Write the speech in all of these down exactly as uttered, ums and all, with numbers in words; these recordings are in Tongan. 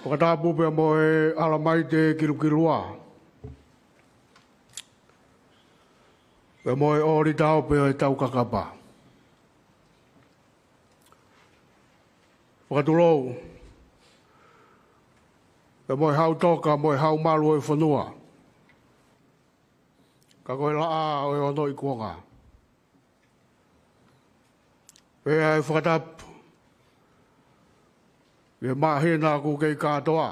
Fakatapu pea mo e ʻAlamaite Kilukilua, pea mo e ʻōlita ope ʻo e Taukakapa. Fakatulou pea mo e Hau Toka mo e Hau Malu ʻo e fonua, ka ko e Laʻā ʻo e Ono ʻi Kuonga. Pea ʻe fakatapu ʻi he māhina ʻoku kei kātoa,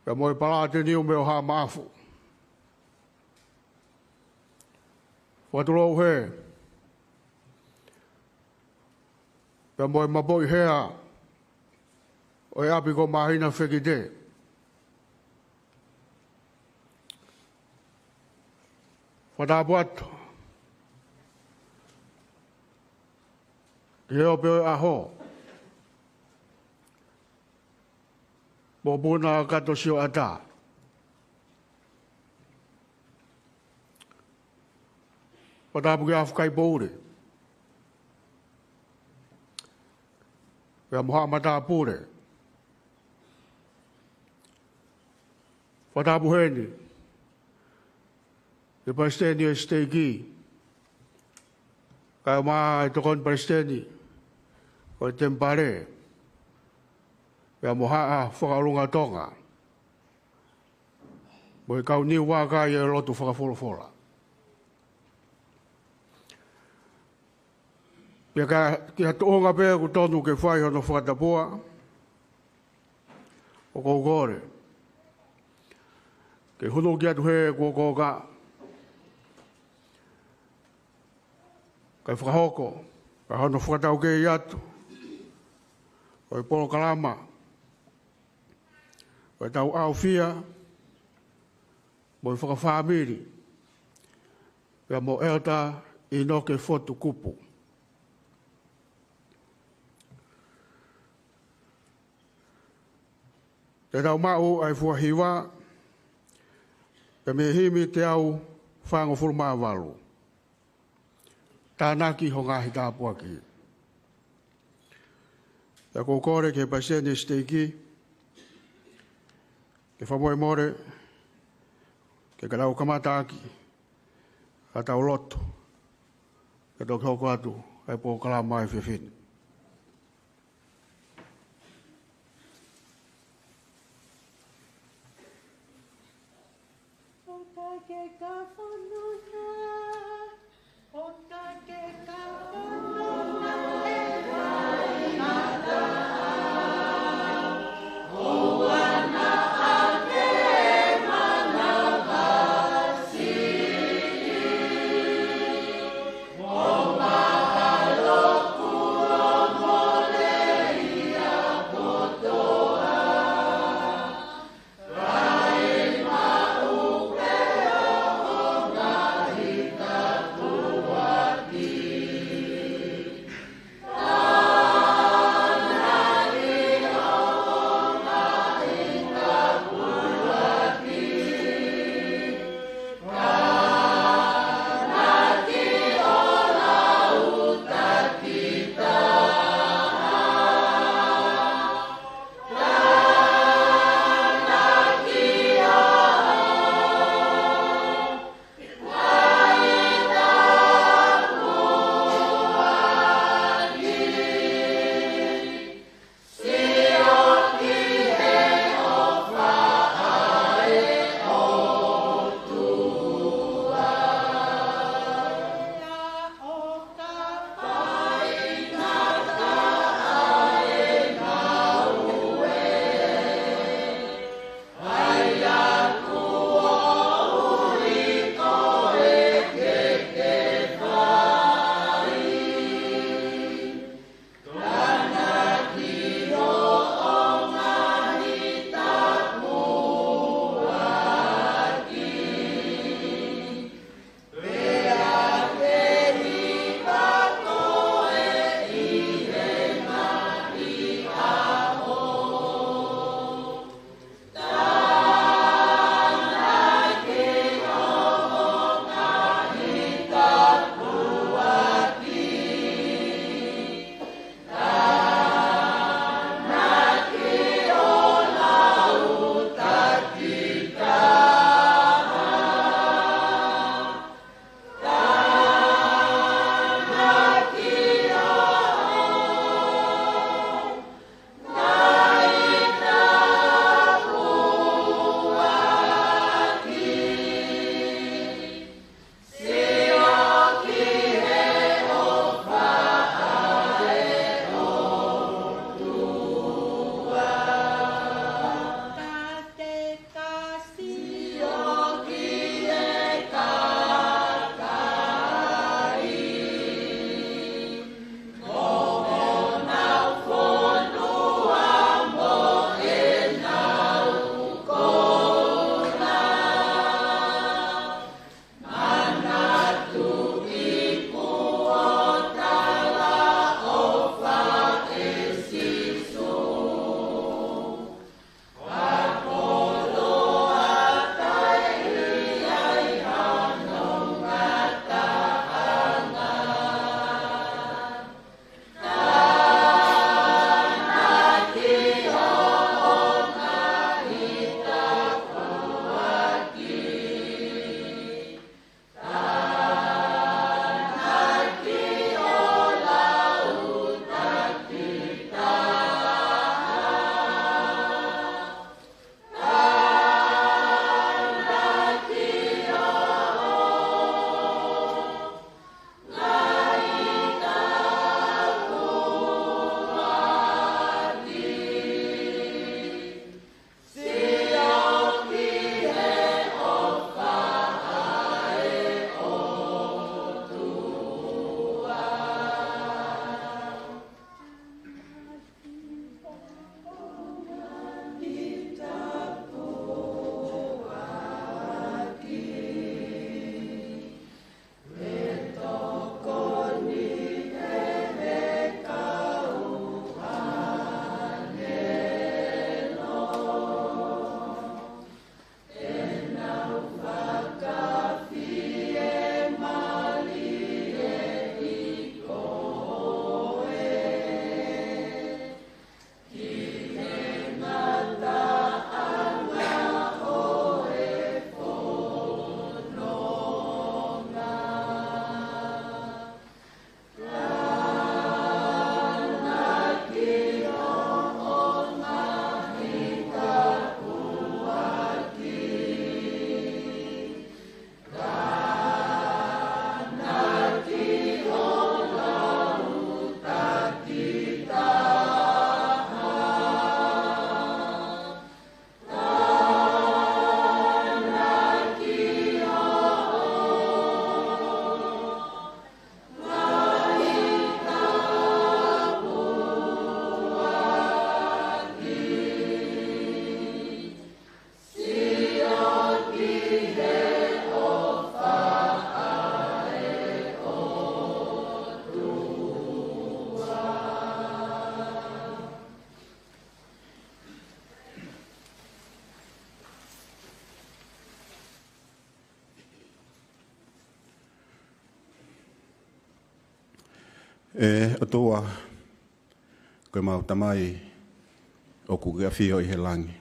pea mo e Palāteniume ʻo Haʻa Maʻafu. Fakatulou hē pea mo e mapoʻi hea ʻo e ʻapi ko Māhina Fekite. Fakatapu atu ki he ope ʻo e ʻaho, Mokopuna Kato Sioʻata. Fakatapu ki he ʻAfo Kai Poʻuli pea mo Haʻa Matāpule. Fakatapu heni ki he Palesiteni ʻo e siteiki, kae ʻumaʻā e Tokoni Palesiteni ʻo e Temipale, pea mo Haʻa Fakaʻolunga Tonga, mo e kau Niuaka ʻi he lotu fakafolofola. Pea ka, ki ha tuʻunga pē ʻoku tonu ke fai hono fakatapua, ʻoku ou kole ke hū atu hē kuo kōkā, kae fakahoko ʻa hono fakataukei atu ʻo e polokalama ʻo e tau ʻaofia mo e fakafāmili, pea mo ʻEletā ʻInoke Fotu Kupu. Te tau maʻu ʻa e fua hiva pea mei he himi teau fāngofulu mā valu, Tānaki ho Ngaahi Tāpuaki. Pea ʻoku ou kole ki he Palesiteni ʻo e siteiki ke fakamolemole, ke ka tau kamata ʻaki ʻa e tau lotu, ke toki hoko atu ʻa e polokalama ʻa e efiafi ni. ʻE ʻOtua, ko ʻemau Tamai ʻoku ke ʻafio ʻi he langi,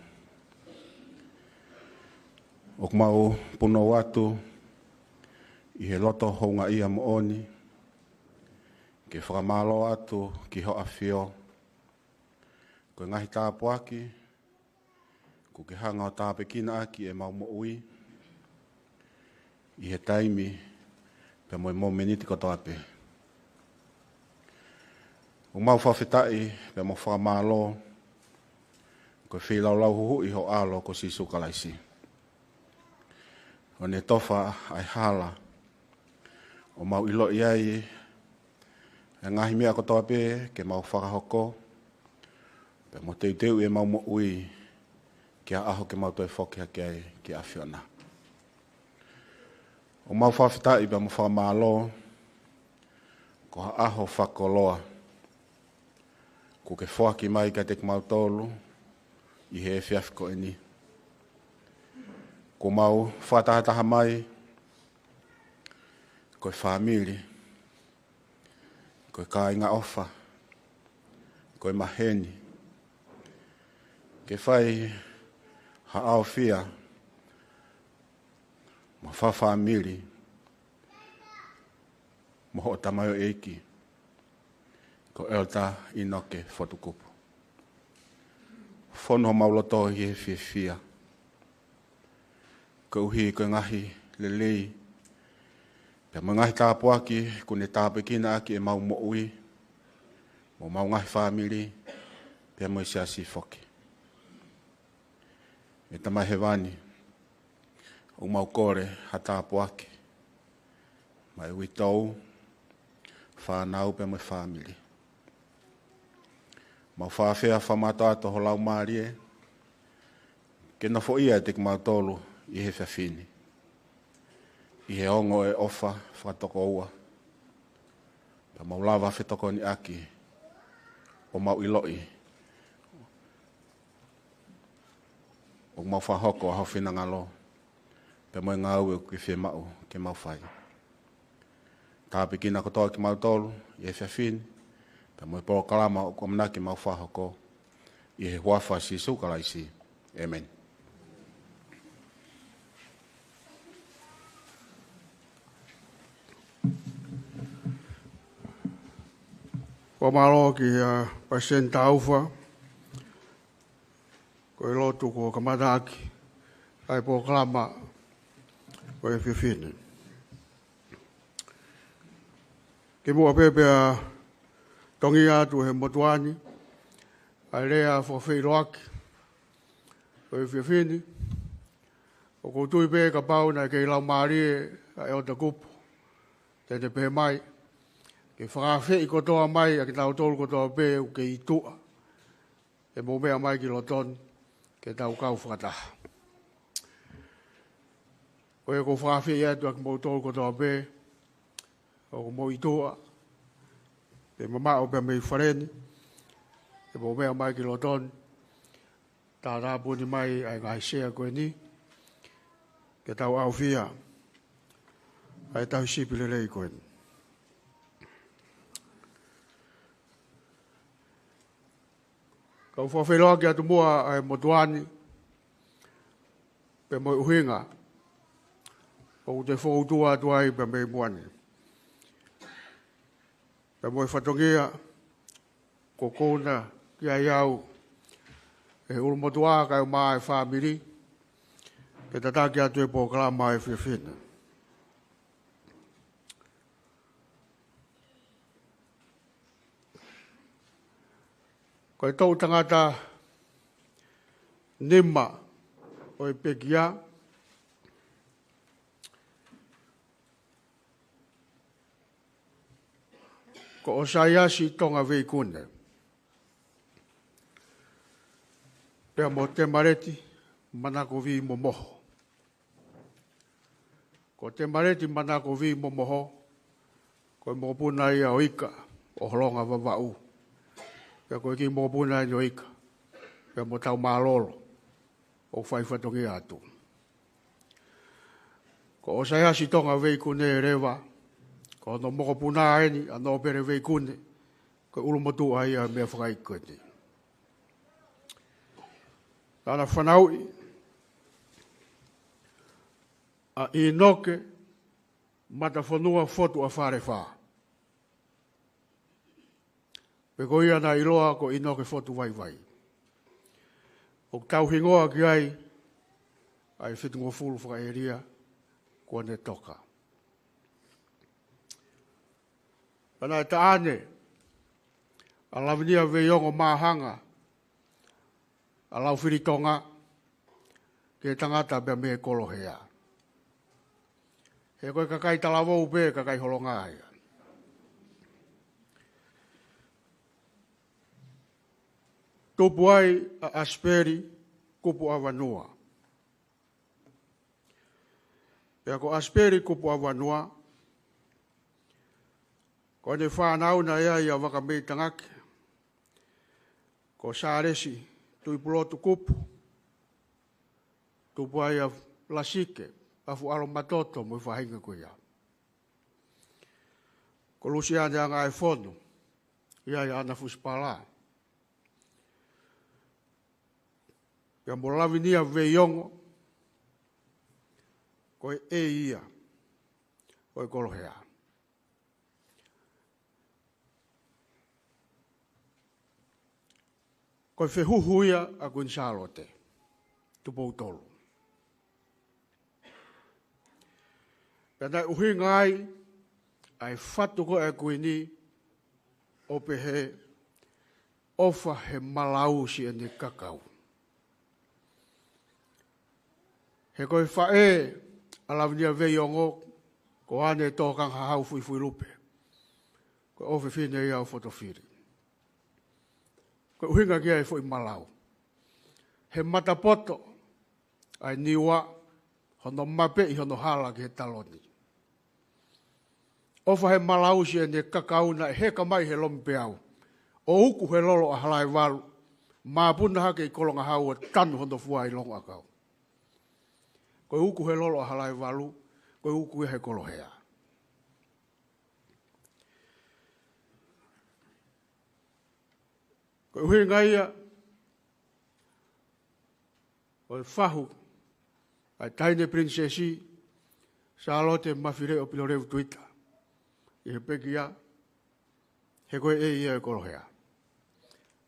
ʻoku mau punou atu ʻi he loto houngaʻia moʻoni ke fakamālō atu ki hoʻo ʻafio, ko e ngaahi tāpuaki kuo ke hanga ʻo tāpuekina ʻaki ʻemau moʻui ʻi he taimi pea mo e mōmeniti kotoa pē. ʻOku mau fakafetaʻi pea mo fakamālō ko e feilaulau huhuʻi hoʻo ʻAlo ko Sīsū Kalaisi, ʻo ne tofa ʻa e hala ʻo mau ʻiloʻi ai e ngaahi meʻa kotoa pē ke mau fakahoko pea mo teuteuʻi ʻemau moʻui ki ha ʻaho ke mau toe foki hake ai ki he ʻAfiona. ʻOku mau fakafetaʻi pea mo fakamālō ko ha ʻaho fakakoloa kuo ke foaki mai kiate kimautolu ʻi he efiafi ko eni. Kuo mau fakatahataha mai ko e fāmili, ko e kāinga ʻofa, ko e maheni, ke fai ha ʻaofia mo ha fakafāmili mo hoʻo tamaioʻeiki ko ʻEletā ʻInoke Fotukupu. Fonu homau loto ʻi he fiefia koeʻuhi ko e ngaahi lelei pea mo e ngaahi tāpuaki kuo ne tāpuekina ʻaki ʻemau moʻui mo homau ngaahi fāmili pea mo e siasi foki. ʻE Tamai Hēvani, ʻoku mau kole ha tāpuaki maʻa e uitou, fānau pea mo e fāmili. Mau fakafetaʻi fakamātoato ho Laumālie ke nofoʻia ʻiate kimautolu ʻi he efiafi ni ʻi he ongo ʻo e ʻofa fakatokoua, pea mau lava fetokoniʻaki ʻo mau ʻiloʻi ʻoku mau fakahoko ʻa ho finangalo pea mo e ngāue ʻoku ke fiemaʻu ke mau fai. Tāpuekina kotoa kimautolu ʻi he efiafi ni pea mo e polokalama ʻoku ʻamanaki ke mau fakahoko, ʻi he huafa ʻo Sīsū Kalaisi, ʻēmeni. Fakamālō ki he Palesiteni Taufa, ko e lotu kuo kamata ʻaki ʻa e polokalama ʻo e efiafi ni. Kimuʻa pē pea tongi atu he motuʻa ni ʻa e lea fakafeʻiloaki ʻo e efiafi ni, ʻoku ou tui pē kapau naʻe kei laumālie ʻa ʻEletā Kupu, te ne pehē mai ke fakaafeʻi kotoa mai ʻa kitautolu kotoa pē ʻoku kei tuʻa, ʻe mou meʻa mai ki loto ni ke tau kau fakataha. Ko ia ʻoku ou fakaafeʻi atu ʻa kimoutolu kotoa pē ʻoku mou ʻi tuʻa, pe mamaʻo pē mei fale ni, ʻe mou meʻa mai ki loto ni, tātāpuni mai ʻa e ngaahi sea ko eni ke tau ʻaofia ʻa e tauhi sipi lelei ko eni. Kau fakafeʻiloaki atu muʻa ʻa e motuʻa ni pea mo e ʻuhinga ʻoku te fokoutua atu ai pea mei muʻa ni, pea mo e fatongia kuo kona ki ai au ʻe he ʻulumotuʻa kae ʻumaʻā e fāmili ke tataki atu e polokalama ʻo e efiafi ni. Ko e toʻu tangata nima ʻo e pekia, ko ʻOsaiasi Tonga Veikune, pea mo Temaleti Manakovi Momoho. Ko Temaleti Manakovi Momoho, ko e mokopuna ia ʻo Ika ʻo Holonga Vavaʻu. Pea ko e kiʻi mokopuna eni ʻo Ika, pea mo Taumālolo ʻoku fai fatongia atu. Ko ʻOsaiasi Tonga Veikune leva, Ko hono mokopuna eni ʻa Nōpele Veikune, ko e ʻulumotuʻa ia ʻo e meʻafakaʻeiki ko eni. Naʻá na fanauʻi ʻa ʻInoke Matafonua Fotu ʻa Falefā. Pea ko ia naʻe ʻiloa ko ʻInoke Fotu Vaivai. ʻOku tauhingoa ki ai ʻa e fitungofulu fakaʻēlia kuó ne toka. Pea naʻe taʻane ʻa Lavinia Veiongo Māhanga ʻa Laufilitonga ki he tangata pea mei Kolohea. He ko e kakai talavou pē, kakai Holonga ia. Tupu ai ʻa ʻAsipeli Kupu ʻa Vanua. Pea ko ʻAsipeli Kupu ʻa Vanua, ko ʻene fānau naʻe ʻi ai ʻa Vakameitangake, ko Sālesi Tuʻipulotu Kupu, tupu ai ʻa Lasike ʻAfuʻalomatoto mo e faʻahinga ko ia. Ko Lusiane Angaefonu, ʻi ai ʻa ʻAna Fusipala. Pea mo Lavinia Veiongo, ko e ʻEi ia ʻo e Kolohea. Ko e fehuhu ia ʻa Kuini Sālote Tupou Tolu. Pea naʻe ʻuhinga ai ʻa e fatu ko ē ʻa e Kuini ʻo pehē, ʻofa he malau siʻene kakau. He ko e faʻē ʻa Lavinia Veiongo, ko ʻAne Tōkangahau Fuifuilupe, ko e ʻofefine ia ʻo Fotofili. Ko e ʻuhinga ki ai e foʻi malau. He matapoto ʻa e Niua, hono mapeʻi hono hala ki he taloni. ʻOfa he malau siʻene kakau, naʻe heka mai he lomipeau ʻo uku he lolo ʻa Halaevalu, māpuna hake ʻi Kolongahau ʻo tanu hono fua ʻi Longoʻakau. Ko e uku he lolo ʻa Halaevalu, ko e uku ia he Kolohea. Ko e ʻuhinga ia ʻo e fahu ʻa e Taʻahine Pilinisesi Sālote Mafileʻo Pilolevu Tuita ʻi he pekia, he ko e ʻEi ia ʻo e Kolohea.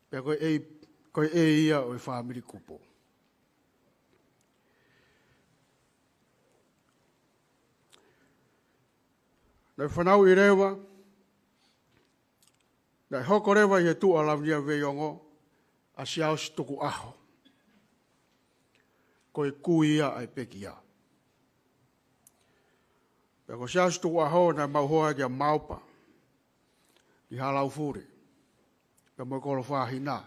Pea ko e ʻEi, ko e ʻEi ia ʻo e fāmili Kupu. Naʻe fanauʻi leva, naʻe hoko leva ʻi he tuʻa ʻo Lavinia Veiongo ʻa Siaosi Tukuʻaho, ko e kui ia ʻa e pekia. Pea ko Siaosi Tukuʻaho naʻe mauhoa kia Maopa, ki Halaufuli, pea mo e kolo Fāhina.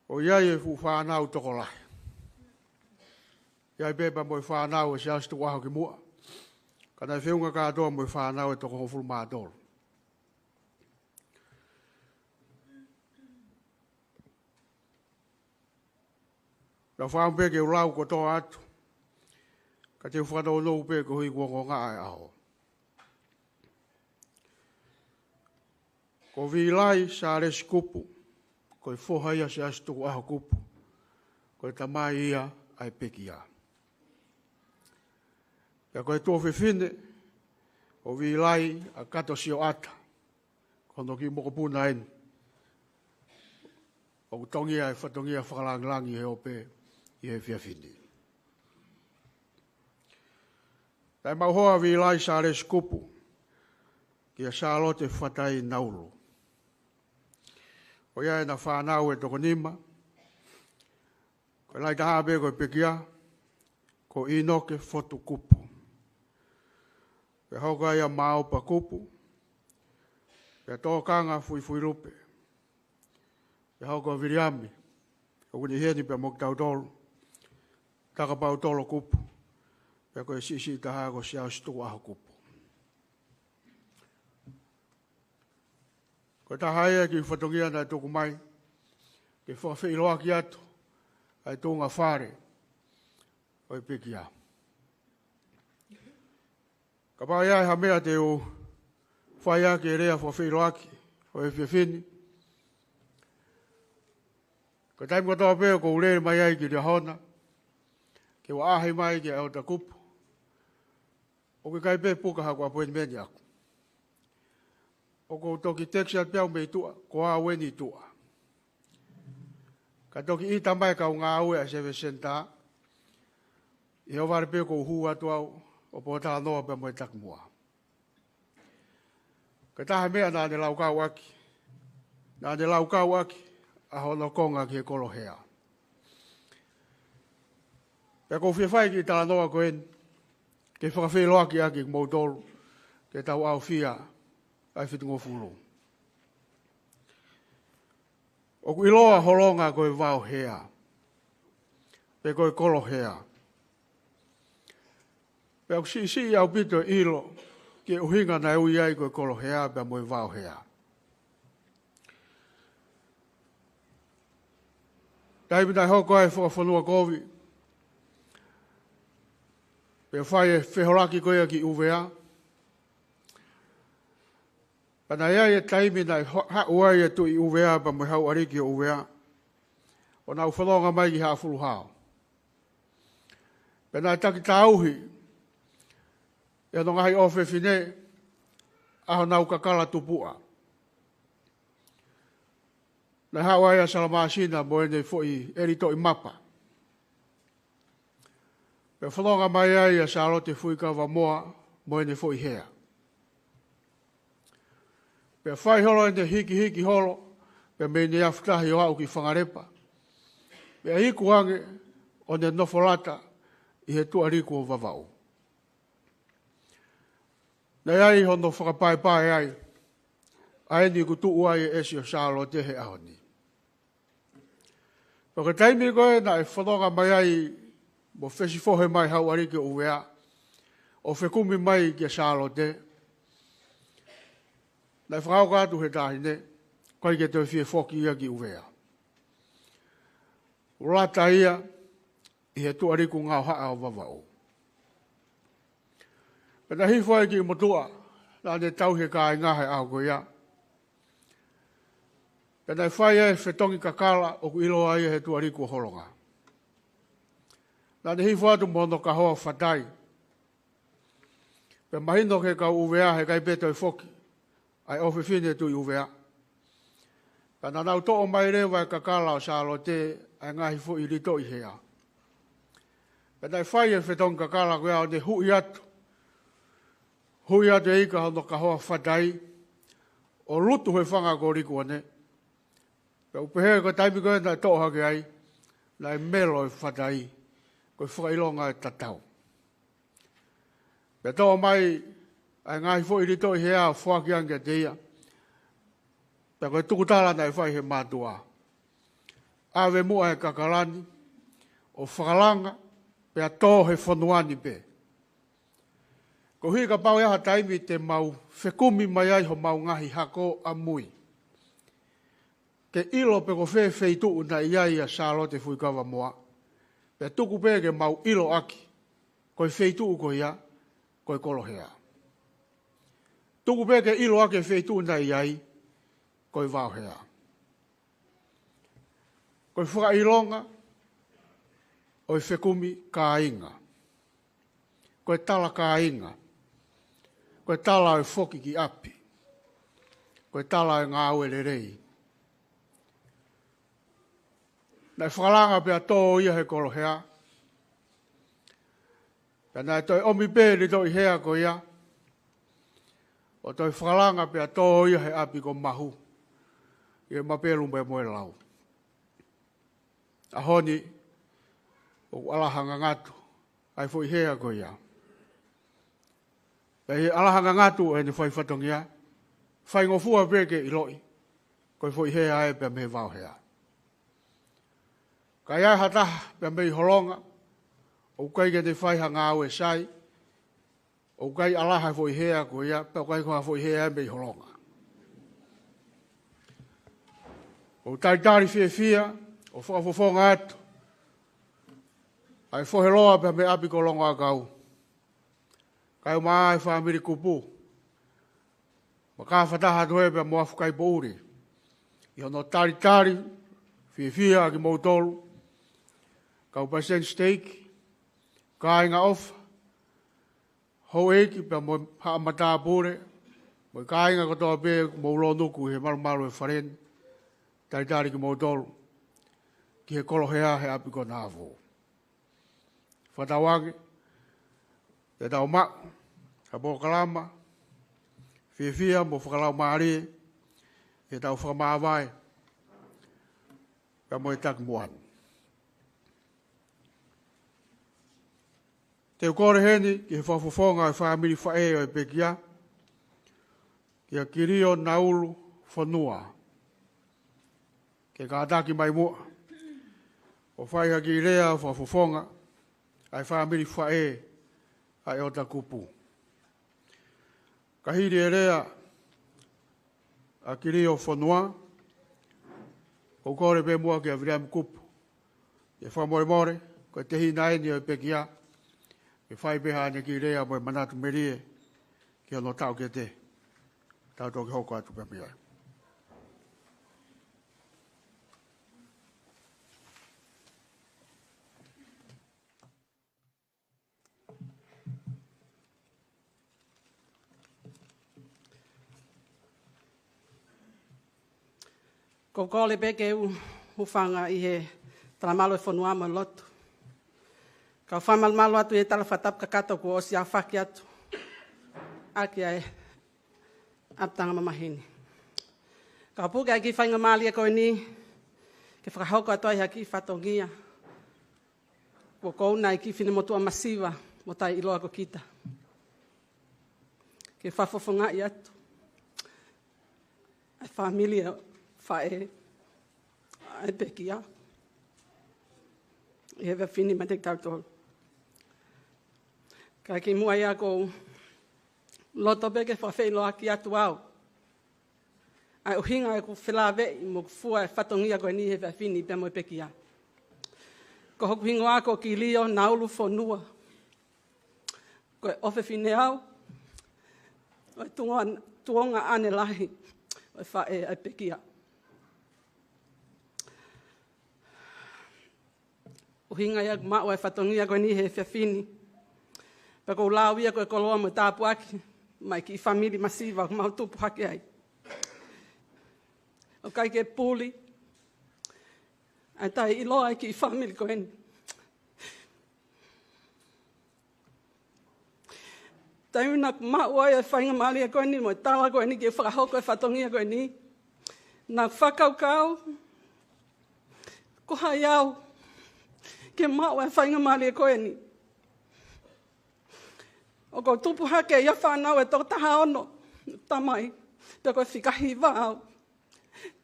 ʻO ʻi ai e fuʻu fānau tokolahi. ʻI ai pē pea mo e fānau ʻo Siaosi Tukuʻaho kimuʻa, ka naʻe feʻunga kātoa mo e fānau ʻe toko hongofulu mā tolu. Naʻe fakaʻamu pē ke u lau kotoa atu, ka te u fakanounou pē koeʻuhi kuo ongoʻi ʻa e ʻaho. Ko Vīlai Sālesi Kupu, ko e foha ia ʻo Siaosi Tukuʻaho Kupu, ko e tamai ia ʻa e pekia. Pea ko e tuofefine ʻo Vīlai ʻa Kato Sioʻata, ko hono kiʻi mokopuna eni. ʻOku tongia e fatongia fakalāngilangi he ope ʻi he efiafi ni. Naʻe mauhoa ʻa Vīlai Sālesi Kupu kia Sālote Fatai Naulu. ʻO ʻi ai ʻena fānau ʻe toko nima, ko e lahi taha pē ko e pekia, ko ʻInoke Fotu Kupu. Pea hoko ai ʻa Maopa Kupu, pea Tōkanga Fuifuilupe. Pea hoko ʻa Viliami, ʻoku ne ʻi heni pea mo kitautolu, Takapautolo Kupu. Pea ko e siʻisiʻi taha ko Siaosi Tukuʻaho Kupu. Ko e taha ia e kiʻi fatongia naʻe tuku mai ke fakafeʻiloaki atu ʻa e tuʻunga fale ʻo e pekia. Kapau ʻe ʻi ai ha meʻa te u fai ʻaki e lea fakafeʻiloaki ʻo e efiafi ni, ko e taimi kotoa pē ʻoku ou lele mai ai ki Liahona ke u ʻaʻahi mai ki he ʻaho ʻo e kupu, ʻoku ʻikai pē puka haku appointment ʻaʻaku. ʻOku ou toki text atu pē au mei tuʻa, ko au eni tuʻa. Ka toki ʻita mai e kau ngāue ʻa e Service Centre ʻi he ʻohovale pē ʻoku ou hū atu au ʻo pōtalanoa pea mo e takimuʻa. Ko e taha e meʻa naʻa ne laukau ʻaki, naʻa ne laukau ʻaki ʻa hono konga ki he kolo hea. Pea ʻoku ou fie fai e kiʻi talanoa ko eni ke fakafeʻiloaki ʻaki kimoutolu ke tau ʻaofia ʻa e fitungofulu. ʻOku ʻiloa Holonga ko e vao hea, pe ko e kolo hea. Pea ʻoku siʻisiʻi ʻaupito e ʻilo ki he ʻuhinga naʻe ui ai ko e kolo hea pea mo e vao hea. Taimi naʻe hoko ai e fakafonua kovi, pea fai e feholaki ko ia ki ʻUvea, pea naʻe ʻi ai e taimi naʻe ho-, haʻu ai e Tuʻi ʻUvea pea mo e Hau ʻAliki ʻo ʻUvea ʻo nau fononga mai ki Haʻafuluhao. Pea naʻe taki tauhi ʻe hono ngaahi ʻofefine ʻa honau kakala tupuʻa. Naʻe haʻu ai ʻa Salamāsina mo ʻene foʻi ʻelitoʻi mapa. Pea fononga mai ai ʻa Sālote Fuikava Moa mo ʻene foʻi hea. Pea fai holo ʻene hikihiki holo, pea mei he afu tahi ʻo aʻu ki Fangalepa, pea iku ange ʻo ne nofo lata ʻi he Tuʻa Liku ʻo Vavaʻu. Naʻe ʻi ai hono fakapaepae ai ʻa eni ʻoku tuʻu ai e ʻesi ʻo Sālote he ʻaho ni. Pea ko e taimi ko ē naʻe fononga mai ai mo fesifohe mai Hau ʻAliki ʻo ʻUvea ʻo fekumi mai kia Sālote, naʻe fakahoko atu he taʻahine, ʻoku ʻikai ke toe fie foki ia ki ʻUvea. ʻOku lata ia ʻi he Tuʻa Liku Ngaohaʻa ʻo Vavaʻu. Pea naʻe hifo ai e kiʻi motuʻa naʻa ne tauhi e kāinga he ʻaho ko ia. Pea naʻe fai ai e fetongi kakala ʻoku ʻiloa ia he Tuʻa Liku ʻo Holonga. Naʻa ne hifo atu mo hono kahoa fatai. Pea mahino ki he kau ʻUvea he ʻikai pē toe foki ʻa e ʻofefine Tuʻi ʻUvea. Pea naʻa nau toʻo mai leva e kakala ʻo Sālote, ʻa e ngaahi foʻi ʻelitoʻi hea. Pea naʻe fai e fetongi kakala ko ia ʻo ne huʻi atu, huʻi atu e ika hono kahoa fatai ʻo lutu he fanga ko Likuone. Pea ʻoku pehē ko e taimi ko ē naʻe toʻo hake ai, naʻe melo e fatai, ko e fakaʻilonga e tatau. Pea toʻo mai ʻa e ngaahi foʻi ʻelitoʻi hea ʻo foaki ange kiate ia. Pea ko e tukutala naʻe fai he mātuʻa: ʻAve muʻa e kakala ni ʻo fakalanga, pea tō he fonua ni pē. Koeʻuhi kapau ʻe ʻi ai ha taimi te mau fekumi mai ai homau ngaahi hako ʻamui ke ʻilo pe ko fē feituʻu naʻe ʻi ai ʻa Sālote Fuikava Moa, pea tuku pē ke mau ʻiloʻaki ko e feituʻu ko ia ko e kolo hea. Tuku pē ke ʻiloʻaki e feituʻu naʻe ʻi ai ko e vao hea. Ko e fakaʻilonga ʻo e fekumi kāinga, ko e tala kāinga, ko e tala ʻo e foki ki ʻapi, ko e tala ʻo e ngāue lelei. Naʻe fakalanga pea tō ia he kolo hea. Pea naʻe toe ʻomi pē e ʻelitoʻi hea ko ia ʻo toe fakalanga pea tō ia he ʻapi ko Mahu, ʻi he mapelu mo e lau. ʻAho ni ʻoku ʻalaha ngangatu ʻa e foʻi hea ko ia. Pea ʻi he ʻalaha ngangatu ʻene fai fatongia, faingofua pē ke ʻiloʻi ko e foʻi hea ē pea mei he vao hea. Ka ʻi ai ha taha pea mei Holonga ʻoku ʻikai ke ne fai ha ngāue sai, ʻoku ʻikai ʻalaha e foʻi hea ko ia, pea ʻoku ʻikai ko ha foʻi hea ē mei Holonga. ʻOku ou talitali fiefia ʻo fakafofonga atu ʻa e fohe loa pea mei ʻapi ko Longoakau. Kae ʻumaʻā e fāmili kupu, mo e kau fakataha atu heni pea mo Afu Kaipoʻuli, ʻi hono talitali fiefia kimoutolu, kau palesiteni siteiki, kāinga ʻofa, houʻeiki pea mo e haʻa matāpule, mo e kāinga kotoa pē ʻoku mou lōnuku he malumalu e fale ni, talitali kimoutolu ki he kolo hea he ʻapi ko Nāvū. Fakatauange te tau maʻu ha polokalama fiefia mo fakalaumālie ʻi heʻetau fakamāvae pea mo e takimuʻa ni. Te u kole heni ki he fakafofonga ʻo e fāmili faʻē ʻo e pekia, kia Kilio Naulu Fonua, ke kātaki mai muʻa ʻo fai ha kiʻi lea ʻo fakafofonga ʻa e fāmili faʻē ʻa e ʻOtua Kupu. Ka hili e lea ʻa Kilio Fonua, ʻoku ou kole pē muʻa kia Viliami Kupu ke fakamolemole, ko e tehina eni ʻo e pekia, ke fai pē haʻane kiʻi lea mo e manatu melie ki hono taʻokete. Tau toki hoko atu pē mei ai. Ko e kole pē ke u hūfanga ʻi he talamalu ʻo e fonua mo e lotu. Kau fakamalumalu atu ʻi he tala fakatapu kakato kuo ʻosi aofaki atu ʻaki ʻa e ʻapitanga mamahi ni. Kau puke ʻa e kiʻi faingamālie ko eni ke fakahoko atu ai ha kiʻi fatongia kuo kouna ʻa e kiʻi finemotuʻa masiva mo taʻeʻiloa ko kita, ke fakafofongaʻi atu ʻa e fāmili faʻē ʻa e pekia ʻi he efiafi ni maʻa kitautolu. Ka kimuʻa ia ʻoku ou loto pē ke fakafeʻiloaki atu au ʻa e ʻuhinga ʻeku felāveʻi mo fua e fatongia ko eni he efiafi ni pea mo e pekia. Ko hoku hingoa ko Kilio Naulu Fonua. Ko e ʻofefine au ʻo e tuonga, tuongaʻane lahi ʻo e faʻē ʻa e pekia. ʻUhinga ia ʻeku maʻu ʻa e fatongia ko eni he efiafi ni, pea ʻoku ou lau ia ko e koloa mo e tāpuaki maʻa e kiʻi fāmili masiva ʻoku mau tupu hake ai. ʻOku ʻikai ke puli ʻa e taʻeʻiloa ʻa e kiʻi fāmili ko eni. Taimi naʻa ku maʻu ai e faingamālie ko eni mo e tala ko eni ke fakahoko e fatongia ko eni, naʻa ku fakakaukau, ko hai au ke maʻu e faingamālie ko eni? ʻOku ou tupu hake ʻi ha fānau ʻe toko taha ono, tamai, pea ko e fika hiva au.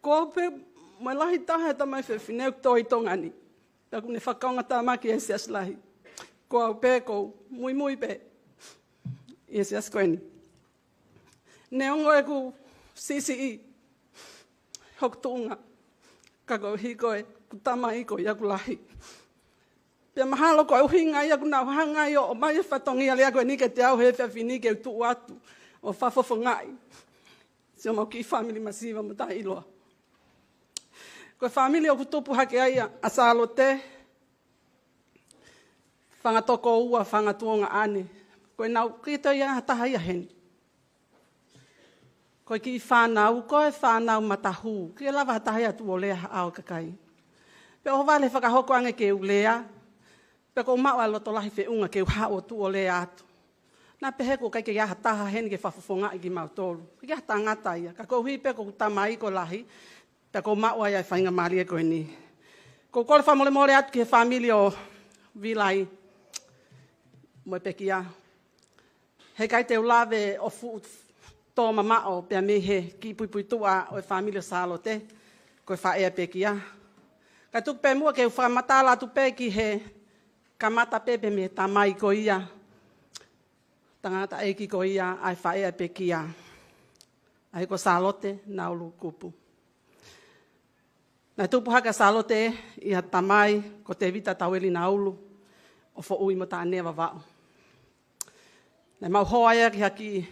Ko au pē mo e lahi taha e tamai fefine ʻoku tō ʻi Tonga ni, pea ʻoku ne fakaongoongotamaki ʻi he siasi lahi. Ko au pē ʻoku ou muimui pē ʻi he siasi ko eni. Neongo ʻeku siʻisiʻi hoku tuʻunga, ka koeʻuhi ko ʻeku tamai ko ia ʻoku lahi. Pea mahalo ko e ʻuhinga ia ʻoku nau hanga ai ʻo ʻomai e fatongia lea ko eni kiate au he efiafi ni ke u tuʻu atu ʻo fakafofongaʻi siʻomau kiʻi fāmili masiva mo taʻeʻiloa. Ko e fāmili ʻoku tupu hake ai ʻa Sālote, fanga tokoua, fanga tuongaʻane. Ko ʻenau kito ia ha taha ia heni. Ko e kiʻi fānau, ko e fānau matahū. ʻIkai lava ha taha ia ʻo tuʻu ʻo lea ha ʻao ʻo e kakai. Pea ʻohovale fakahoko ange ke u lea, pea ʻoku ou maʻu ʻa e loto lahi feʻunga ke u haʻu ʻo tuʻu ʻo lea atu. Naʻa pehē ʻoku ʻikai ke ʻi ai ha taha heni ke fakafofongaʻi kimautolu. ʻIkai ke ʻi ai ha tangata ia. Ka koeʻuhi pē ko hoku tamai ko e lahi, pea ʻoku ou maʻu ai ʻa e faingamālie ko eni. ʻOku ou kole fakamolemole atu ki he fāmili ʻo Vilai mo e pekia. He ʻikai te u lave ʻo fuʻu tō mamaʻo pea mei he kiʻi puipuituʻa ʻo e fāmili ʻo Sālote, ko e faʻē ʻa e pekia. Ka tuku pē muʻa ke u fakamatala atu pē ki he kamata pē pea mei he tamai ko ia, tangataʻeiki ko ia ʻa e faʻē ʻa e pekia, ʻa ia ko Sālote Naulu Kupu. Naʻe tupu hake ʻa Sālote ʻi ha tamai ko Tēvita Taueli Naulu ʻo Foʻui mo Taʻane Vavaʻu. Naʻe maʻu hoa ia ki ha kiʻi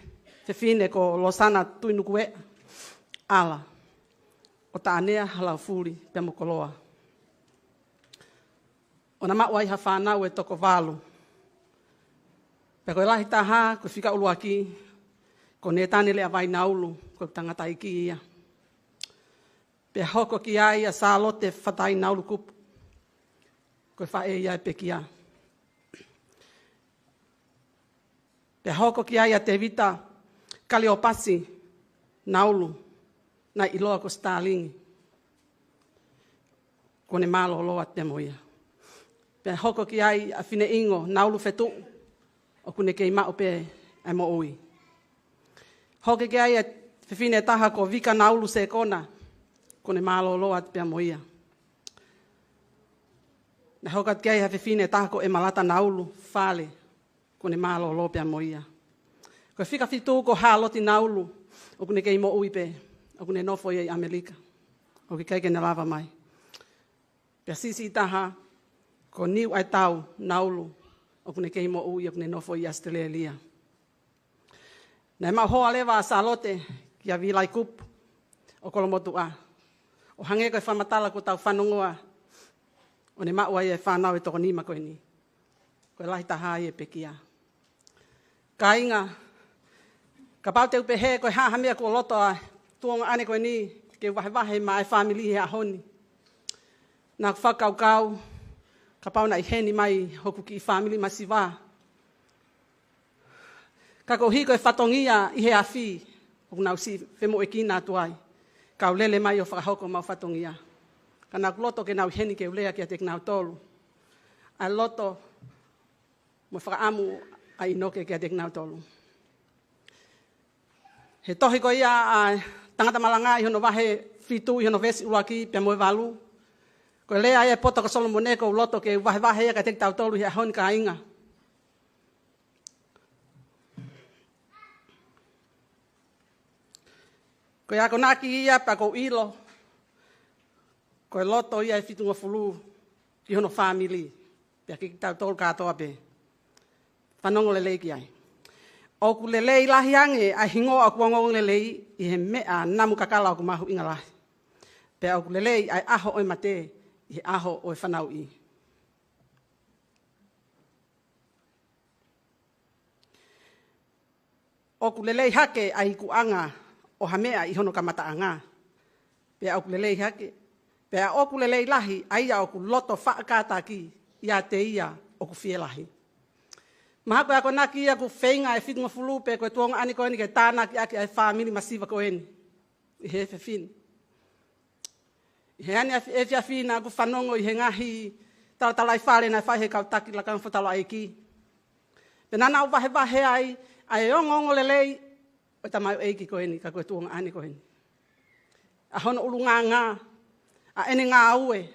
fefine ko Losana Tuinukueʻa ʻAla, ʻo Taʻanea, Halaufuli pea mo Koloa. ʻO na maʻu ai ha fānau ʻe toko valu. Pea ko e lahi taha, ko e fika ʻuluaki, ko Nētane Leavainaulu, ko e tangataʻeiki ia. Pea hoko ki ai ʻa Sālote Fatainaulu Kupu, ko e faʻē ia ʻo e pekia. Pea hoko ki ai ʻa Tēvita Kaliopasi Naulu, naʻe ʻiloa ko Sitalingi, kuo ne mālōlō atu pea mo ia. Pea hoko ki ai ʻa Fineʻingo Naulu Fetuʻu, ʻoku ne kei maʻu pē ʻa e moʻui. Hoko ki ai ʻa e fefine ʻe taha ko Vika Naulu Sekona, kuo ne mālōlō atu pea mo ia. Naʻe hoko atu ki ai ha fefine ʻe taha ko ʻEmalata Naulu Fale, kuo ne mālōlō pea mo ia. Ko e fika fitu ko Hāloti Naulu, ʻoku ne kei moʻui pē, ʻoku ne nofo ia ʻi ʻAmelika, ʻoku ʻikai ke ne lava mai. Pea siʻisiʻi taha ko Niuaitau Naulu, ʻoku ne kei moʻui, ʻoku ne nofo ʻi ʻAositelēlia. Naʻe maʻu hoa leva ʻa Sālote kia Vilai Kupu ʻo Kolomotuʻa, ʻo hangē ko e fakamatala kuo tau fanongoa, ʻo ne maʻu ai e fānau ʻe toko nima ko eni. Ko e lahi taha ia ʻo e pekia. Kāinga, kapau te u pehē ko e hā ha meʻa kuo loto ʻa e tuongaʻane ko eni ke vahevahe maʻa e fāmili he ʻaho ni, naʻá ku fakakaukau kapau naʻe ʻi heni mai hoku kiʻi fāmili masiva, ka koeʻuhi ko e fatongia ʻi he afi, ʻoku nau siʻi femoʻuekina atu ai, kau lele mai ʻo fakahoko homau fatongia. Ka naʻá ku loto ke nau ʻi heni ke u lea kiate kinautolu ʻa e loto mo e fakaʻamu ʻa ʻInoke kiate kinautolu. He tohi ko ia ʻa e Tangata Malanga ʻi hono vahe fitu, ʻi hono veesi ʻuluaki pea mo e valu, ko e lea ia ʻa e poto ko Solomone ʻoku ou loto ke u vahevahe ia kiate kitautolu he ʻaho ni, kāinga. Ko e akonaki ia pea ʻoku ou ʻilo ko e loto ia ʻo e Fitungofulu ki hono fāmili, pea kiate kitautolu kātoa pē. Fanongo lelei ki ai. ʻOku lelei lahi ange ʻa e hingoa ʻoku ongoongolelei ʻi he meʻa namu kakala ʻoku mahuʻinga lahi. Pea ʻoku lelei ʻa e ʻaho ʻo e mate ʻi he ʻaho ʻo e fanauʻi. ʻOku lelei hake ʻa e ikuʻanga ʻo ha meʻa ʻi hono kamataʻanga. Pea ʻoku lelei hake, pea ʻoku lelei lahi ʻa ia ʻoku loto faʻa kātaki ʻiate ia ʻoku fielahi. Mahalo ko e akonaki ia ʻoku feinga ʻa e Fitungofulu pe ko e tuongaʻane ko eni ke tānaki ʻaki ʻa e fāmili masiva ko eni ʻi he efiafi ni. ʻI he ʻaneefiafi naʻá ku fanongo ʻi he ngaahi talatalaifale naʻe fai ʻe he kau taki lakanga fakataulaʻeiki. Pea naʻa nau vahevahe ai ʻa e ongoongolelei ʻo e tamaioʻeiki ko eni, ka ko e tuongaʻane ko eni, ʻa hono ʻulungaanga, ʻa ʻene ngāue,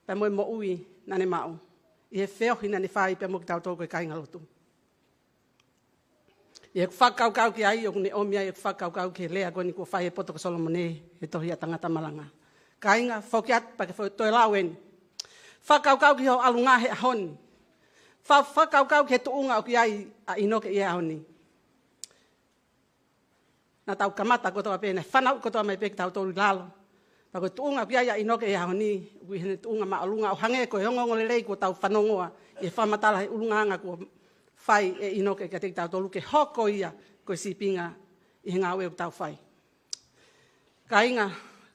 pea mo e moʻui naʻá ne maʻu ʻi he feohi naʻá ne fai pea mo kitautolu ko e kāingalotu. ʻI heʻeku fakakaukau ki ai, ʻokú ne ʻomi ai ʻeku fakakaukau ki he lea ko eni kuo fai ʻe he poto ko Solomone he tohi ʻa Tangata Malanga. Kāinga, foki atu pea ke fo-, toe lau eni. Fakakaukau ki hoʻo ʻalunga he ʻaho ni. Fa-, fakakaukau ki he tuʻunga ʻoku ʻi ai ʻa ʻInoke ʻi he ʻaho ni. Naʻa tau kamata kotoa pē, naʻe fanauʻi kotoa mai pē kitautolu ʻi lalo. Pea ko e tuʻunga ʻoku ʻi ai ʻa ʻInoke he ʻaho ni, ʻoku ʻi heʻene tuʻunga māʻolunga ʻo hangē ko e ongoongolelei kuo tau fanongoa ʻi he fakamatala he ʻulungaanga kuo fai ʻe ʻInoke kiate kitautolu ke hoko ia ko e sīpinga ʻi he ngāue ʻoku tau fai. Kāinga,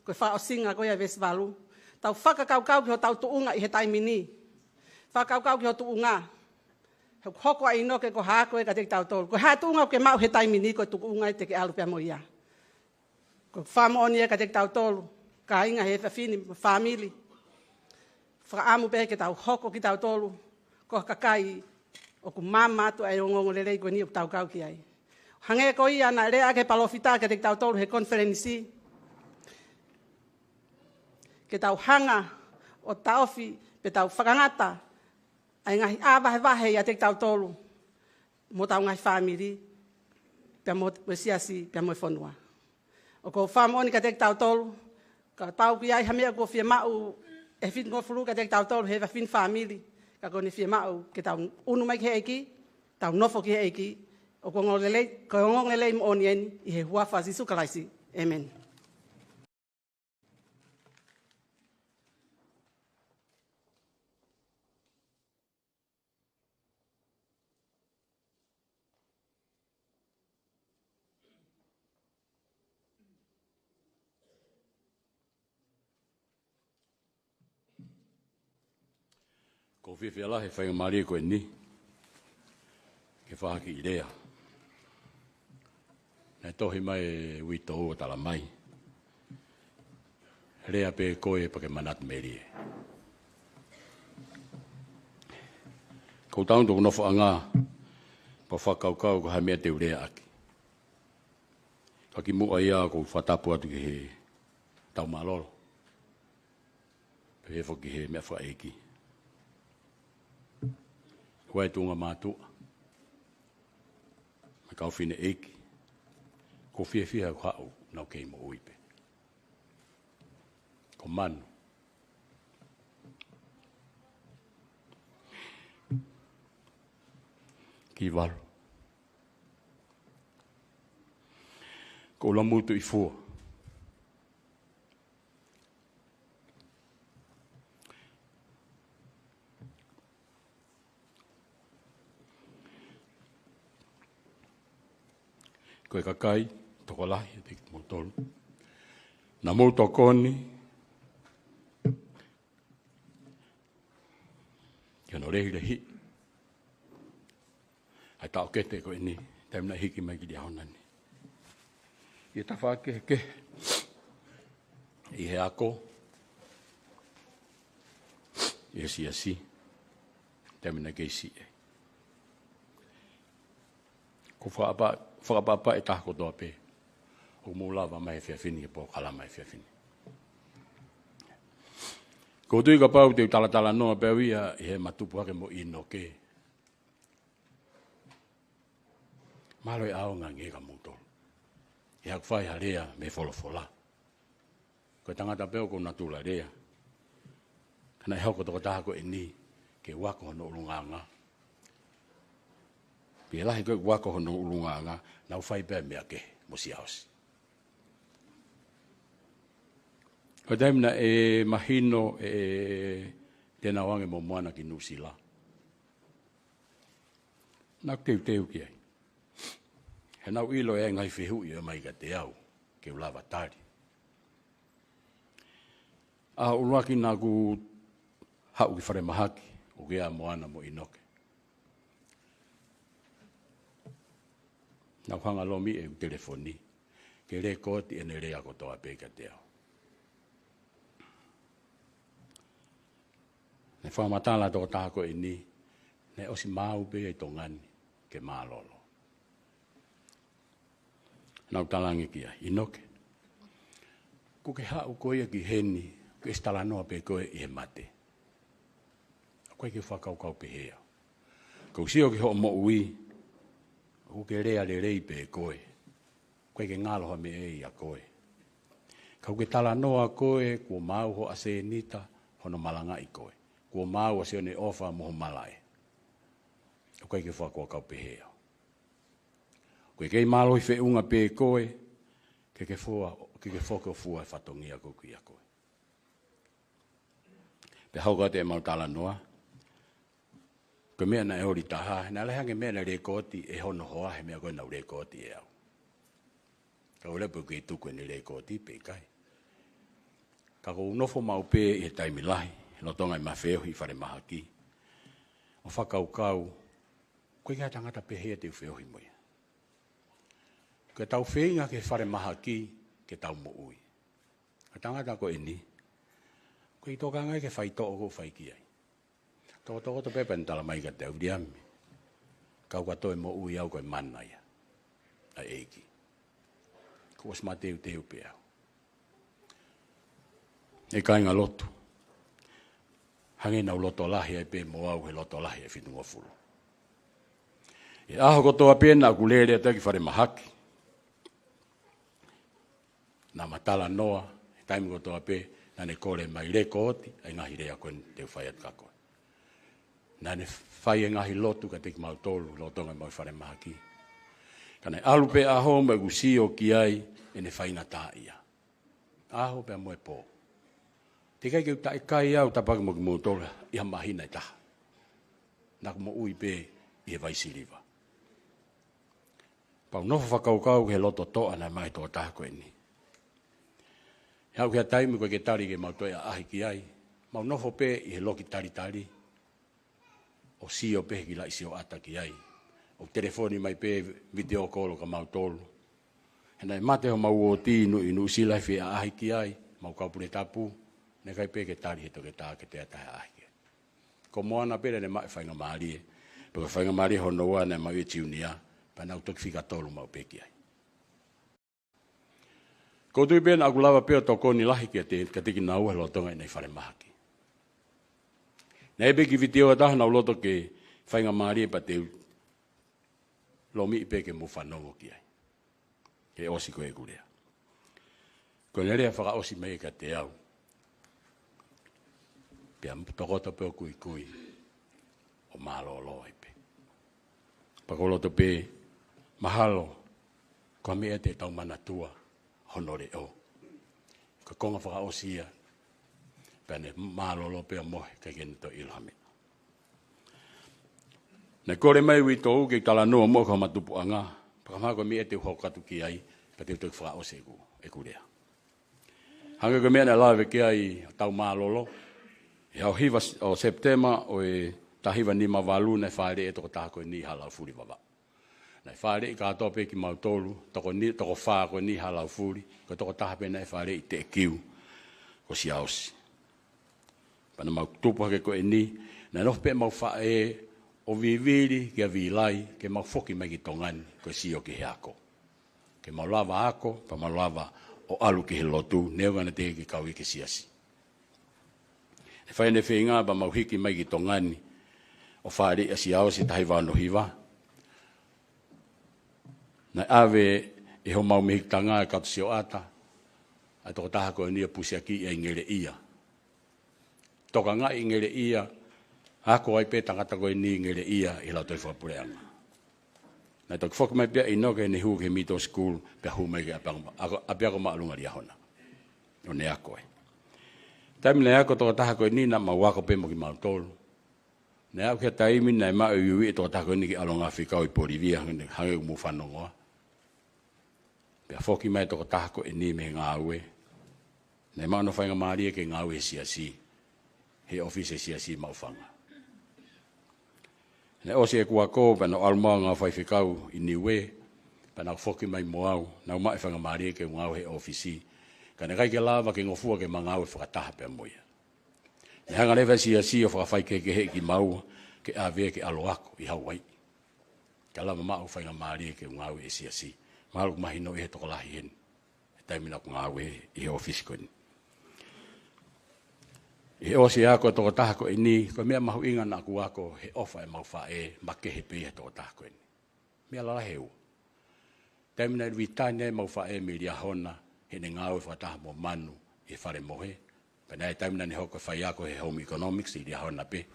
ko e fakaʻosinga ko ia ʻo e veesi valu. Tau fakakaukau ki hotau tuʻunga ʻi he taimi ni. Fakakaukau ki ho tuʻunga. He ʻoku hoko ʻa ʻInoke ko ha ako ia kiate kitautolu. Ko e hā e tuʻunga ʻokú ke maʻu he taimi ni, ko e tuʻunga ia te ke ʻalu pea mo ia. Ko e fakamoʻoni ia kiate kitautolu, kāinga he efiafi ni, fāmili. Fakaʻamu pē ke tau hoko kitautolu ko ha kakai ʻoku maama atu ʻa e ongoongolelei ko eni ʻoku tau kau ki ai. Hangē ko ia naʻe lea ʻaki ʻe he palōfita kiate kitautolu he konifelenisi, ke tau hanga ʻo taʻofi pe tau fakangata ʻa e ngaahi ʻā vahevahe ʻiate kitautolu mo hotau ngaahi fāmili, pea mo, mo e siasi, pea mo e fonua. ʻOku ou fakamoʻoni kiate kitautolu, kapau ʻoku ʻi ai ha meʻa kuo fiemaʻu ʻe he Fitungofulu kiate kitautolu he efiafi ni, fāmili, ka kuó ne fiemaʻu ke tau ʻunu mai ki he ʻEiki, tau nofo ki he ʻEiki, ʻOku ongoongolelei, ko e ongoongolelei moʻoni eni ʻi he huafa ʻo Sīsū Kalaisi. ʻĒmeni. ʻOku ou fiefia lahi he faingamālie ko eni ke fakahoko e lea naʻe tohi mai ʻe uitou ʻo talamai: Lea pē koe pea ke manatu melie. ʻOku ou tau ʻi hoku nofoʻanga pea fakakaukau ko e hā e meʻa te u leaʻaki. Ka kimuʻa ia ʻoku ou fakatapu atu ki he tau mālōlō, pehē foki ki he meʻa fakaʻeiki, ʻa e tuʻunga mātuʻa mo e kau fineʻeiki. ʻOku ou fiefia he ʻoku haʻu ʻo nau kei moʻui pē. Ko Manu Kivalu, ko ʻUlamutuʻifua. Ko e kakai tokolahi ʻiate kimoutolu naʻa mou tokoni ki hono lehilehiʻi ʻa e taʻokete ko eni, taimi naʻe hiki mai ki Liahona ni, ʻi he tafaʻaki kehekehe, ʻi he ako, ʻi he siasi, taimi naʻe kei siʻi. ʻOku ou fakaʻapaʻapa, fakaʻapaʻapa e taha kotoa pē ʻoku mou lava mai he efiafi ni ke polokalama he efiafi ni. ʻOku ou tui kapau te u talatalanoa pē au ia ʻi heʻema tupu hake mo ʻInoke, mālō e ʻaonga ange kia moutolu. ʻI heʻeku fai ha lea mei he folofola, ko e tangata pē au ʻoku ou natula lea. Ka naʻe hoko tokotaha ko eni ke u ako hono ʻulungaanga. Pea lahi ko ē ʻeku ako hono ʻulungaanga, naʻá ku fai pē ʻa e meʻa kehe mo Siaosi. Ko e taimi naʻe mahino ʻe Tenauange mo Moana ki Nuʻusila, naʻá ku teuteu ki ai he naʻá ku ʻilo ʻe ʻi ai e ngaahi fehuʻi ʻe ʻomai kiate au ke u lava tali. ʻAho ʻuluaki naʻá ku haʻu ki falemahaki ʻoku ʻi ai ʻa Moana mo ʻInoke, naʻá ku hanga ʻo lomi ʻeku telefoni ke lēkooti ʻene lea kotoa pē kiate au. Naʻe fakamatala ʻa e tokotaha ko eni naʻe ʻosi maau pē ia ʻi Tonga ni ke mālōlō. Naʻá ku talaange ki ai, ʻInoke, ʻokú ke haʻu koe ia ki heni, ʻokú ke ʻosi talanoa pē koe ʻi he mate. ʻOku ʻikai ke u fakakaukau pehē au. ʻOku ou sio ki hoʻo moʻui, ʻokú ke lea lelei pē koe. ʻOku ʻikai ke ngalo ha meʻa ia ʻia koe. Ka ʻokú ke talanoa koe kuo maau hoʻo ʻasenita hono malangaʻi koe, kuo maau ʻa Sione ʻOfa mo hoʻo malaʻe. ʻOku ʻikai ke u fakakaukau pehē au. ʻOkú ke kei mālohi feʻunga pē koe ke ke fua, ke ke foki ʻo fua e fatongia ko ē ʻoku ʻia koe. Pea hoko atu ʻemau talanoa, ko e meʻa naʻe holi taha, naʻe lahi ange e meʻa naʻe lēkooti ʻe hono hoa he meʻa ko ē naʻá ku lēkooti ʻe au. Ka ʻoku ou ʻiloʻi pe ʻokú ke tuku ʻene lēkooti pe ʻikai. Ka ʻoku ou nofo maʻu pē ʻi he taimi lahi lolotonga ʻema feohi ʻi falemahaki ʻo fakakaukau, ko e hā e tangata pehē te u feohi mo ia. Ko ʻetau feinga ki he falemahaki ke tau moʻui. Ko e tangata ko eni, ʻoku ʻikai tokanga ia ki he faitoʻo ʻoku ou fai ki ai. Tokotokoto pē pea ne talamai kiate au, Viliami, kapau ʻoku ke toe moʻui au ko e mana ia ʻa e ʻEiki. Kuo ʻosi mateuteu pē au. ʻE kāingalotu, hangē naʻá ku loto lahi ai pē mo au he loto lahi ʻa e fitungofulu. ʻI he ʻaho kotoa pē naʻá ku lele atu ai ki falemahaki, naʻá ma talanoa, he taimi kotoa pē naʻá ne kole mai, lēkooti ʻa e ngaahi lea ko eni te u fai atu kia koe. Naʻá ne fai e ngaahi lotu kiate kimautolu lolotonga ʻemau falemahaki. Ka naʻe ʻalu pē ʻaho mo ʻeku sio ki ai ʻene faingataʻaʻia. ʻAho pea mo e pō. Teʻeki ai ke u taʻekai au tāpuaki mo kimoutolu ʻi ha māhina ʻe taha. Naʻa ku moʻui pē ʻi he vai siliva. Pea u nofo fakakaukau ki he loto toʻa naʻe maʻu ʻe he tokotaha ko eni. He ʻoku ʻi ai e taimi ko ē ke tali ke mau toe ʻaʻahi ki ai. Mau nofo pē ʻi he loki talitali. ʻO sio pē he kiʻi laʻi sioʻata ki ai. ʻO telefoni mai pē vitiō kolo kia mautolu. He naʻe mate homau uōtí ʻi Nuʻu, ʻi Nuʻusila he fie ʻaʻahi ki ai, mau kau pule tapu, naʻe ʻikai pē ke tali he toketā ke toe ʻaʻahi ki ai. Ko Moana pē naʻe maʻu e faingamālie, pea ko e faingamālie hono ua naʻe maʻu ʻe Junior, pea naʻa ku toki fika tolu maʻu pē ki ai. ʻOku ou tui pē naʻa ku lava pē ʻo tokoni lahi kiate, kiate kinaua he lolotonga ʻenau falemahaki. Naʻe ʻi ai pē kiʻi vitiō ʻe taha naʻa ku loto ke faingamālie pea te u lomiʻi pē ke mou fanongo ki ai. He ʻosi ko ē ʻeku lea. Ko ʻene lea fakaʻosi mai kiate au. Pea tokoto pē ʻo kuikui. ʻO mālōlō ai pē. Pea ʻoku ou loto pē, mahalo, ko e meʻa te tau manatua hono leʻo. Ko e konga fakaʻosi ia, pea ne mālōlō pē ʻo mohe, ʻikai ke ne toe ʻilo ha meʻa. Naʻe kole mai e uitou ke u talanoa muʻa ki homa tupuʻanga, pea ka mahalo ko e meʻa te u hoko atu ki ai, pea te u toki fakaʻosi ʻeku, ʻeku lea. Hangē ko e meʻa naʻe lave ki ai hotau mālōlō, he ʻaho hiva ʻo Sepitema ʻo e taha hiva nima valu naʻe fāʻeleʻi e tokotaha ko eni ʻi Halaufuli Vavaʻu. Naʻe fāʻeleʻi kātoa pē kimautolu, toko ni-, toko fā ko eni ʻi Halaufuli, ko e tokotaha pē naʻe fāʻeleʻi teʻeki, ko Siaosi. Pea naʻa mau tupu hake ko eni, naʻe nofo pē ʻemau faʻē ʻo vivili kia Vilai, ke mau foki mai ki Tonga ni, ko e sio ki he ako. Ke mau lava ako, pea mau lava ʻo ʻalu ki he lotu, neongo naʻe teʻeki ke kau ia ki he siasi. ʻE fai ʻene feinga pea mau hiki mai ki Tonga ni, ʻo fāʻeleʻi ʻa Siaosi taha hiva ono hiva. Naʻe ʻave ʻe homau mehikitanga ʻe Katusioʻata, ʻa e tokotaha ko eni ʻo pusiaki ʻi Ngeleʻia. Tokangaʻi ʻi Ngeleʻia, ako ai pē tangata ko eni ʻi Ngeleʻia ʻi he Lautohi Fakapuleʻanga. Naʻe toki foki mai pē ʻa ʻInoke ʻene hū ki he middle school, pea hū mai ki ʻapiako, ako, ʻapiako māʻolunga Liahona. ʻO ne ako ai. Taimi naʻe ako e tokotaha ko eni naʻa mau ako pē mo kimautolu. Naʻe aʻu ki he taimi naʻe maʻu e uiuiʻi e tokotaha ko eni ki ʻAlonga Fika ʻi Polivia hangē, hangē ko ʻeku fanongoa. Pea foki mai e tokotaha ko eni mei he ngāue. Naʻe maʻu hono faingamālie ke ngāue he siasi. He ʻōfisi e siasi Maʻufanga. Naʻe ʻosi ʻeku ako, pea naʻa ku ʻalu mai ʻo ngāue fakafaifekau ʻi Niue, pea naʻa ku foki mai mo au, naʻa ku maʻu e faingamālie ke u ngāue he ʻōfisi. Ka naʻe ʻikai ke lava ke ngofua ke ma ngāue fakataha pea mo ia. Naʻe hanga leva e siasi ʻo fakafaikehekeheʻi kimaua, ke ʻave ke ʻalu ʻo ako ʻi Hauaiʻi. Ka lava maʻu faingamālie ke u ngāue he siasi. Mahalo ʻoku mahinoʻi ʻe he tokolahi heni. He taimi naʻa ku ngāue ʻi he ʻōfisi ko eni. ʻI he ʻosi e ako e tokotaha ko eni, ko e meʻa mahuʻinga naʻa ku ako he ʻofa ʻemau faʻē, makehe pē ia he tokotaha ko eni. Meʻa lalahi ʻe ua. Taimi naʻe ʻi Vilitānia ai ʻemau faʻē mei Liahona, heʻene ngāue fakataha mo Manu ʻi he fale mohe. Pea naʻe taimi naʻa ne hoko ko e faiako he Home Economics ʻi Liahona pē.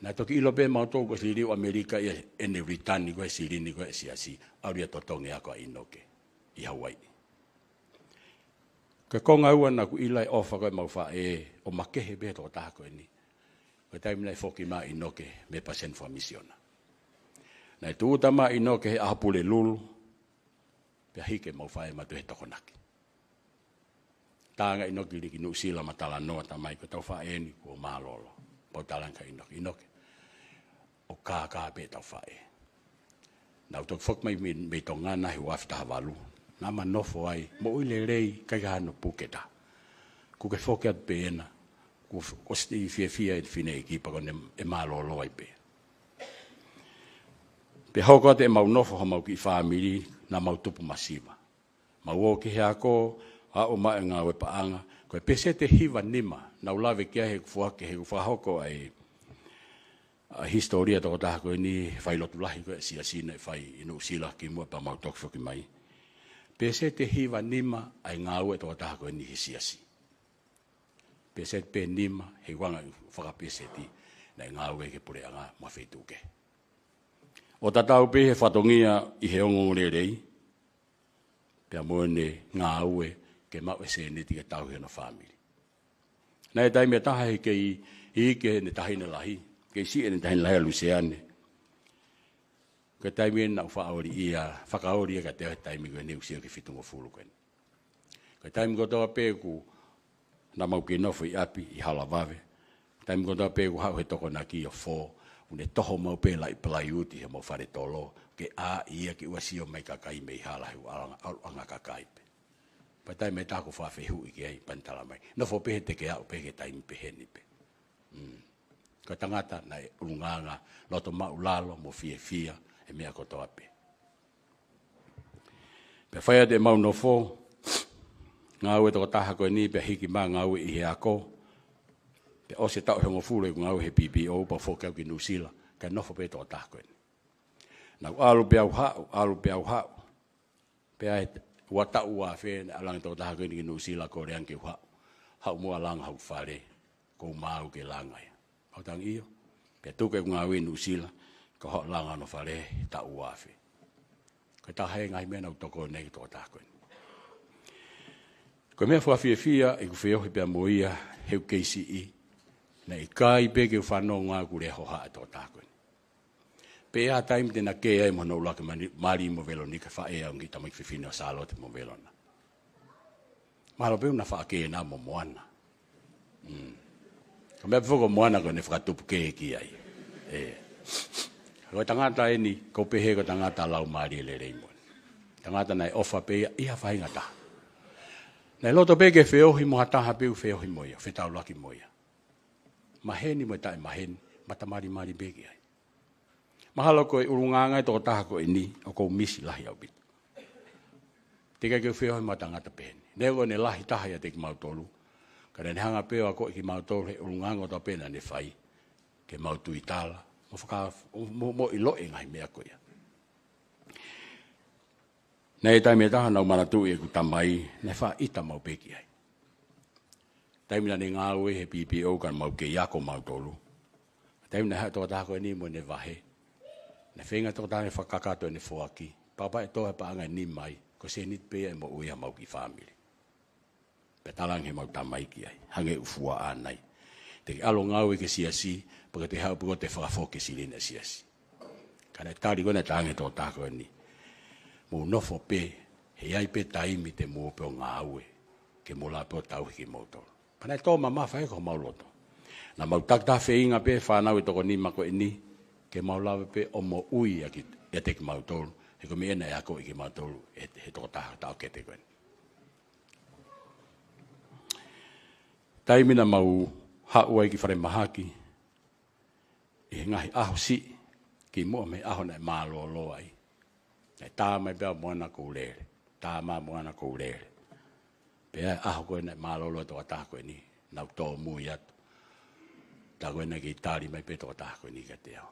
Naʻe toki ʻilo pē ʻe mautolu kuo ʻosi liliu ʻAmelika ia ʻene return ko ē silini ko ē e siasi, ʻalu ia ʻo totongi e ako ʻa ʻInoke ʻi Hauaiʻi. Ko e konga ua naʻa ku ʻilo ai e ʻofa ko ē ʻemau faʻē, ʻo makehe pē he tokotaha ko eni. Ko e taimi naʻe foki mai ʻa ʻInoke mei he Palesiteni Fakamisiona. Naʻe tūʻuta mai ʻa ʻInoke he ʻaho Pulelulu, pea hiki ʻemau faʻē mautolu he Tokonaki. Talaange ʻa ʻInoke liki Nuʻusila mo talanoa, tamai, ko ʻetau faʻē eni kuo mālōlō. Pea u talaange kia ʻInoke, ʻInoke, ʻoku kākā pē ʻetau faʻē. Naʻa ku toki foki mai mei, mei Tonga na he ua afe taha valu. Naʻa ma nofo ai, moʻui lelei, ʻikai ke ʻi ai hano puke ʻe taha. Kuo ke foki atu pē ena, kuo f-, ʻosi fiefia e fineʻeiki pea ko ʻene, ʻe mālōlō ai pē. Pea hoko atu ʻemau nofo homau kiʻi fāmili, naʻa mau tupu masiva. Mau ō ki he ako, aʻu mai e ngāue paʻanga, ko e peseti ʻe hiva nima, naʻa ku lave ki ai he ʻeku foaki, he ʻeku fakahoko ʻa e, ʻa e hisitōlia e tokotaha ko eni, he failotu lahi ko ē e siasi naʻe fai ʻi Nuʻusila kimuʻa pea mau toki foki mai. Peseti ʻe hiva nima ʻa e ngāue e tokotaha ko eni he siasi. Peseti pē nima, he ʻuhinga e fakapeseti, naʻe ngāue ki he puleʻanga mo e feituʻu kehe. ʻO tatau pē he fatongia ʻi he ongoongolelei, pea mo ʻene ngāue ke maʻu e sēniti ke tauhi hono fāmili. Naʻe taimi ʻe taha he kei iiki ʻene taʻahine lahi, kei siʻi ʻene taʻahine lahi ʻa Luseane. Ko e taimi ʻeni naʻa ku fakaoli ia, fakaoli ia kiate au he taimi ko eni ʻoku ou sio ki he fitungofulu ko eni. Ko e taimi kotoa pē ʻoku, naʻa mau kei nofo ʻi ʻapi ʻi Halavave. Taimi kotoa pē ʻoku haʻu he Tokonaki ʻo fō, ʻoku ne toho maʻu pē laʻi palaiuti he mau fale tolo, ke ʻā ia ke ʻoua ʻe sio mai kakai mei hala he ʻoku ʻalu ʻanga, ʻalu ʻanga kakai pē. Pea taimi ʻe taha ʻoku ou fakafehuʻi ki ai, pea ne tala mai, nofo pē he teke aʻu pē ki he taimi peheni pē. Mm. Ko e tangata naʻe ʻulungaanga, loto māʻulalo mo fiefia he meʻa kotoa pē. Pea fai atu ʻemau nofo, ngāue e tokotaha ko eni, pea hiki mai e ngāue ʻi he ako. Pea ʻosi e taʻu ʻe hongofulu ʻeku ngāue he P P O, pea foki au ki Nuʻusila, kae nofo pē e tokotaha ko eni. Naʻa ku ʻalu pē au haʻu, ʻalu pē au haʻu. Pea ʻi he ua taʻu ua afe, naʻe ʻalu ange e tokotaha ko eni ki Nuʻusila, kole ange ke u haʻu. Haʻu mo ʻalu ange hoku fale, ʻoku ou maau ke langa ia. Mau tangi ʻio. Pea tuku ʻeku ngāue ʻi Nuʻusila, kau haʻu ʻo langa hono fale he taʻu ua afe. Ko e taha e ngaahi meʻa naʻa ku tokoni ai ki he tokotaha ko eni. Ko e meʻa fakafiefia ʻeku feohi pea mo ia, he ʻoku kei siʻi, naʻe ʻikai pē ke u fanongo au ki he lea hohaʻa e tokotaha ko eni. Pea ʻi ai e taimi te na kē ai mo hono ʻuluaki mali, Mali mo Velonika, faʻē ʻa e ongo kiʻi tamaiki fefine ʻo Sālote mo Velona. Mahalo pē ʻoku na faʻa kē ʻena mo Moana. Mm. Ko e meʻa pē foki ko Moana ko ʻene fakatupu kē ki ai. ʻE. Ko e tangata ʻeni, ʻoku ou pehē ko e tangata laumālie lelei moʻoni. Tangata naʻe ʻofa pē ia ʻi ha faʻahinga taha. Naʻe loto pē ke feohi mo ha taha pē ʻoku feohi mo ia, fetaulaki mo ia. Maheni mo e taʻemaheni, matamalimali pē ki ai. Mahalo ko e ʻulungaanga e tokotaha ko eni, ʻoku ou misi lahi ʻaupito. Teʻeki ai ke u feohi mo ha tangata peheni. Neongo ʻene lahi taha ʻiate kimautolu, ka naʻa ne hanga pē ʻo akoʻi kimautolu he ʻulungaanga kotoa pē naʻa ne fai, ke mau tuitala, mo faka-, mo, mo ʻiloʻi e ngaahi meʻa ko ia. Naʻe ʻi ai e taimi ʻe taha naʻa ku manatuʻi ʻeku tamai, naʻe faʻa ʻita maʻu pē ki ai. Taimi naʻa ne ngāue he P P O ka mau kei ako mautolu. Taimi naʻe haʻu e tokotaha ko eni mo ʻene vahe, naʻe feinga e tokotaha ʻo fakakakato ʻene foaki. Papa ʻe tō he paʻanga ʻe nima ai, ko e sēniti pē ia ʻe moʻui ai homau kiʻi fāmili. Pea talaange ʻe heʻemau tamai ki ai, hangē ʻoku fuaʻa ʻanai. Te ke ʻalu ʻo ngāue ki he siasi, pea ke te haʻu pē koe ʻo te fakafoki e silini ʻa e siasi. Ka naʻe tali ko ē naʻe talaange ʻe he tokotaha ko eni, mou nofo pē, he ʻe ʻi ai pē taimi te mou ō pē ʻo ngāue, ke mou lava pē ʻo tauhi kimoutolu. Pea naʻe tō mamafa ia ki homau loto. Naʻa mau takitaha feinga pē fānau ʻe toko nima ko eni, ke mau lava pē ʻo moʻui ʻaki, ʻiate kimautolu, he ko e meʻa eni naʻe akoʻi kimautolu ʻe he tokotaha taʻokete ko eni. Taimi naʻa mau haʻu ai ki falemahaki, ʻi he ngaahi ʻaho siʻi, kimuʻa mei he ʻaho naʻe mālōlō ai. Naʻe tā mai pē ʻa Moana ʻoku ou lele, tā mai ʻa Moana ʻoku ou lele. Pea ʻi he ʻaho ko ē naʻe mālōlō ai e tokotaha ko eni, naʻa ku tōmui atu. Tā ko ē naʻe kei tali mai pē e tokotaha ko eni kiate au.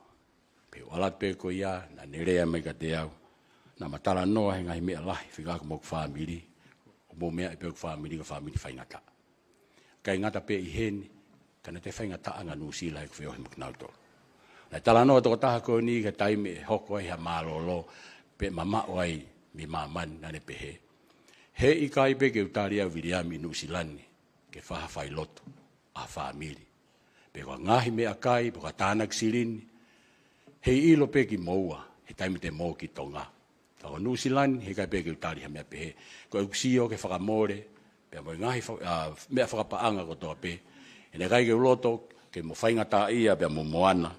Pea u ʻalu atu pē ko ia, naʻa ne lea mai kiate au. Naʻa ma talanoa he ngaahi meʻa lahi, fika ʻaki mo hoku fāmili. ʻOku mou meaʻi pē hoku fāmili, ko e fāmili faingataʻa. ʻIkai ngata pē ʻi heni, ka naʻe toe faingataʻa ange ʻa Nuʻusila heʻeku feohi mo kinautolu. Naʻe talanoa e tokotaha ko eni ki he taimi ʻe hoko ai ha mālōlō, pe mamaʻo ai mei māmani, naʻa ne pehē, he ʻikai pē ke u tali au Viliami ʻi Nuʻusila ni, ke fai ha failotu ʻa e fāmili. Pe ko e ngaahi meʻakai, pe ko e tānaki silini, heiʻilo pē kimoua, he taimi te mou ō ki Tonga. Ka ko Nuʻusila ni, he ʻikai pē ke u tali ha meʻa pehē. Ko ʻeku sio ki he fakamole, pea mo e ngaahi fa-, ʻa, meʻa fakapaʻanga kotoa pē. He naʻe ʻikai ke u loto, ke mo faingataʻaʻia, pea mo Moana,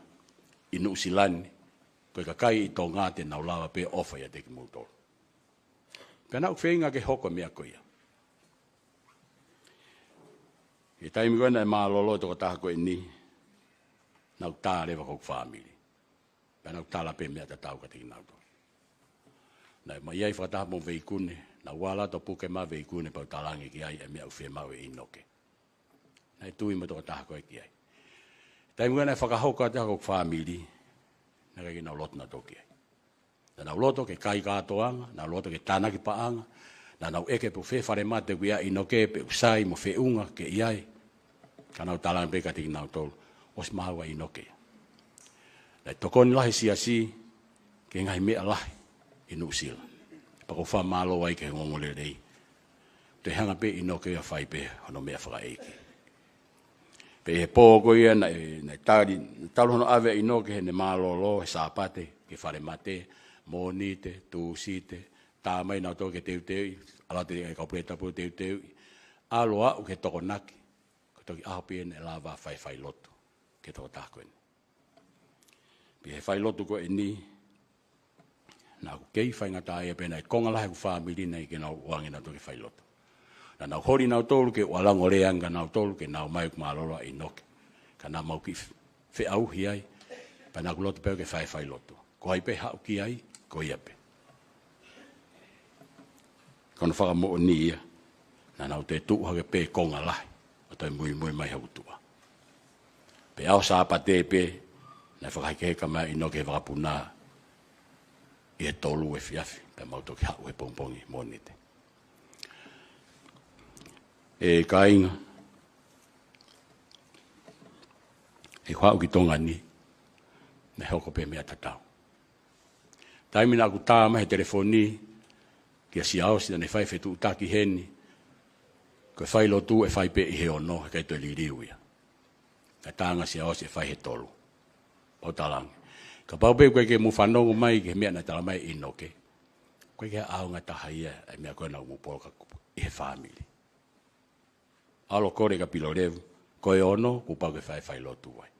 ʻi Nuʻusila ni, ko e kakai ʻi Tonga te nau lava pē ʻo ʻofa ʻiate kimoutolu. Pea naʻa ku feinga ke hoko e meʻa ko ia. ʻI he taimi ko ē naʻe mālōlō e tokotaha ko eni, naʻa ku tā leva ki hoku fāmili. Pea naʻa ku tala pē meʻa tatau kiate kinautolu. Naʻe ma ʻi ai fakataha mo Veikune, naʻa ku ʻalu atu ʻo puke mai ʻa Veikune pea u talaange ki ai e meʻa ʻoku fiemaʻu ʻe ʻInoke. Naʻe tui mo e tokotaha ko ē ki ai. Taimi ko ē naʻe fakahoko atu ai hoku fāmili, naʻe ʻikai ke nau loto nautolu ki ai. Naʻa nau loto ke kai kātoanga, naʻa nau loto ke tānaki paʻanga, naʻa nau ʻeke pe ʻoku fē falemate ʻoku ʻi ai ʻa ʻInoke pe ʻoku sai mo feʻunga ke ʻi ai. Ka naʻa ku talaange pē kiate kinautolu, ʻosi maau ʻa ʻInoke. Naʻe tokoni lahi e siasi, he ngaahi meʻa lahi ʻi Nuʻusila. Pea ʻoku ou fakamālō ai ki he ongoongolelei. Toe hanga pē ʻa ʻInoke ʻo fai pē hono meʻa fakaʻeiki. Pea ʻi he pō ko ia naʻe, naʻe tali, talu hono ʻave ʻa ʻInoke heʻene mālōlō he Sāpate ki he falemate, Mōnite, Tūsite, tā mai nautolu ke teuteuʻi, ʻalu atu e kau Puleʻanga Tapu teuteuʻi, ʻalu ʻo aʻu ki he Tokonaki, ko e toki ʻaho pē ia naʻe lava fai failotu ki he tokotaha ko eni. Pea ʻi he failotu ko eni, naʻa ku kei faingataʻaʻia pē naʻe konga lahi ʻeku fāmili naʻe ʻikai ke nau ʻoange nautolu ke failotu. Naʻa nau holi nautolu ke u ʻalu ʻo lea ange kia nautolu ke nau ō mai ʻo mālōlō ʻa ʻInoke. Ka naʻa mau kiʻi feʻauhi ai, pea naʻa ku loto pē au ke fai failotu. Ko hai pē haʻu ki ai, ko ia pē. Ko hono fakamoʻoni ia, naʻa nau toe tuʻu hake pē konga lahi, ʻo toe muimui mai hoku tuʻa. Pea ʻaho Sāpate pē, naʻe fakahekeheka mai ʻa ʻInoke he vakapuna ʻi he tolu efiafi, pea mau toki haʻu he pongipongi Mōnite. ʻE kāinga, ʻeku haʻu ki Tonga ni, naʻe hoko pē meʻa tatau. Taimi naʻa ku tā mai he telefoni kia Siaosi naʻa ne fai fetuʻutaki heni, ko e failotu ʻe fai pē ʻi he ono, he ʻikai toe liliu ia. Naʻe tā ange ʻa Siaosi ʻe fai he tolu. Pau talange. Kapau pē ʻoku ʻikai ke mou fanongo mai ki he meʻa naʻe tala mai ʻe ʻInoke, ʻoku ʻikai ke ʻaonga taha ia ʻa e meʻa ko ē naʻa mou poloka ʻi he fāmili. ʻAlu ʻo kole kia Pilolevu, ko e ono, kuo pau ke fai failotu ai.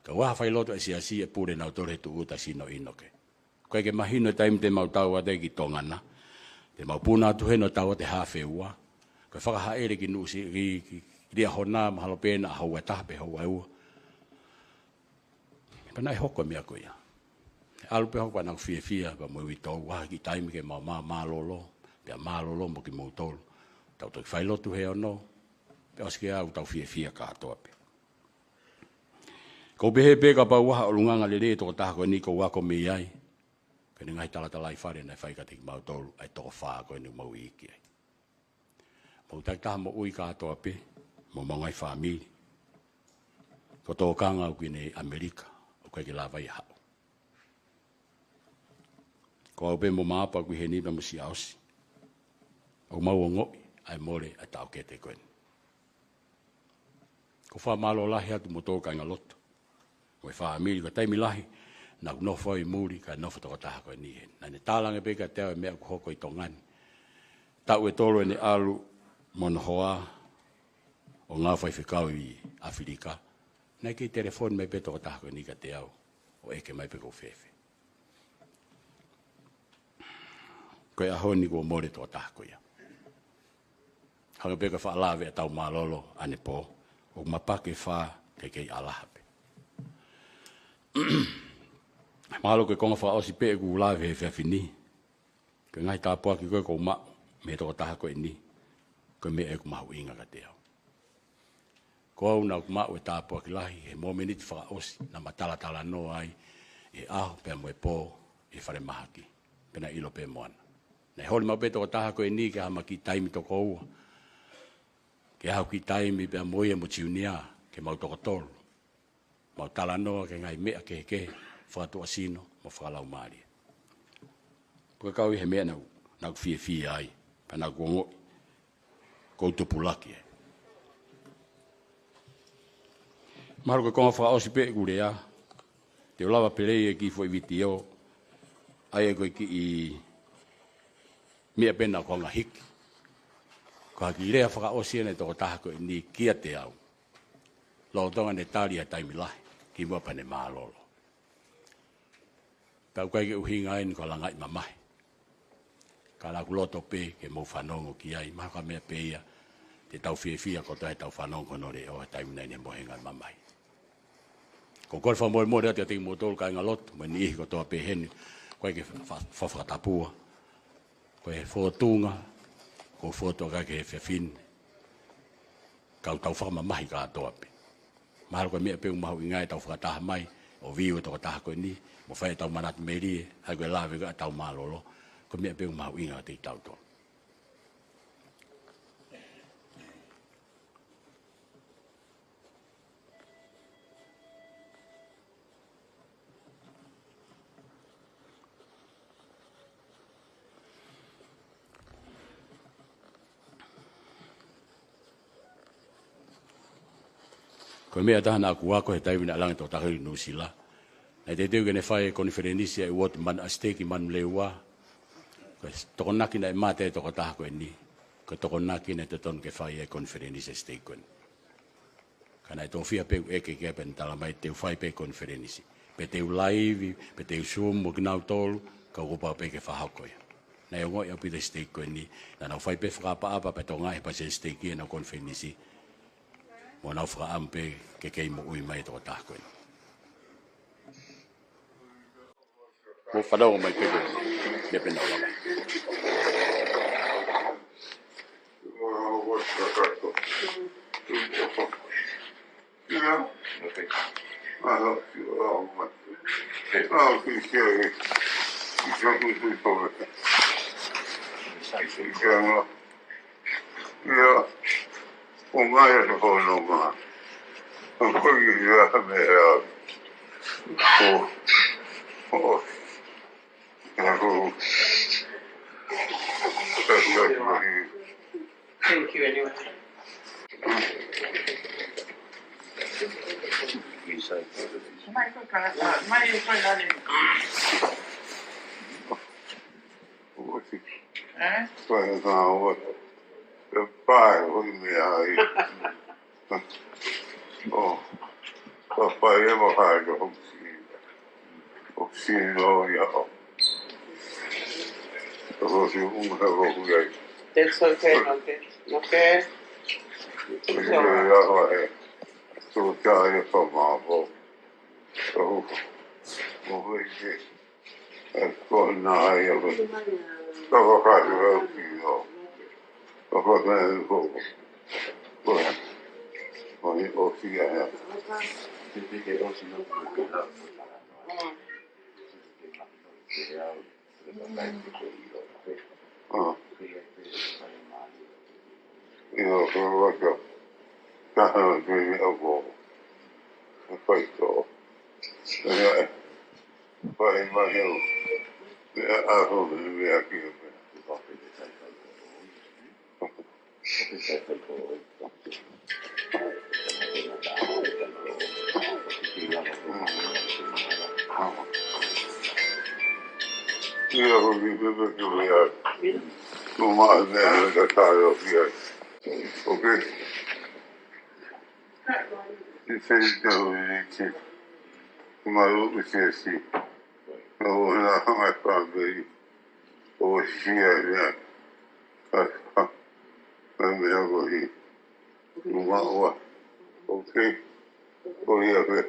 Ka ʻoku ʻi ai ha failotu ʻa e siasi ʻe pule nautolu he tūʻuta sino ʻInoke. ʻOku ʻikai ke mahino e taimi te mau tau atu ai ki Tonga na. Te mau puna atu heni ʻo tau atu he haafe ua. Ko e fakahaʻele ki Nuʻusi-, ki, ki, ki Liahona mahalo pē naʻa houa ʻe taha pe houa ʻe ua. Pea naʻe hoko e meʻa ko ia. ʻAlu pē hoko pea naʻa ku fiefia pea mo e uitou, ʻi ai ha kiʻi taimi ke mau mā-, mālōlō, pea mālōlō mo kimoutolu. Tau toki failotu he ono, pea ʻosi ki ai ʻoku tau fiefia kātoa pē. ʻOku ou pehē pē kapau ʻoku ʻi ai ha ʻulungaanga lelei e tokotaha ko eni ʻoku ou ako mei ai, ko ʻene ngaahi talatalaifale naʻe fai kiate kimautolu, ʻa e toko fā ko eni ʻoku mau iiki ai. Mou takitaha moʻui kātoa pē, mo homou ngaahi fāmili. Ko e tokanga ʻoku ʻi ai ʻi ʻAmelika, ʻoku ʻikai ke lava ia ʻo haʻu. Ko au pē mo Maapa ʻoku ʻi heni pea mo Siaosi. ʻOku mau ongoʻi ʻa e mole ʻa e taʻokete ko eni. ʻOku ou fakamālō lahi atu kimoutolu kāingalotu mo e fāmili, ko e taimi lahi naʻa ku nofo ai muli kae nofo e tokotaha ko eni heni. Naʻa ne talange pē kiate au e meʻa ʻoku hoko ʻi Tonga ni. Taʻu ʻe tolu ʻene ʻalu mo hono hoa ʻo ngāue fakafaifekau ʻi ʻAfilika, naʻe kei telefoni mai pē e tokotaha ko eni kiate au ʻo ʻeke mai pe ʻoku ou fēfē. Ko e ʻaho ni kuo mole e tokotaha ko ia. Hangē pē ko e faʻa lave ʻa e tau mālōlō ʻanepō, ʻoku mapaki e fā kae kei ʻalaha pē. Mahalo ko e konga fakaʻosi pē ʻeku lave he efiafi ni, ko e ngaahi tāpuaki ko ē ʻoku ou maʻu mei he tokotaha ko eni, ko e meʻa ia ʻoku mahuʻinga kiate au. Ko au naʻa ku maʻu e tāpuaki lahi he momeniti fakaʻosi naʻa ma talatalanoa ai he ʻaho pea mo e pō ʻi he falemahaki. Pea naʻe ʻilo pē ʻe Moana. Naʻe holi maʻu pē e tokotaha ko eni ke ʻi ai ha kiʻi taimi toko ua, ke ʻi ai ha kiʻi taimi pea mo ia mo Junior, ke mau toko tolu, mau talanoa ki he ngaahi meʻa kehekehe, fakatuʻasino mo fakalaumālie. Pea kau ia he meʻa naʻa ku, naʻa ku fiefia ai, pea naʻa ku ongoʻi ʻoku ou tupulaki ai. Mahalo ko e konga fakaʻosi pē ʻeku lea, te u lava pē lelei e kiʻi foʻi vitiō, ʻa ia ko e kiʻi meʻa pē naʻa ku hanga ʻo hiki. Ko ha kiʻi lea fakaʻosi ʻa e tokotaha ko eni kiate au, lolotonga ʻene tali ha taimi lahi kimuʻa pea ne mālōlō. Pea ʻoku ʻikai ke ʻuhinga eni ko e langaʻi mamahi. Ka naʻa ku loto pē ke mou fanongo ki ai, mahalo ko e meʻa pē ia te tau fiefia kotoa heʻetau fanongo ki hono leʻo he taimi naʻe ʻi ai ʻene mohenga mamahi. ʻOku ou kole fakamolemole atu kiate kimoutolu kāingalotu, mo e niʻihi kotoa pē heni, ʻoku ʻikai ke fa-, fa-, fakatapua. Ko e fōtunga ʻoku ou fōtunga ki ai he efiafi ni, ka ʻoku tau fakamamahi kātoa pē. Mahalo ko e meʻa pē ʻoku mahuʻinga ʻetau fakataha mai ʻo view e tokotaha ko eni, mo fai ʻetau manatu melie, ʻa ia ko e lave ko ē ʻa e tau mālōlō, ko e meʻa pē ʻoku mahuʻinga kiate kitautolu. Ko e meʻa ʻe taha naʻa ku ako he taimi naʻe langa e tokotaha ko eni ʻi Nuʻusila. Naʻe teuteu ke ne fai e konifelenisi ʻa e uooti Manu-, ʻa e siteiki Manurewa. Ko e tokonaki naʻe mate e tokotaha ko eni. Ko e tokonaki naʻe totonu ke fai e konifelenisi ʻa e siteiki ko eni. Ka naʻe tōfia pē ʻeku ʻeke ki ai pea ne talamai te u fai pē konifelenisi. Pe te u laivi, pe te u Zoom mo kinautolu, ka kuo pau pē ke fakahoko ia. Naʻe ongoʻi ʻaupito e siteiki ko eni, naʻa nau fai pē fakaʻapaʻapa pea tokangaʻi ʻe he palesiteni siteiki ʻenau konifelenisi. Mo nau fakaʻamu pē ke kei moʻui mai e tokotaha ko eni. Mou fanongo mai pē ko e meʻa pē naʻa ku lava. ʻIo, ʻo ngai ʻa e fononga. ʻO ko ia ha meʻa. ʻO, ʻo, ʻo, Thank you anyway. Eh? Pae, ko e meʻa ai. ʻO, ka pae e makai ka hoki. Hoki no ia ʻo. Ka hoki unga ka hoki ai. That's okay, okay. Okay. Ia, ia, ia, e. So, ka ia ka mapo. Ka hoki. Hoki ai. E ko na ai ʻa e. Ka ko ka ai ʻa e ʻio. Ka ko ka ai ko. Ko e. Ko e ʻosi ia. ʻA. ʻIo, ko e waka. Ka ha me me ʻa ko. E fai ko. E, e. Fai mai ʻo. Meʻa ʻa ko me meʻa ki he meʻa. Ia, ko e meʻa ki he meʻa. Ko e meʻa ka taʻe ʻosi ai. Okay. He said, no, he said, my witness, no, no, my family, oh, she, yeah, yeah. That's, that's, that's, that's, that's, that's, that's, that's, okay. Oh, yeah, okay.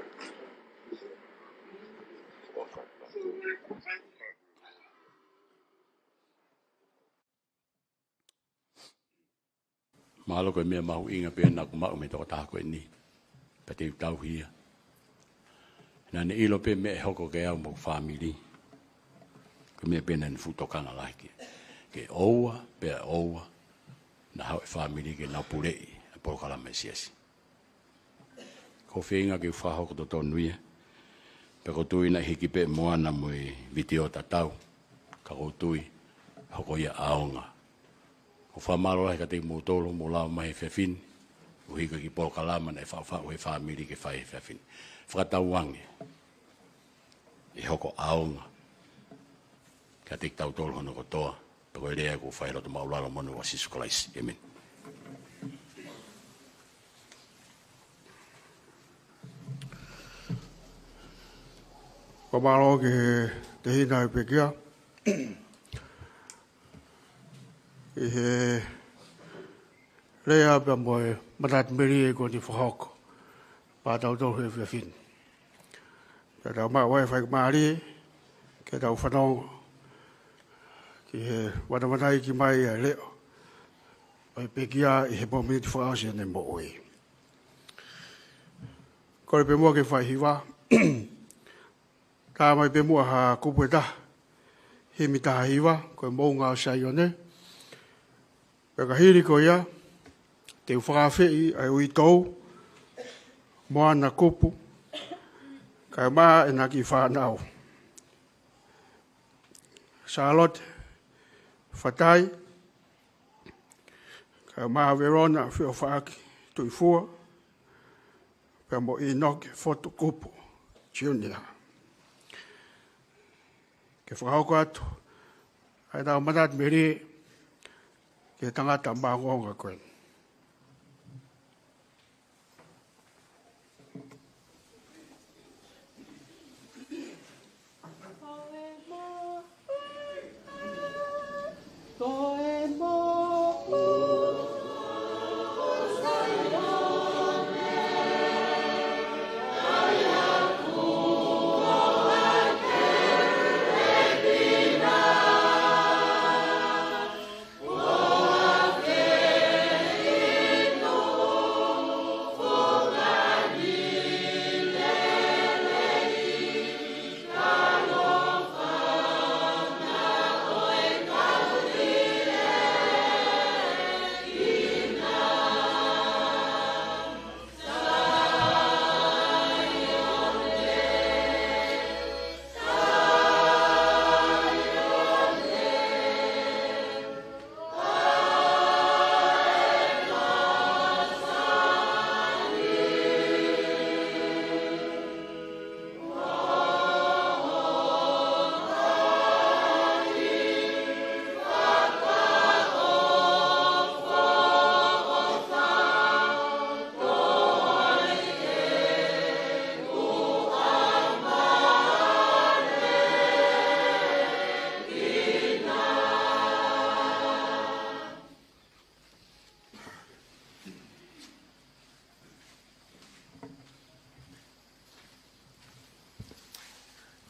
Mahalo ko e meʻa mahuʻinga pē naʻa ku maʻu mei he tokotaha ko eni. Pea te u tauhi ia. Naʻa ne ʻilo pē meʻa ʻe hoko kiate au mo hoku fāmili. Ko e meʻa pē naʻa ne fuʻu tokanga lahi ki ai. Ke ʻoua, pea ʻoua, naʻa haʻu e fāmili ke nau puleʻi e polokalama ʻa e siasi. Ko e feinga ke u fakahoko totonu ia. Pea ʻoku ou tui naʻe hiki pē ʻe Moana mo e vitiō tatau. Ka ʻoku ou tui, hoko ia ʻaonga. ʻOku ou fakamālō lahi kiate kimoutolu, mou lava mai he efiafi ni. ʻUhi ko e kiʻi polokalama naʻe faʻufaʻu he fāmili ke fai he efiafi ni. Fakatauange. ʻE hoko ʻaonga. Kiate kitautolu hono kotoa. Pea ko e lea ʻoku ou fai he loto māʻulalo mo e huafa ʻo Sīsū Kalaisi. ʻĒmeni. Fakamālō ki he tehina ʻo e pekia. ʻI he lea pea mo e manatu melie kuo ne fakahoko. Pea tau tau he efiafi ni. Pea tau maʻu ai e faingamālie, ke tau fanongo, ki he vanavanaiki mai ʻa e leʻo ʻo e pekia ʻi he momeniti fakaʻosi ʻene moʻui. Kole pē muʻa ke fai hiva, tā mai pē muʻa ha kupu ʻe taha, himi taha hiva, ko e Moʻunga ʻo Saione. Pea ka hili ko ia, te u fakaafeʻi ʻa e uitou, Moana Kupu, kae ʻumaʻā ʻena kiʻi fānau. Sālote Fatai, kae ʻumaʻā Verona Feʻofaʻaki Tuʻifua, pea mo ʻInoke Fotu Kupu Junior. Ke fakahoko atu ʻa ʻetau manatu melie ki he tangata maʻongoʻonga ko eni.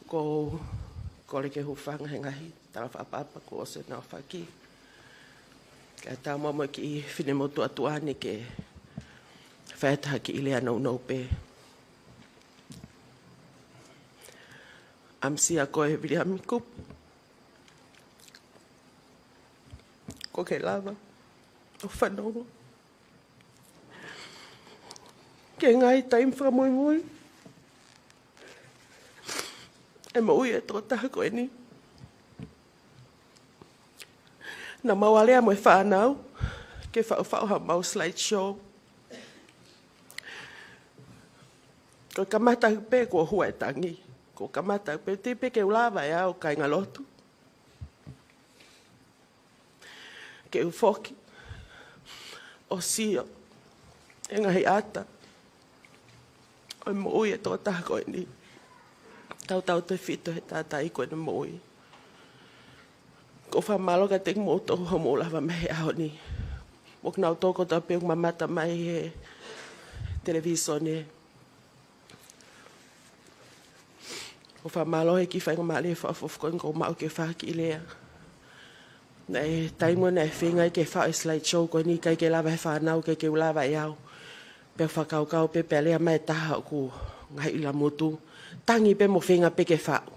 Ko, kole ke u hūfanga he ngaahi tala fakaʻapaʻapa kuo ʻosi ʻenau fai. Kae ʻatā muʻa mo e kiʻi finemotuʻa tuʻa ni ke fai atu ha kiʻi lea nounou pē. ʻAmusia koe Viliami Kupu. Kuo ke lava ʻo fanongo ki he ngaahi taimi fakamuimui ʻe moʻui e tokotaha ko eni. Naʻa mau alea mo e fānau ke faʻufaʻu haʻamau slide show. Ko e kamata pē kuo hua e tangi. Ko e kamata pē, teʻeki pē ke u lava ʻe au kāingalotu ke u foki ʻo sio e ngaahi ʻata ʻo e moʻui e tokotaha ko eni. Tautautefito he taʻataʻi ko eni moʻui. ʻOku ou fakamālō kiate kimoutolu hoʻomou lava mai he ʻaho ni. Mo kinautolu kotoa pē ʻoku mamata mai he televīsone. ʻOku ou fakamālō he kiʻi faingamālie fakaʻofoʻofa ko eni kuo u maʻu ke fai ha kiʻi lea. Naʻe taimi naʻe feinga ai ke faʻu e slide show ko eni, ʻikai ke lava he fānau, ʻikai ke u lava ʻe au. Pea fakakaukau pē, pea lea mai e taha ʻoku ngaahi ʻilamutu, tangi pē mo feinga pē ke faʻu.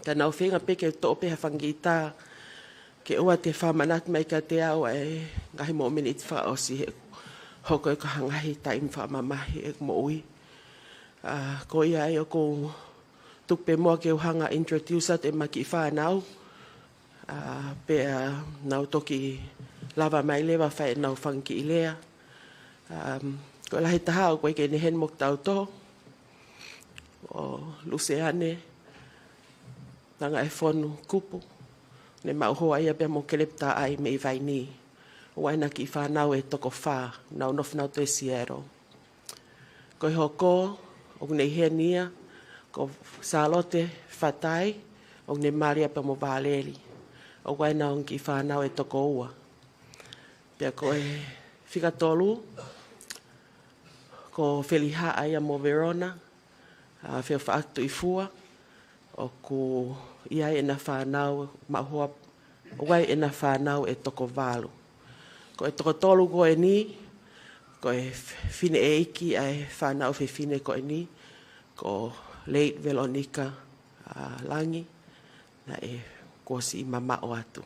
Ka naʻa ku feinga pē ke toʻo pē ha fanga kiʻi tā ke ʻoua te fakamanatu mai kiate au ʻa e ngaahi momeniti fakaʻosi he hoko ia ko ha ngaahi taimi fakamamahi ʻeku moʻui. ʻA, ko ia ai ʻoku ou tuku pē muʻa ke u hanga ʻo introduce atu ʻema kiʻi fānau. ʻA, pea nau toki lava mai leva ʻo fai ʻenau fanga kiʻi lea. Um, ko e lahi taha ʻoku ʻikai ke ne ʻi heni mo kitautolu, ko Luseane Tangaʻefonu Kupu, ne maʻu hoa ia pea mo Kelepi Taʻai mei Vainī. ʻOku ʻi ai ʻena kiʻi fānau ʻe toko fā, nau nofo nautolu ʻi Seattle. Ko e hoko, ʻoku ne ʻi heni ia, ko Sālote Fatai, ʻoku ne mali ia pea mo Vāleli. ʻOku ʻi ai ʻena ongo kiʻi fānau ʻe toko ua. Pea ko e fika tolu, ko Felihaʻa ia mo Verona, ʻa, Feofaʻaki Tuʻifua, ʻoku ʻi ai ʻena fānau maʻu hoa, ʻoku ʻi ai ʻena fānau ʻe toko valu. Ko e toko tolu ko eni, ko e f-, fineʻeiki ʻa e fānau fefine ko eni, ko late Veronica, ʻa, Langi, naʻe kuo siʻi mamaʻo atu.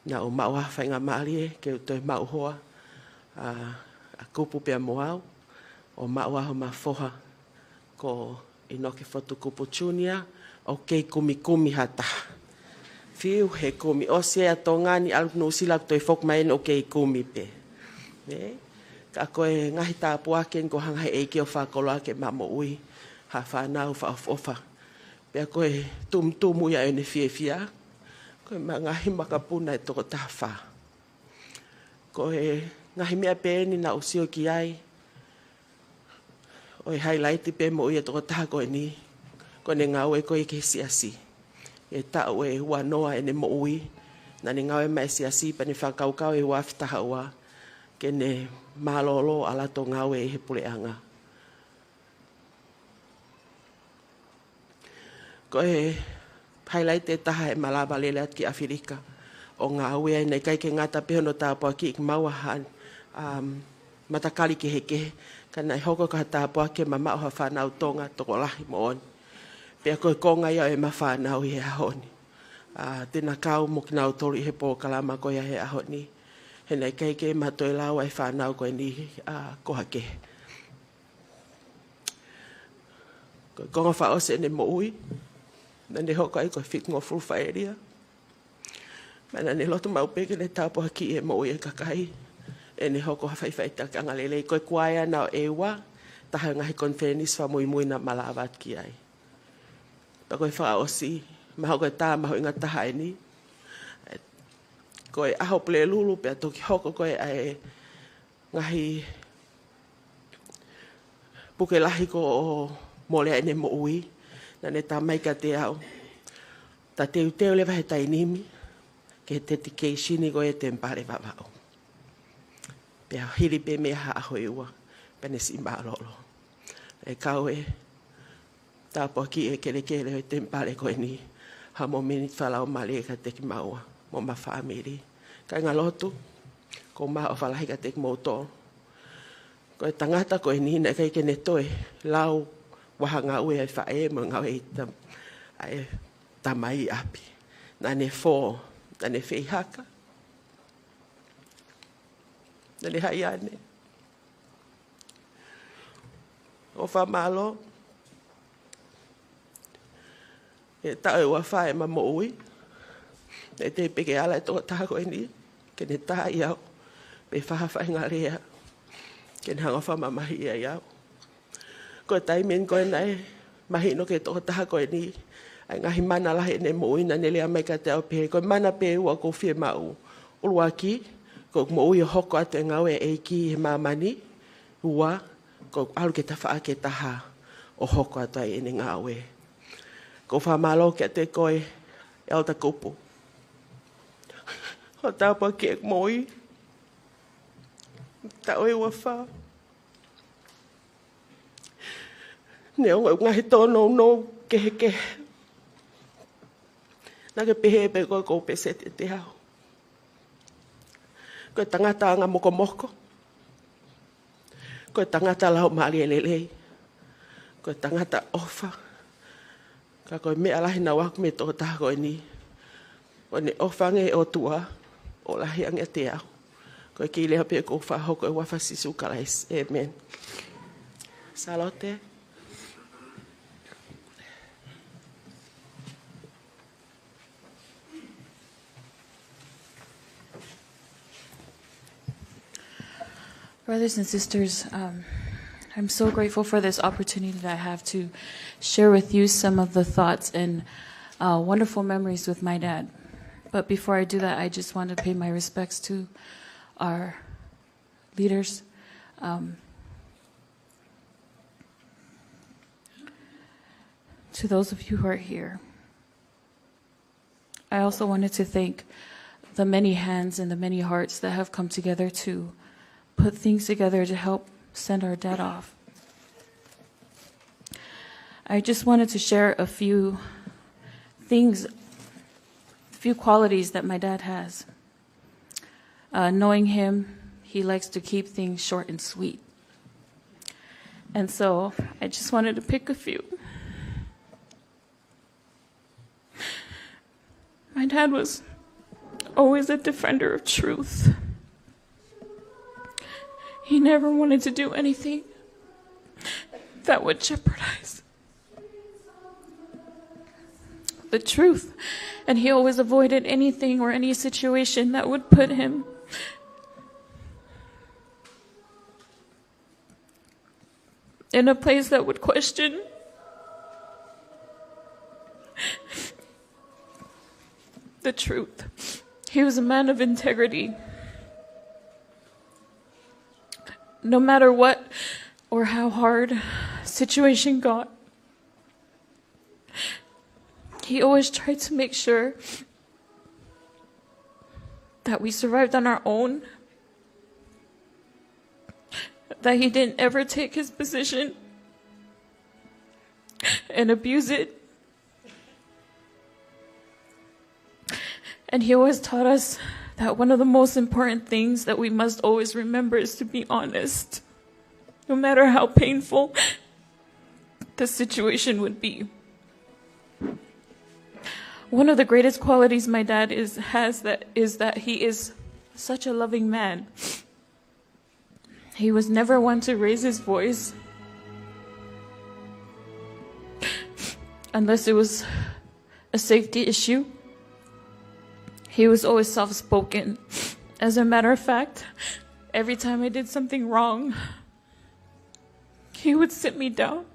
Naʻa ku maʻu ha faingamālie ke u toe maʻu hoa, ʻa, ʻa Kupu pea mo au, ʻo maʻu ai homa foha ko ʻInoke Fotu Kupu Junior, ʻoku kei kumikumi ha taha. Fiu he kumi, ʻosi ʻa Tonga ni, ʻalu Nuʻusila, toe foki mai eni ʻoku kei kumi pē. Ē? Ka ko e ngaahi tāpuaki eni kuo hanga he ʻEiki ʻo fakakoloa ke ma moʻui ha fānau fakaʻofoʻofa. Pea ko e tumutumu ia ʻene fiefia, ko e ma ngaahi makapuna ʻe toko taha fā. Ko e ngaahi meʻa pē eni naʻa ku sio ki ai, ʻo e highlight pē moʻui ʻa e tokotaha ko eni, ko ʻene ngāue ko ē ki he siasi. ʻI he taʻu ʻe uanoa ʻene moʻui, naʻa ne ngāue mai he siasi pea ne fakakaukau he ua afe taha ua ke ne mālōlō ʻalu atu ʻo ngāue ʻi he puleʻanga. Ko e highlight ʻe taha ʻe malava lele atu ki ʻAfilika ʻo ngāue ai, naʻe ʻikai ke ngata pē hono tāpuakiʻi kimaua ha, um, matakali kehekehe, ka naʻe hoko ko ha tāpuaki ke ma maʻu ha fānau Tonga tokolahi moʻoni. Pea ko e konga ia ʻo ʻema fānau ʻi he ʻaho ni. ʻA, te na kau mo kinautolu ʻi he polokalama ko ia he ʻaho ni. He naʻe ʻikai ke ma toe lau ʻa e fānau ko eni, ʻa, ko ha kehe. Ko e konga fakaʻosi ʻene moʻui, naʻa ne hoko ai ko e fitungofulu fāʻelia. Pea naʻa ne loto maʻu pē ke ne tāpuakiʻi e moʻui ʻa e kakai, ʻene hoko ha faʻifaʻitakiʻanga lelei. Ko e kuaea naʻe ua, taha e ngaahi konifelenisi fakamuimui naʻa ma lava atu ki ai. Pea ko e fakaʻosi, mahalo ko e tā mahuʻinga taha eni. Ko e ʻaho Pulelulu pea toki hoko ko ē ʻa e ngaahi puke lahi kuo mole ai ʻene moʻui, naʻa ne talamai kiate au, ta teuteu leva he taimi ni ki he dedication ko ē e Temipale Vavaʻu. Pea hili pē meʻa ha ʻaho ʻe ua, pea ne siʻi mālōlō. ʻE kau e tāpuakiʻi e kelekele ʻo e temipale ko eni ha momeniti fakalaumālie kiate kimaua mo ʻema fāmili. Kāinga lotu, ʻoku ou maʻu ʻofa lahi kiate kimoutolu. Ko e tangata ko eni naʻe ʻikai ke ne toe lau ʻa e ngāue ʻa e faʻē mo e ngāue ʻa e tam-, ʻa e tamai ʻi ʻapi. Naʻa ne fō, naʻa ne feihaka, naʻa ne haiane. ʻOfa mālō. ʻI he taʻu ʻe uafā ʻema moʻui, naʻe teʻeki pē ke ala e tokotaha ko eni ke ne tā ʻi au pe fai ha faʻahinga lea ke ne hanga ʻo fakamamahiʻi ai au. Ko e taimi eni ko ē naʻe mahino ki he tokotaha ko eni ʻa e ngaahi mana lahi ʻene moʻui, naʻa ne lea mai kiate au pē, ko e mana pē ʻe ua ʻoku ou fiemaʻu. ʻUluaki, ko ʻeku moʻui ʻo hoko atu e ngāue ʻa e ʻEiki he māmani. Ua, ko ʻeku ʻalu ki he tafaʻaki ʻe taha ʻo hoko atu ai ʻene ngāue. ʻOku ou fakamālō kiate koe, ʻEletā Kupu, hoʻo tāpuakiʻi ʻeku moʻui. Taʻu ʻe uafā. Neongo ʻeku ngaahi tōnounou kehekehe, naʻa ke pehē pē koe ʻoku ou peseti ʻiate au. Ko e tangata anga mokomoko. Ko e tangata laumālie lelei. Ko e tangata ʻofa. Ka ko e meʻa lahi naʻa ku maʻu mei he tokotaha ko eni, ʻo ne ʻofa ange ʻa e ʻOtua ʻo lahi ange ʻiate au. Ko e kiʻi lea pē ʻoku ou fakahoko ʻi he huafa ʻo Sīsū Kalaisi. ʻĒmeni. Sālote. Brothers and sisters, um, I'm so grateful for this opportunity that I have to share with you some of the thoughts and, uh, wonderful memories with my dad. But before I do that, I just want to pay my respects to our leaders, um, to those of you who are here. I also wanted to thank the many hands and the many hearts that have come together to put things together to help send our dad off. I just wanted to share a few things, few qualities that my dad has. Uh, knowing him, he likes to keep things short and sweet. And so I just wanted to pick a few. My dad was always a defender of truth. He never wanted to do anything that would jeopardize the truth. And he always avoided anything or any situation that would put him in a place that would question the truth. He was a man of integrity. No matter what or how hard situation got, he always tried to make sure that we survived on our own, that he didn't ever take his position and abuse it. And he always taught us that one of the most important things that we must always remember is to be honest, no matter how painful the situation would be. One of the greatest qualities my dad is, has that, is that he is such a loving man. He was never one to raise his voice unless it was a safety issue. He was always soft-spoken. As a matter of fact, every time I did something wrong, he would sit me down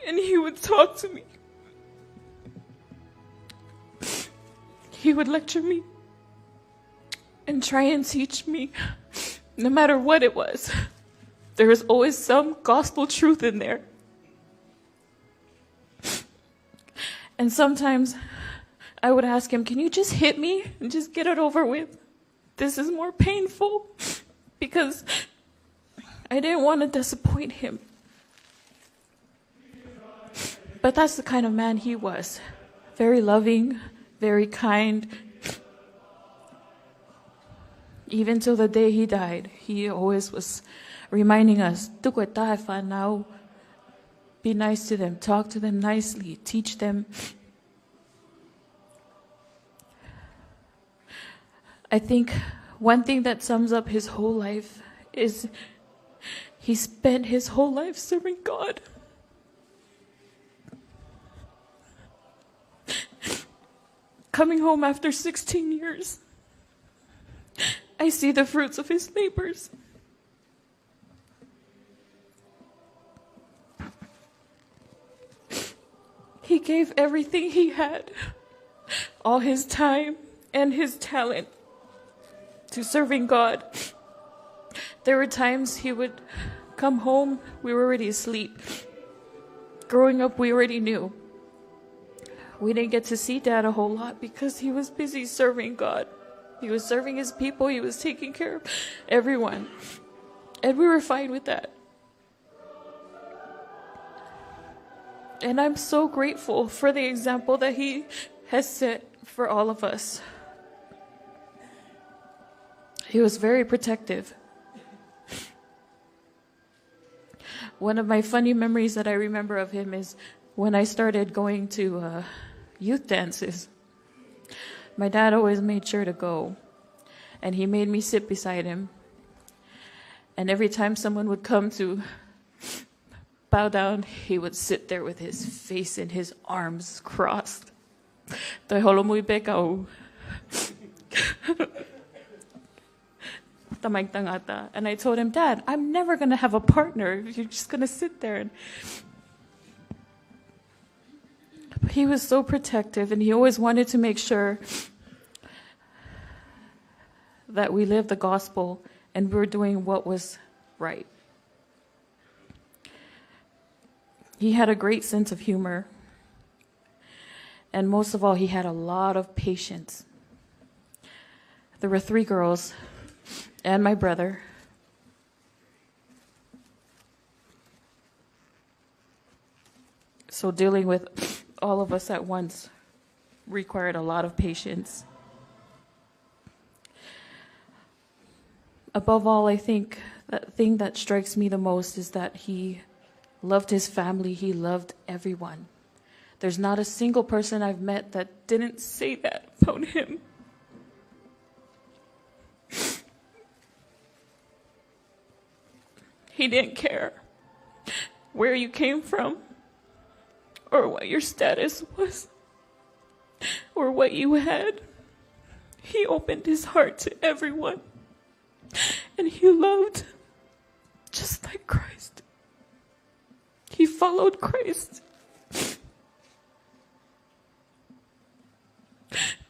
and he would talk to me. He would lecture me and try and teach me, no matter what it was. There was always some gospel truth in there. And sometimes I would ask him, "Can you just hit me and just get it over with? This is more painful," because I didn't want to disappoint him. But that's the kind of man he was. Very loving, very kind. Even till the day he died, he always was reminding us, "Tuku e taha e fānau, be nice to them, talk to them nicely, teach them." I think one thing that sums up his whole life is he spent his whole life serving God. Coming home after sixteen years, I see the fruits of his labors. He gave everything he had, all his time and his talent, to serving God. There were times he would come home, we were already asleep. Growing up, we already knew. We didn't get to see Dad a whole lot because he was busy serving God. He was serving his people, he was taking care of everyone. And we were fine with that. And I'm so grateful for the example that he has set for all of us. He was very protective. One of my funny memories that I remember of him is when I started going to, uh, youth dances. My dad always made sure to go, and he made me sit beside him. And every time someone would come to bow down, he would sit there with his face in his arms crossed. Toe holomui pē kau tamaiki tangata. And I told him, "Dad, I'm never gonna have a partner if you're just gonna sit there." And he was so protective, and he always wanted to make sure that we lived the gospel and we were doing what was right. He had a great sense of humor. And most of all, he had a lot of patience. There were three girls and my brother. So dealing with all of us at once required a lot of patience. Above all, I think the thing that strikes me the most is that he loved his family, he loved everyone. There's not a single person I've met that didn't say that about him. He didn't care where you came from or what your status was or what you had. He opened his heart to everyone. And he loved Just like Christ. He followed Christ.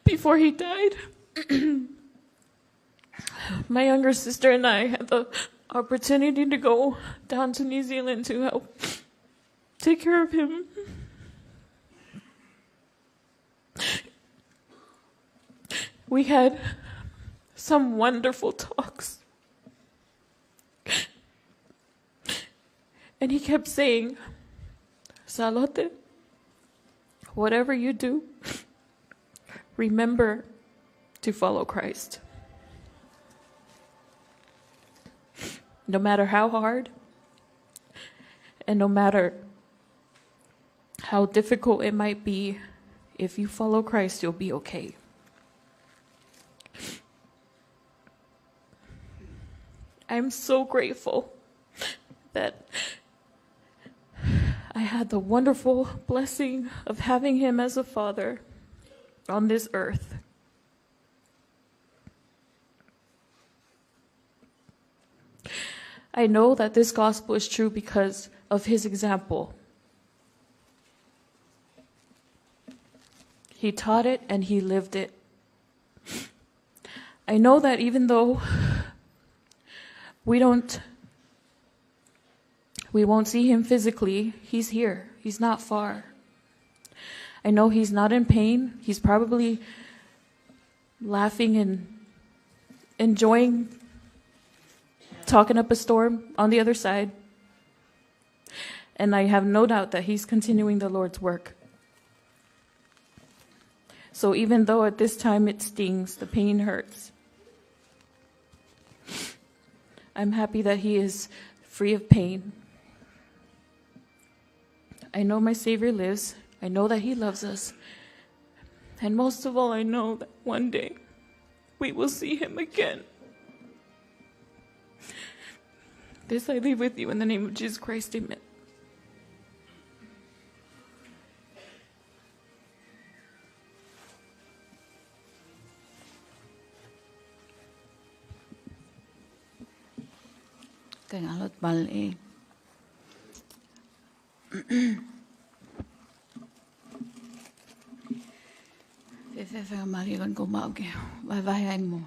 Before he died, my younger sister and I had the opportunity to go down to New Zealand to help take care of him. We had some wonderful talks. And he kept saying, "Salote, whatever you do, remember to follow Christ. No matter how hard, and no matter how difficult it might be, if you follow Christ, you'll be okay." I'm so grateful that I had the wonderful blessing of having him as a father on this earth. I know that this gospel is true because of his example. He taught it and he lived it. I know that even though we don't, we won't see him physically, he's here. He's not far. I know he's not in pain. He's probably laughing and enjoying talking up a storm on the other side. And I have no doubt that he's continuing the Lord's work. So even though at this time it stings, the pain hurts, I'm happy that he is free of pain. I know my Savior lives. I know that he loves us. And most of all, I know that one day we will see him again. This I leave with you in the name of Jesus Christ. Amen. Kāinga, ʻalu atu pē. Fēfē faingamālie ko eni kuo mau ke vahevahe ai mo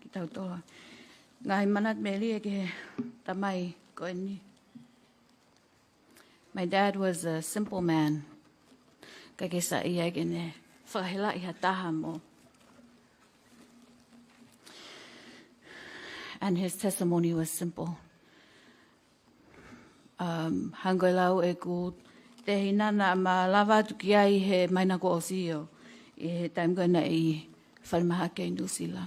kitautolu. Ngaahi manatu melie ki he tamai ko eni. My dad was a simple man. Ka ke saiʻia ke ne fakahelaʻi ha taha mo. And his testimony was simple. Um, hangē ko e lau ʻeku tehina naʻá ma lava atu ki ai he māhina kuo ʻosi ʻi he taimi ko ē naʻe ʻi falemahaki ʻi Nuʻusila.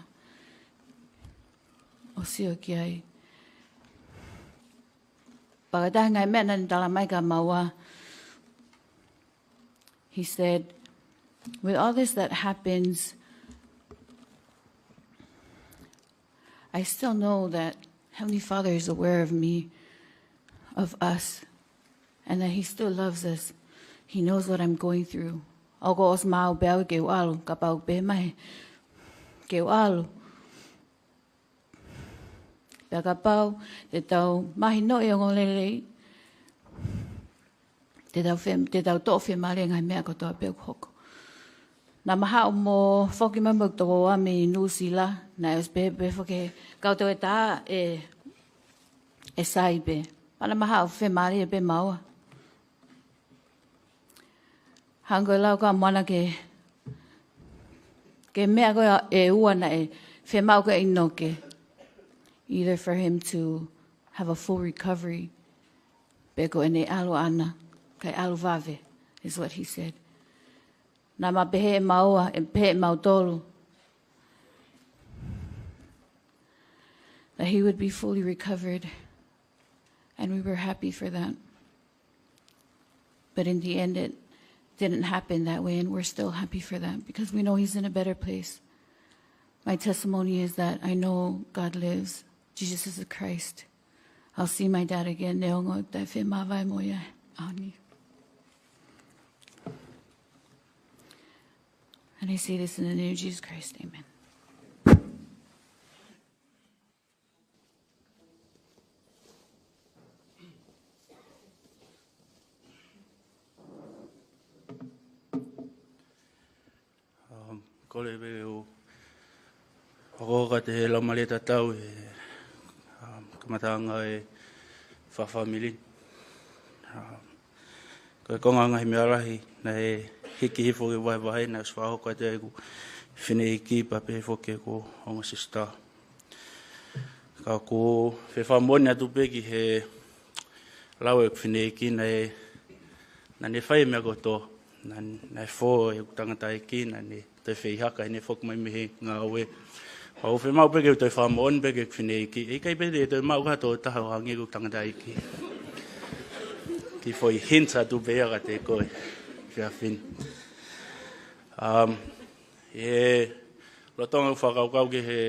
ʻOsi ki ai. Pea ko e taha e ngaahi meʻa naʻá ne tala mai kia maua. He said, "With all this that happens, I still know that Heavenly Father is aware of me, of us, and that he still loves us. He knows what I'm going through." ʻOku ʻosi maʻu pē au ke u ʻalu, kapau pē mai ke u ʻalu. Pea kapau te tau mahinoʻi e ongoongolelei, te tau fiem-, te tau toʻo fiemālie e ngaahi meʻa kotoa pē ʻoku hoko. Naʻá ma haʻu mo foki mai mo e tokoua mei Nuʻusila, naʻe ʻosi pehē pē foki ʻe he kau toketā ʻe, ʻe sai pē. Pea naʻá ma haʻu fiemālie pē maua. Hangē ko e lau kia Moana ki he, ki he meʻa ko ē ʻe ua naʻe fiemaʻu kia ʻInoke. Either for him to have a full recovery, pe ko ʻene ʻalu ʻaʻana, kae ʻalu vave, is what he said. Naʻá ma pehē maua, ʻe pehē mautolu, that he would be fully recovered. And we were happy for that. But in the end, it didn't happen that way, and we're still happy for that because we know he's in a better place. My testimony is that I know God lives. Jesus is the Christ. I'll see my dad again. Neongo ʻoku taʻe fiemāvae mo ia he ʻaho ni. And I say this in the name of Jesus Christ. Amen. Kole pē ke u hokohoko atu he laumālie tatau he, um, kamataʻanga e fakafāmili. Um, ko e konga ngaahi meʻa lahi naʻe hiki hifo ke vahevahe, naʻe ʻosi fakahoko atu ʻe heʻeku fineʻeiki pea pehē foki ʻeku ongo sisitā. Ka ʻoku ou fie fakamoʻoni atu pē ki he lau ʻeku fineʻeiki naʻe, naʻa ne fai e meʻa kotoa. Naʻa, naʻe fō ʻeku tangataʻeiki, naʻa ne toe feihaka, ʻi heʻene foki mai mei he ngāue. Pea ʻoku ou fiemaʻu pē ke u toe fakamoʻoni pē ki heʻeku fineʻeiki. ʻE ʻikai pē te u toe maʻu ha toko taha ʻo hangē ko ʻeku tangataʻeiki. Kiʻi foʻi hint atu pē ia kiate koe, Fiafin. Um, he lolotonga ʻeku fakakaukau ki he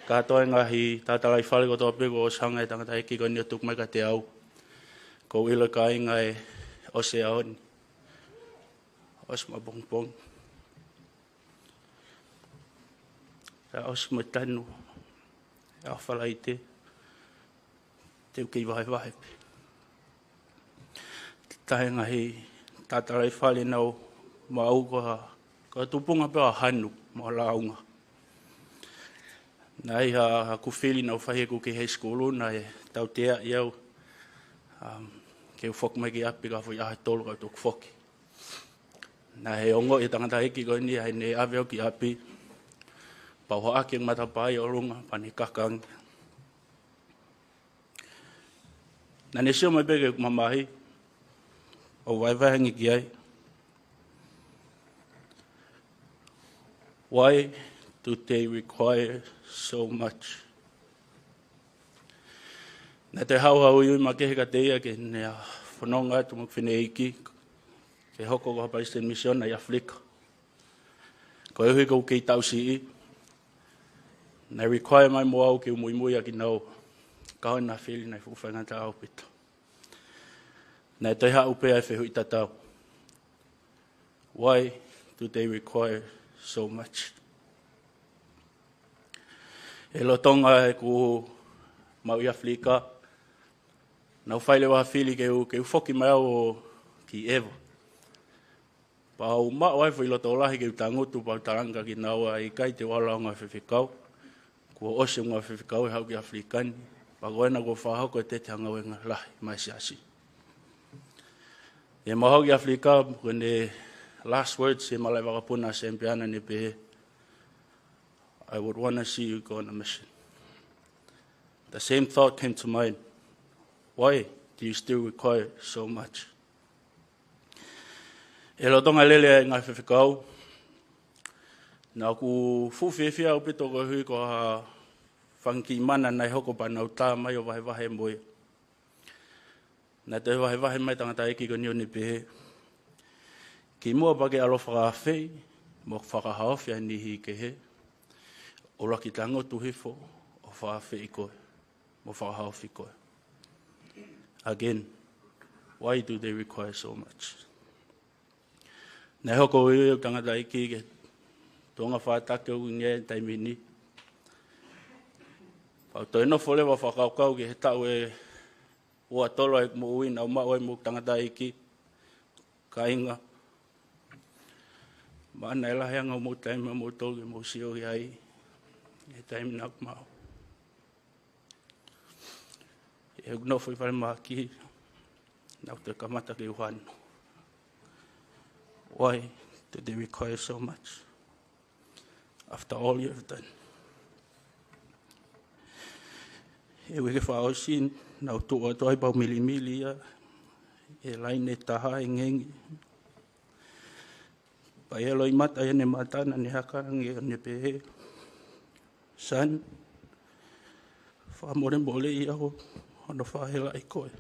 kātoa e ngaahi tatalaifale kotoa pē kuo ʻosi hanga ʻe he tangataʻeiki ko eni ʻo tuku mai kiate au, ʻoku ou ʻilo ʻe kāinga ʻe ʻosi e ʻaho ni. ʻOsi mo e pongipongi. Pea ʻosi mo e tanu. ʻAho Falaite. Te u kei vahevahe pē. Taha e ngaahi tatalaifale naʻa ku maʻu ko ha, ko ha tupunga pē ʻo e hanu mo e lāunga. Naʻe ʻi ai haʻaku fili naʻa ku fai heʻeku kei high school, naʻe tauteaʻi au, um, ke u foki mai ki ʻapi ki ha foʻi ʻaho ʻe tolu ka u toki foki. Naʻe ongoʻi ʻe he tangataʻeiki ko eni heʻene ʻave au ki ʻapi, pea u haʻaki ʻeku matapā ʻi ʻolunga, pea ne kaka ange. Naʻa ne sio mai pē ki heʻeku mamahi, ʻo vahevahe ange ki ai. Why do they require so much? Naʻe toe haʻu ha uiui makehe kiate ia ke ne fononga atu mo ʻeku fineʻeiki, ke hoko ko ha palesiteni misiona ʻi ʻAfilika. Koeʻuhi ko ʻeku kei taʻu siʻi, naʻe require mai mo au ke u muimui ʻaki kinaua, ka ko ʻena fili naʻe fuʻu faingataʻa ʻaupito. Naʻe toe haʻu pē ʻa e fehuʻi tatau. Why do they require so much? He lolotonga ʻeku maʻu ʻi ʻAfilika, naʻa ku fai leva ha fili ke u, ke u foki mai au ʻo ki ʻEva. Pea u maʻu ai e foʻi loto lahi ke u tangutu pea u talaange kia kinaua ʻe ʻikai te u ʻalu au ʻo ngāue fakafaifekau. Kuo ʻosi ʻeku ngāue fakafaifekau ʻi he haʻu ki ʻAfilika ni. Pea ko ena kuo fakahoko ʻe Tete ha ngāue lahi maʻa e siasi. ʻI heʻemau haʻu ki ʻAfilika, ko ʻene last words he malaʻe vakapuna ʻa Sam Piana naʻa ne pehē, "I would wanna see you go on a mission." The same thought came to mind. Why do you still require so much? He lolotonga e lele ʻa e ngāue fakafaifekau, naʻa ku fuʻu fiefia ʻaupito koeʻuhi ko ha fanga kiʻi mana naʻe hoko pea naʻa ku tā mai ʻo vahevahe mo ia. Naʻe toe vahevahe mai e tangataʻeiki ko eni ʻo ne pehē, "Kimuʻa pea ke ʻalu ʻo fakaafeʻi mo fakahaofi ʻa e niʻihi kehe, ʻuluaki tangutu hifo ʻo fakaafeʻi koe mo fakahaofi koe." Again, why do they require so much? Naʻe hoko ʻa e tangataʻeiki ki he tuʻunga faʻa taki ʻo ʻuhinga he taimi ni. Pea u toe nofo leva ʻo fakakaukau ki he taʻu ʻe ua tolu ʻa ʻeku moʻui naʻa ku maʻu ai mo ʻeku tangataʻeiki, kāinga. Mahalo naʻe lahi ange hoʻomou taimi ʻamoutolu ke mou sio ki ai he taimi naʻa ku maʻu. ʻI heʻeku nofo ʻi falemahaki, naʻa ku toe kamata ke u hanu. Why do they require so much? After all you have done. He uike fakaʻosi, naʻa ku tuʻu atu ai pea u milimili ia he laine ʻe taha hengihengi. Pea ʻi he loʻimata ʻi heʻene mata naʻa ne haka ange ʻo ne pehē, "Son, fakamolemoleʻi au hono fakahelaʻi koe.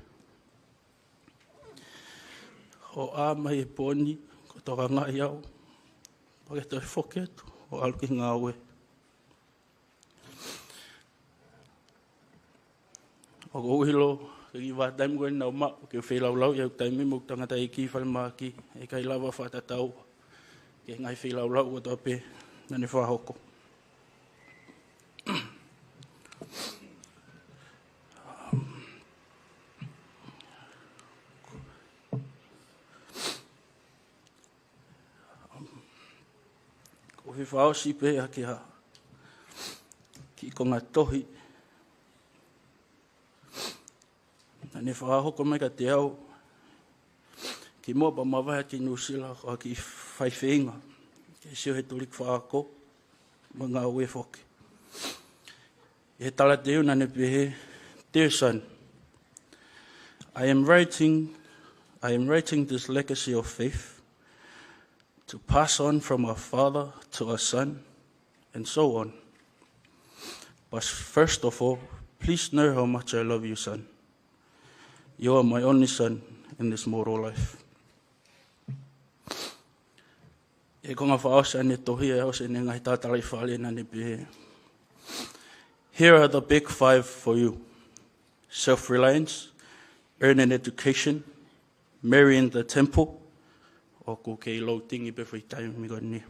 Hoʻo ʻā mai he pō ni kuo tokangaʻi au, pea ke toe foki atu ʻo ʻalu ki he ngāue." ʻOku ou ʻilo, ko e kiʻi vahaʻa taimi ko ē naʻa ku maʻu ke u feilaulau ʻi heʻeku taimi mo ʻeku tangataʻeiki ʻi falemahaki, ʻe ʻikai lava fakatatau ki he ngaahi feilaulau kotoa pē naʻa ne fakahoko. ʻOku ou fie fakaʻosi pē ʻaki ha kiʻi konga tohi naʻa ne fakahoko mai kiate au kimuʻa pea mavahe ki Nuʻusila, ko ha kiʻi faifeinga ke sio he tuliki fakaako mo e ngāue foki. ʻI he talateu naʻa ne pehē, "Dear son, I am writing, I am writing this legacy of faith to pass on from a father to a son, and so on. But first of all, please know how much I love you, son. You are my only son in this mortal life." ʻI he konga fakaʻosi ʻene tohi, ʻosi ʻene ngaahi tala tala ʻi fale, naʻa ne pehē, "Here are the big five for you: self-reliance, earn an education, marry in the temple," ʻoku kei loading pē foʻi taimi ko eni,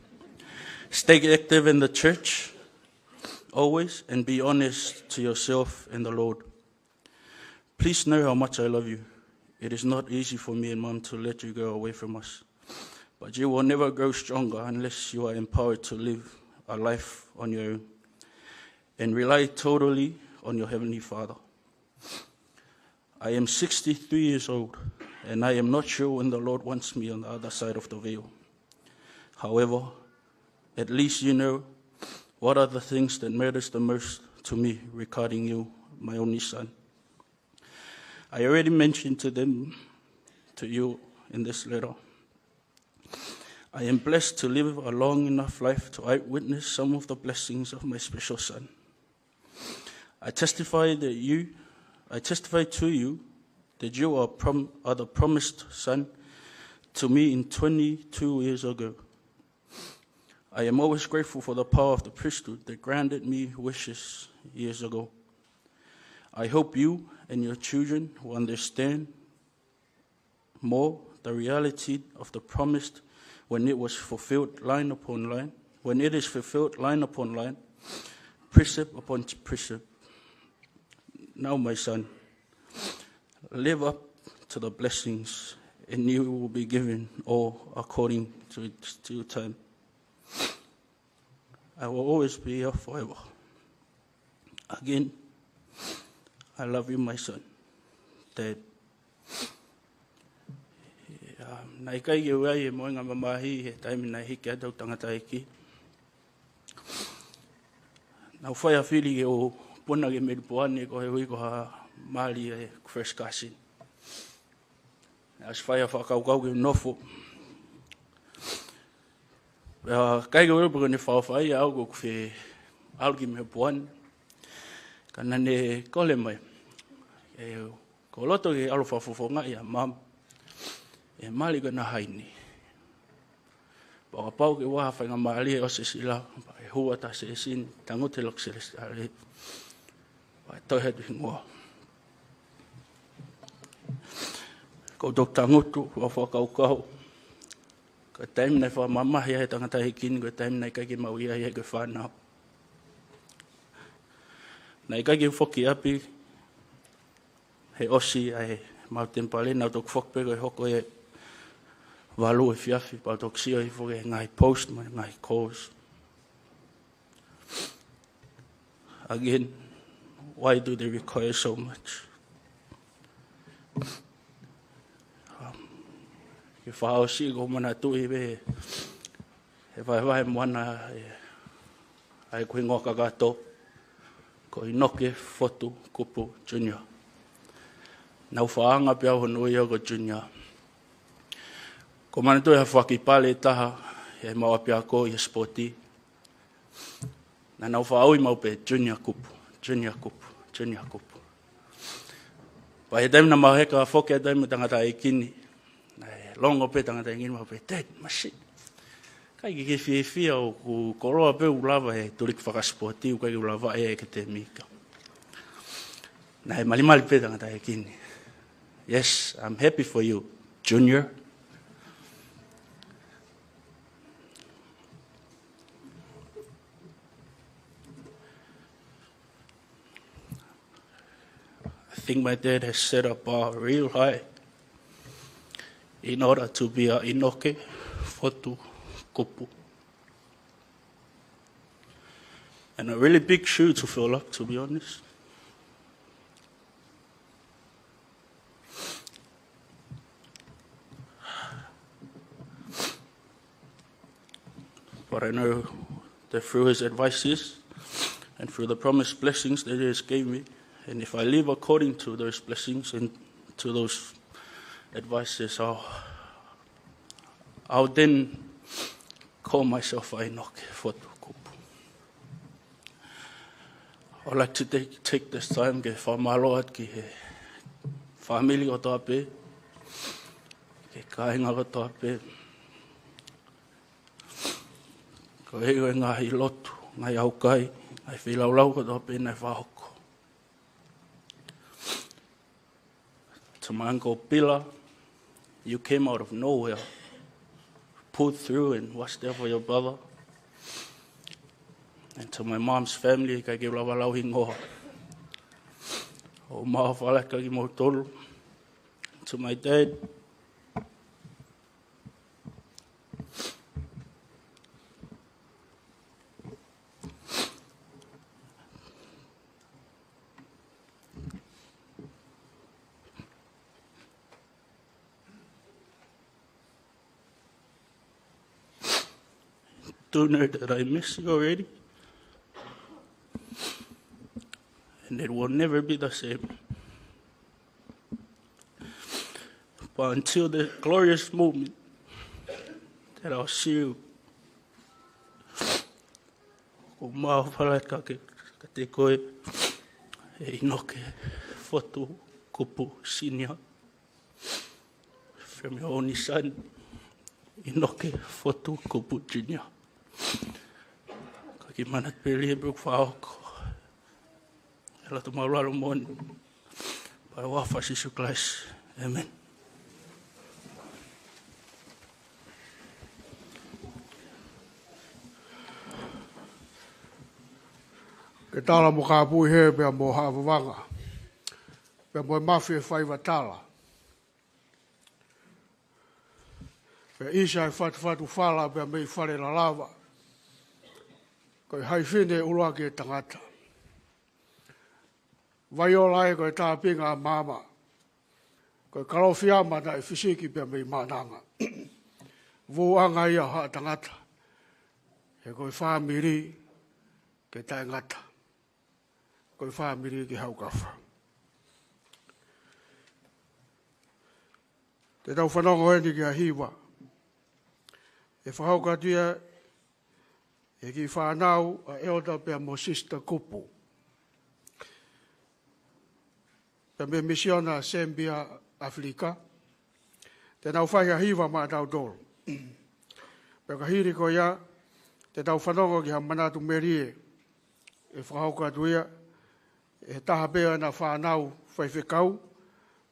"stay active in the church always and be honest to yourself and the Lord. Please know how much I love you. It is not easy for me and Mom to let you go away from us. But you will never grow stronger unless you are empowered to live a life on your own and rely totally on your Heavenly Father. I am sixty-three years old, and I am not sure when the Lord wants me on the other side of the veil. However, at least you know what are the things that matters the most to me regarding you, my only son. I already mentioned to them, to you in this letter. I am blessed to live a long enough life to eyewitness some of the blessings of my special son. I testify that you, I testify to you that you are prom-, are the promised son to me in twenty-two years ago. I am always grateful for the power of the priesthood that granted me wishes years ago. I hope you and your children will understand more the reality of the promise when it was fulfilled line upon line, when it is fulfilled line upon line, precept upon precept. Now, my son, live up to the blessings, and you will be given all according to its due time. I will always be here forever. Again, I love you, my son." Dad. Um, naʻe ʻikai ke u ʻi ai e mohenga mamahi he taimi naʻe hiki ai ʻetau tangataʻeiki. Naʻa ku fai ha fili ke u puna ki Melipoane koeʻuhi ko ha mali ʻeku first cousin. Naʻe ʻosi fai ha fakakaukau ke u nofo. Pea ʻikai ke u ʻilo pe ko ʻene faʻofaʻia au ko ʻeku fie ʻalu ki Melipoane. Ka naʻa ne kole mai, ʻe, ko e loto ke ʻalu fakafofongaʻi ʻa Mum, ʻe mali ko ena haini. Pea kapau ke ʻi ai ha faingamālie ʻosi e sila, pea ʻe hū atu ʻa Sesini, tangutu he loki selesitiale, pea tohi atu e hingoa. Ko ʻeku toki tangutu, ʻo fakakaukau, ko e taimi naʻe fakamamahi ai e tangataʻeiki ni, ko e taimi naʻe ʻikai ke mau ʻi ai, ʻi ai ko e fānau. Naʻe ʻikai ke u foki ki ʻapi he ʻosi ʻa e mau temipale, naʻa ku toki foki pē ko e hoko e valu efiafi, pea u toki sio hifo ki he ngaahi post mo e ngaahi calls. Again, why do they require so much? Um, ke fakaʻosi, ʻoku ou manatuʻi pē he vahevahe moana, ʻe, ʻa ʻeku hingoa kakato, ko ʻInoke Fotu Kupu Junior. Naʻa ku faʻa anga pē au hono ui au ko Junior. ʻOku ou manatuʻi ha fakipale ʻe taha ʻi heʻemau ʻapiako ʻi he sipoti. Naʻa nau faʻa ui mai pē Junior Kupu, Junior Kupu, Junior Kupu. Pea ʻi he taimi naʻa mau heka foki ai, taimi mo e tangataʻeiki ni, naʻe longo pē tangataʻeiki ni, mau pehē, "Dad, masi, ʻikai ke ke fiefia ʻoku ou koloa pē ʻoku ou lava he tuliki fakasipoti, ʻoku ʻikai ke u lava he ʻekatēmika?" Naʻe malimali pē tangataʻeiki ni. "Yes, I'm happy for you, Junior." I think my dad has set a bar real high in order to be a ʻInoke Fotu Kupu. And a really big shoe to fill up, to be honest. But I know that through his advices and through the promised blessings that he has gave me, and if I live according to those blessings and to those advices, I'll, I'll then call myself ʻa ʻInoke Fotu Kupu. I'd like to take, take this time ke fakamālō atu ki he fāmili kotoa pē, ki he kāinga kotoa pē, ko e ngaahi lotu, ngaahi ʻaukai, ngaahi feilaulau kotoa pē naʻe fakahoko. To my uncle Pila, you came out of nowhere, pulled through and watched out for your brother. And to my mom's family, ʻikai ke u lava lau hingoa. ʻOku mau fakalaka kimoutolu. To my dad, do know that I miss you already. And it will never be the same. But until the glorious moment that I'll see you, ʻoku mau fakalaka kiate koe, ʻe ʻInoke Fotu Kupu Senior. From your only son, ʻInoke Fotu Kupu Junior. Ka ke manatu pē ʻi he pē ʻoku fakahoko. ʻI he loto māʻulalo moʻoni. Pea ʻi he huafa ʻo Sīsū Kalaisi. ʻĒmeni. Ke tala mo kāpui hē pea mo Haʻa Vavanga. Pea mo e mafi e faiva tala. Pea ʻisa e fatufatu fala pea mei Fale Lalava. Ko e haifine ʻuluaki e tangata. Vaiola ē ko e tāpinga ʻa māmā. Ko e Kalofiama naʻe fisiki pea mei Maʻananga. Vūʻanga ia ʻo haʻa tangata. He ko e fāmili ke taʻengata. Ko e fāmili ki Haukafa. Te tau fanongo eni ki ha hiva. ʻE fakahoko atu ia ʻe he kiʻi fānau ʻa Elder pea mo Sister Kupu. Pea mei he misiona Sembia ʻAfilika. Te nau fai ha hiva maʻatautolu. Pea ka hili ko ia, te tau fanongo ki ha manatu melie ʻe fakahoko atu ia ʻe he taha pē ʻena fānau faifekau,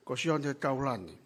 ko Sione Taulani.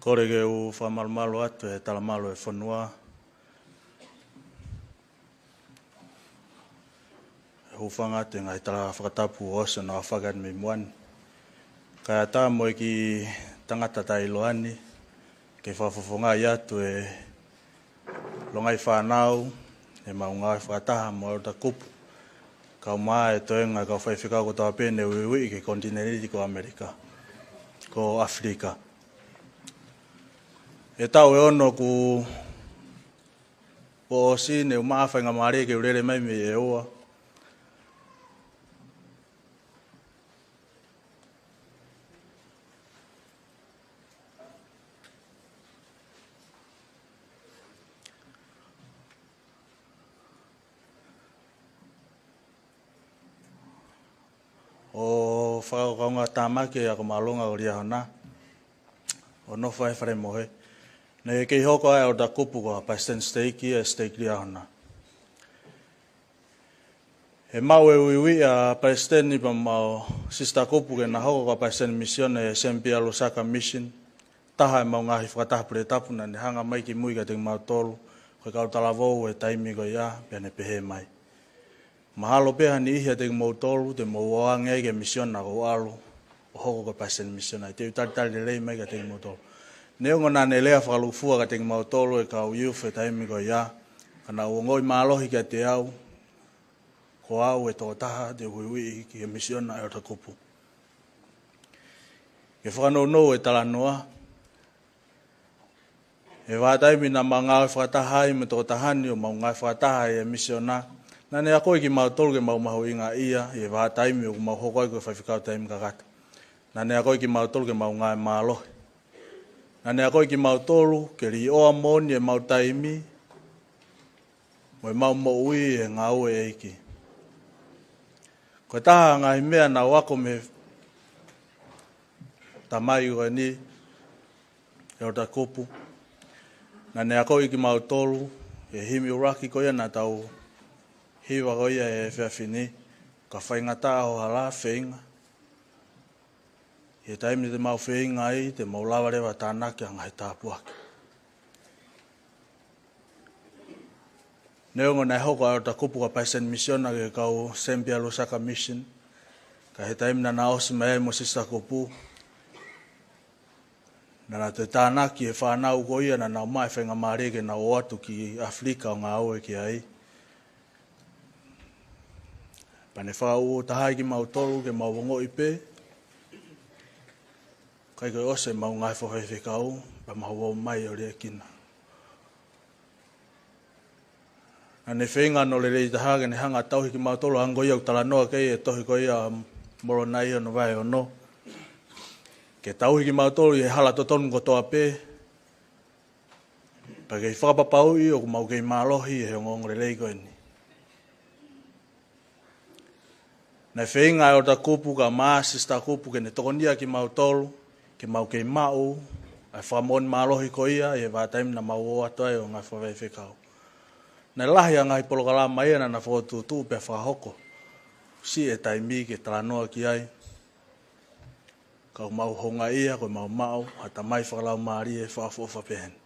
Kole ke u fakamalumalu atu he talamalu e fonua. Hūfanga atu he ngaahi tala fakatapu ʻosi hono fakahā mei muʻa ni. Kae ʻatā mo e kiʻi tangata taʻeʻiloa ni, ke fakafofongaʻi atu e longaʻi fānau, ʻemau ngāue fakataha mo e ʻEletā Kupu, kae ʻumaʻā e toenga kau faifekau kotoa pē ne uiuiʻi ki he konitinēniti ko ʻAmelika, ko ʻAfilika. ʻE taʻu ʻe ono kuo ʻosi, ne u maʻu faingamālie ke u lele mai mei ʻEua. ʻO fakakaukauʻi e tāmaki ʻa ko Malonga ʻo Liahona, ʻo nofo ʻi Falemohe. Naʻe kei hoko ʻa e ʻEletā Kupu ko ha palesiteni siteiki ʻi he siteiki Liahona. ʻE maʻu e uiuiʻi ʻa e palesiteni pea mo Sisitā Kupu ke na hoko ko ha palesiteni misiona ʻi he Sēmipia Lusaka Mission, taha ʻemau ngaahi fakataha pule tapu naʻa ne hanga mai ki mui kiate kimautolu, ko e kau talavou he taimi ko ia, pea ne pehē mai: Mahalo pē ha niʻihi ʻiate kimoutolu te mou ō ange ai ki he misiona ʻoku ou ʻalu ʻo hoko ko e palesiteni misiona, ʻi heʻeku talitali lelei mai kiate kimoutolu. Neongo naʻa ne lea fakalūkufua kiate kimautolu e kau youth he taimi ko ia, ka naʻa ku ongoʻi mālohi kiate au, ko au e tokotaha te u uiuiʻi ki he misiona ʻa e ʻEletā Kupu. Ke fakanounou e talanoa, he vahaʻa taimi naʻa mau ngāue fakataha ai mo e tokotaha ni ʻo mau ngāue fakataha ʻi he misiona, naʻa ne akoʻi kimautolu ke mau mahuʻingaʻia ʻi he vahaʻa taimi ʻoku mau hoko ai ko e faifekau taimi kakato. Naʻa ne akoʻi kimautolu ke mau ngāue mālohi. Naʻa ne akoʻi kimautolu ke līʻoa moʻoni ʻemau taimi mo ʻemau moʻui he ngāue ʻa e ʻEiki. Ko e taha e ngaahi meʻa naʻa ku ako mei he tamai ko eni, ʻEletā Kupu, naʻa ne akoʻi kimautolu he himi ʻuluaki ko ia naʻa tau hiva ko ia he efiafi ni: Ka faingataʻa ho hala, feinga. ʻI he taimi te mau feinga ai, te mau lava leva ʻo tānaki ʻa e ngaahi tāpuaki. Neongo naʻe hoko ʻa e ʻEletā Kupu ko ha palesiteni misiona ki he kau Sēmipia Lusaka Mission, ka he taimi naʻa na ʻosi mai ai mo Sisitā Kupu, naʻa na toe tānaki e fānau ko ia naʻa nau maʻu e faingamālie ke nau ō atu ki ʻAfilika ʻo ngāue ki ai. Pea ne fakaʻuʻutaha ai kimautolu ke mau ongoʻi pē, ʻikai ko e ʻosi ʻemau ngaahi fakafaifekau, pea mau ō mai ʻo liʻekina. Naʻa ne feinga hono lelei taha ke ne hanga ʻo tauhi kimautolu, hangē ko ia ʻoku talanoa ki ai e tohi ko ia Molonai hono vahe ono, ke tauhi kimautolu ʻi he hala totonu kotoa pē, pea kei fakapapauʻi ʻoku mau kei mālohi he ongoongolelei ko eni. Naʻe feinga ʻa e ʻEletā Kupu kae ʻumaʻā Sisitā Kupu ke ne tokonia kimautolu, ke mau kei maʻu ʻa e fakamoʻoni mālohi ko ia ʻi he vahaʻa taimi naʻa mau ō atu ai ʻo ngāue fakafaifekau. Naʻe lahi ʻa e ngaahi polokalama ia naʻa na fokotuʻutuʻu pea fakahoko. Siʻi e taimi ke talanoa ki ai, ka ʻoku mau houngaʻia ko ʻemau maʻu ha tamai fakalaumālie fakaʻofoʻofa pehē ni.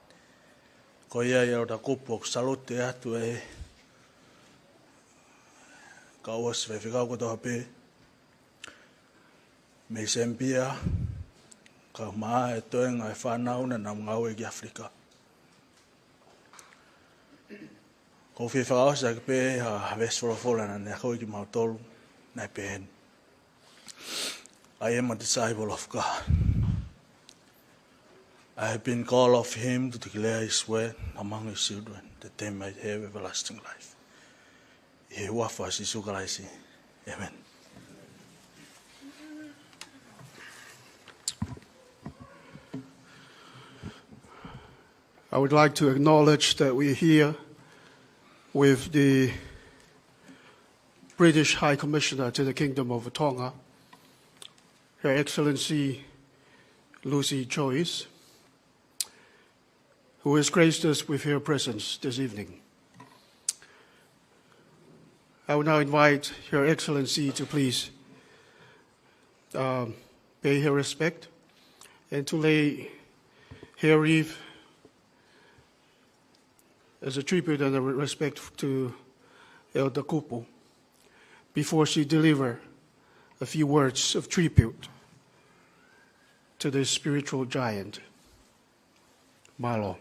Ko ia, ʻEletā Kupu, ʻoku salute atu e kau ʻosi faifekau kotoa pē mei Sēmipia, kae ʻumaʻā e toenga e fānau naʻa nau ngāue ki ʻAfilika. ʻOku ou fie fakaʻosi ʻaki pē ha, ha veesi folofola naʻa ne akoʻi kimautolu, naʻe pehē ni: I am a disciple of God. I have been called of him to declare his word among his children, that they might have everlasting life. ʻI he huafa ʻo Sīsū Kalaisi. ʻĒmeni. I would like to acknowledge that we're here with the British High Commissioner to the Kingdom of Tonga, Her Excellency Lucy Joyce, who has graced us with her presence this evening. I will now invite Her Excellency to please, um, pay her respect and to lay Here leave as a tribute and a respect to Elder Kupu before she deliver a few words of tribute to this spiritual giant. Mālō.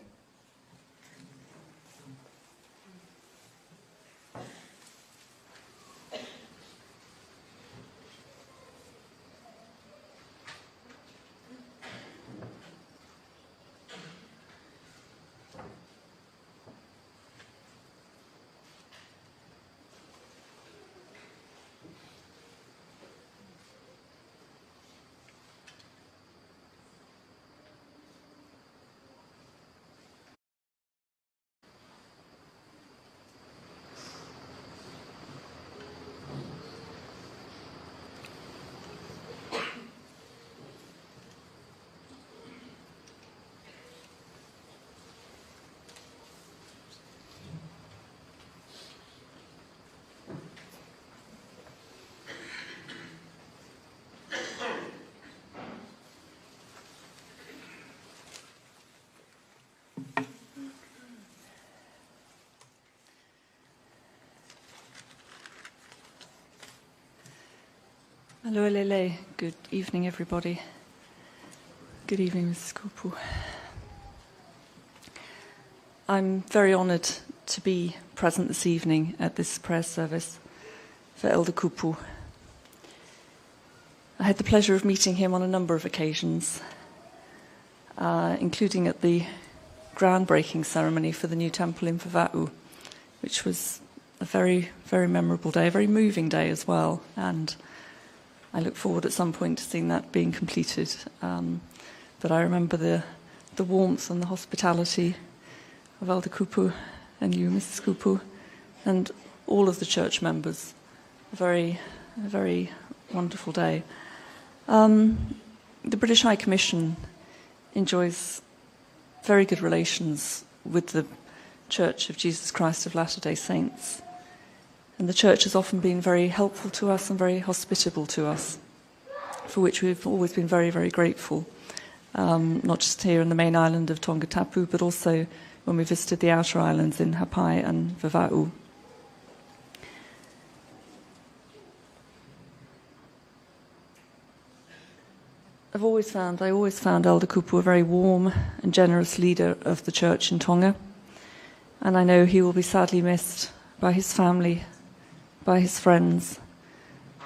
Mālō e lelei. Good evening, everybody. Good evening, Missus Kupu. I'm very honored to be present this evening at this prayer service for Elder Kupu. I had the pleasure of meeting him on a number of occasions, uh, including at the groundbreaking ceremony for the new temple in Vavaʻu, which was a very, very memorable day, a very moving day as well. And I look forward at some point to seeing that being completed. Um, but I remember the, the warmth and the hospitality of Elder Kupu and you, Missus Kupu, and all of the church members. A very, a very wonderful day. Um, the British High Commission enjoys very good relations with the Church of Jesus Christ of Latter-day Saints. And the church has often been very helpful to us and very hospitable to us, for which we've always been very, very grateful, um, not just here in the main island of Tongatapu, but also when we visited the outer islands in Haʻapai and Vavaʻu. I've always found, I always found Elder Kupu a very warm and generous leader of the church in Tonga, and I know he will be sadly missed by his family, by his friends,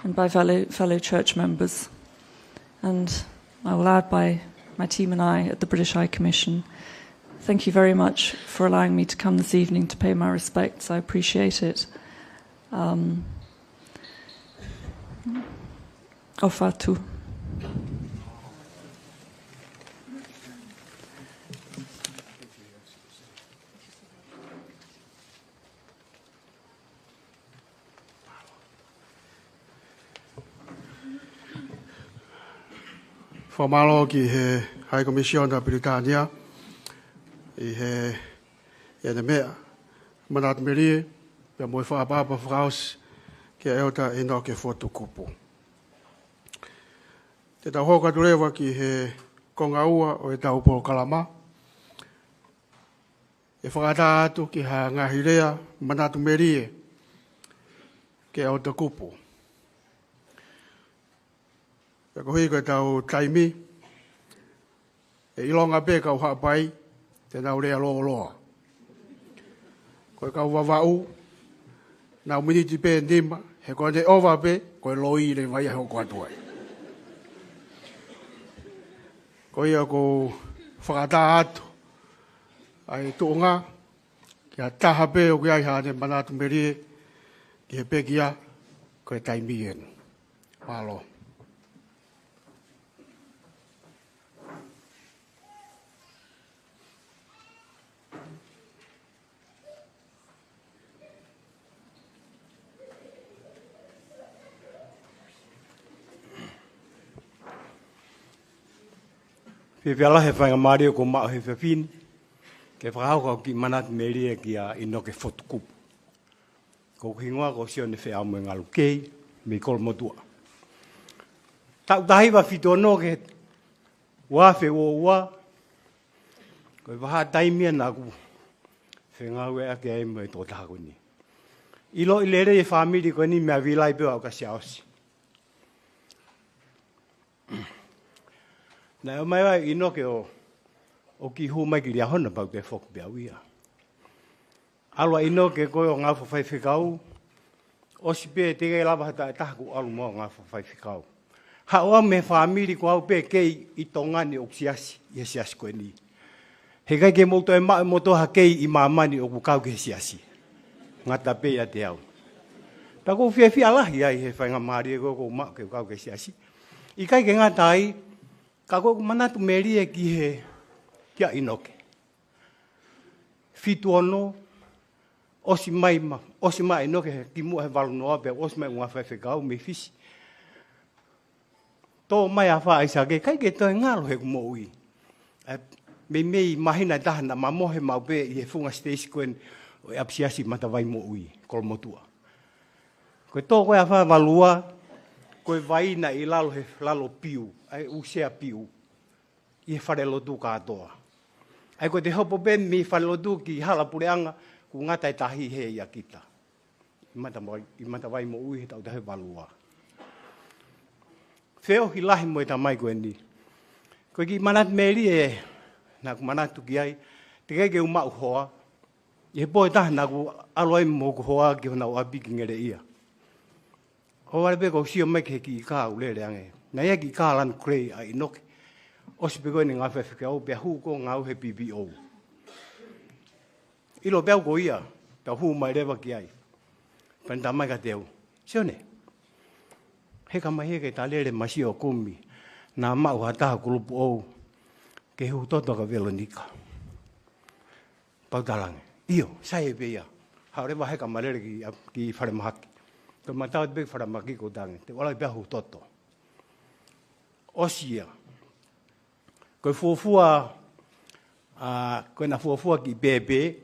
and by fellow, fellow church members. And I will add, by my team and I at the British High Commission. Thank you very much for allowing me to come this evening to pay my respects. I appreciate it. Um, ʻOfa atu. Fakamālō ki he High Commissioner Pilitānia ʻi he, ʻi heʻene meʻa manatu melie, pea mo e fakaʻapaʻapa fakaʻosi kia Elder ʻInoke Fotu Kupu. Te tau hoko atu leva ki he konga ua ʻo ʻetau polokalama, ʻe fakaʻatā atu ki ha ngaahi lea manatu melie kia Elder Kupu. Pea koeʻuhi ko ʻetau taimi, ʻe ʻilonga pē kau Haʻapai te nau lea lōloa. Ko e kau Vavaʻu, nau miniti pē nima, he ko ʻene ʻova pē, ko e loi leva ia ʻe hoko atu ai. Ko ia ʻoku ou fakaʻatā atu ʻa e tuʻunga ki ha taha pē ʻoku ʻi ai haʻane manatu melie ki he pekia, ko e taimi eni. Mālō. Fiefia lahi he faingamālie kuo maʻu he efiafi ni ke fakahoko ʻeku kiʻi manatu melie kia ʻInoke Fotu Kupu. Ko hoku hingoa ko Sione Feʻamoengalukei, mei Kolomotuʻa. Taʻu taha hiva fitu ono ki he ua afe ua ua, Ko e vahaʻa taimi ia naʻa ku fengāueʻaki ai mo e tokotaha ko eni. ʻIloʻi lelei e fāmili ko eni meʻa vila ai pē ʻo aʻu kia Siaosi. Naʻe ʻomai ʻa ʻInoke ʻo, ʻo kiʻi hū mai ki Liahona pea u toe foki pē au ia. ʻAlu ʻa ʻInoke ko ē ʻo ngāue fakafaifekau, ʻosi pē teʻeki lava ha taha kuo ʻalu mo au ʻo ngāue fakafaifekau. Haʻu au mei he fāmili ko au pē kei ʻi Tonga ni ʻoku siasi, ʻi he siasi ko eni. Heʻikai ke mou toe maʻu moutolu ha kei ʻi māmani ʻoku kau ki he siasi. Ngata pē ʻiate au. Pea ʻoku ou fiefia lahi ai he faingamālie ko ē ʻoku ou maʻu ke u kau ki he siasi. ʻIkai ke ngata ai, ka ʻoku ou manatu melie ki he, kia ʻInoke. Fitu ono, ʻosi mai ma, ʻosi mai ʻa ʻInoke he kimuʻa he valu noa pea ʻosi mai ʻo ngāue fakafaifekau mei Fisi. Tō mai ʻa e afā ʻAisake, ʻikai ke toe ngalo heʻeku moʻui. ʻE, meimei māhina ʻe taha naʻa ma mohe maʻu pē ʻi he funga siteisi ko ē ʻo e ʻapisiasi Matavai Moʻui, Kolomotuʻa. Ko e tō ko ē ʻa e afā valu ua, ko e vai naʻe ʻi lalo he lalo piu, ʻa e ʻū sea piu. ʻI he falelotu kātoa. ʻA ia ko ʻete hopo pē mei falelotu ki hala puleʻanga, kuo ngata e tahi hē ʻia kita. ʻI Matavai, ʻi Matavai Moʻui he taʻu taha hiva valu ua. Feohi lahi mo e tamai ko eni. Ko e kiʻi manatu melie naʻa ku manatu ki ai, teʻeki ke u maʻu hoa. ʻI he pō ʻe taha naʻa ku ʻalu ai mo hoku hoa ki honau ʻapi ki Ngeleʻia. ʻO vale pē ʻoku ou sio mai ki he kiʻi kā ʻoku lele ange. Naʻe ʻi ai e kiʻi kā Land Grey ʻa ʻInoke. ʻOsi pē ko ē ʻene ngāue fakafaifekau pea hū ko ē ʻo ngāue he P P O. ʻIlo pē au ko ia, pea u hū mai leva ki ai. Pea ne tā mai kiate au, Sione, heka mai hē ke ta lele mai ʻo kumi. Naʻa maʻu ha taha kulupu ʻou ke huhu toto kia Velonika. Pea u talaange, ʻio, sai pē ia. Haʻu leva heka mai lele ki, ki falemahaki. Ko e matau pē ki falemahaki ʻoku ou talaange, te u ʻalu pē au ʻo huhu toto. ʻOsi ia. Ko e fuofua, ʻa, ko ʻena fuofua kiʻi pēpē.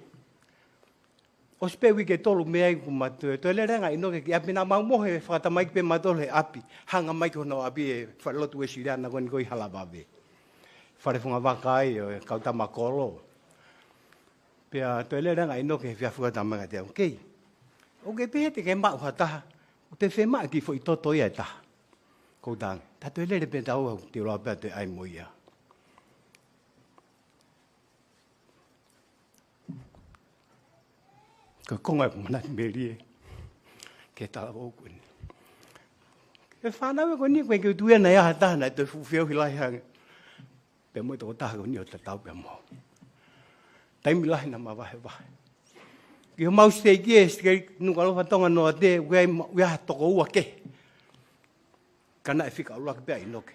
ʻOsi pē uike ʻe tolu mei ai kuo ma toe, toe lele ange ʻa ʻInoke ki ʻapi, naʻa mau mohe fakatamaiki pē mautolu he ʻapi. Hanga mai ki hono ʻapi e falelotu Uēsiliana ko eni ko ē ʻi Halavave. Fale fungavaka ai ʻo e kau tama kolo. Pea toe lele ange ʻa ʻInoke he efiafi ʻo tā mai kiate au, Kei, ʻoku ke pehē te ke maʻu ha taha, ʻoku te fiemaʻu e kiʻi foʻi toto ia ʻe taha. Kou talaange, ta toe lele pē taua, te u lava pē ʻo toe ʻai mo ia. Ko e konga ʻeku manatu melie ki he talavou ko eni. Ko e fānau ko eni, ʻoku ʻikai ke u tui naʻe ʻi ai ha taha naʻe toe fuʻu feohi lahi ange pea mo e tokotaha ko eni ʻo tatau pea mo au. Taimi lahi naʻa ma vahevahe. Ki homau siteiki ē, siteiki Nukuʻalofa Tonganoa Tē, ʻoku ʻi ai ma, ʻoku ʻi ai ha toko ua kehe. Ka naʻe fika ʻuluaki pē ʻa ʻInoke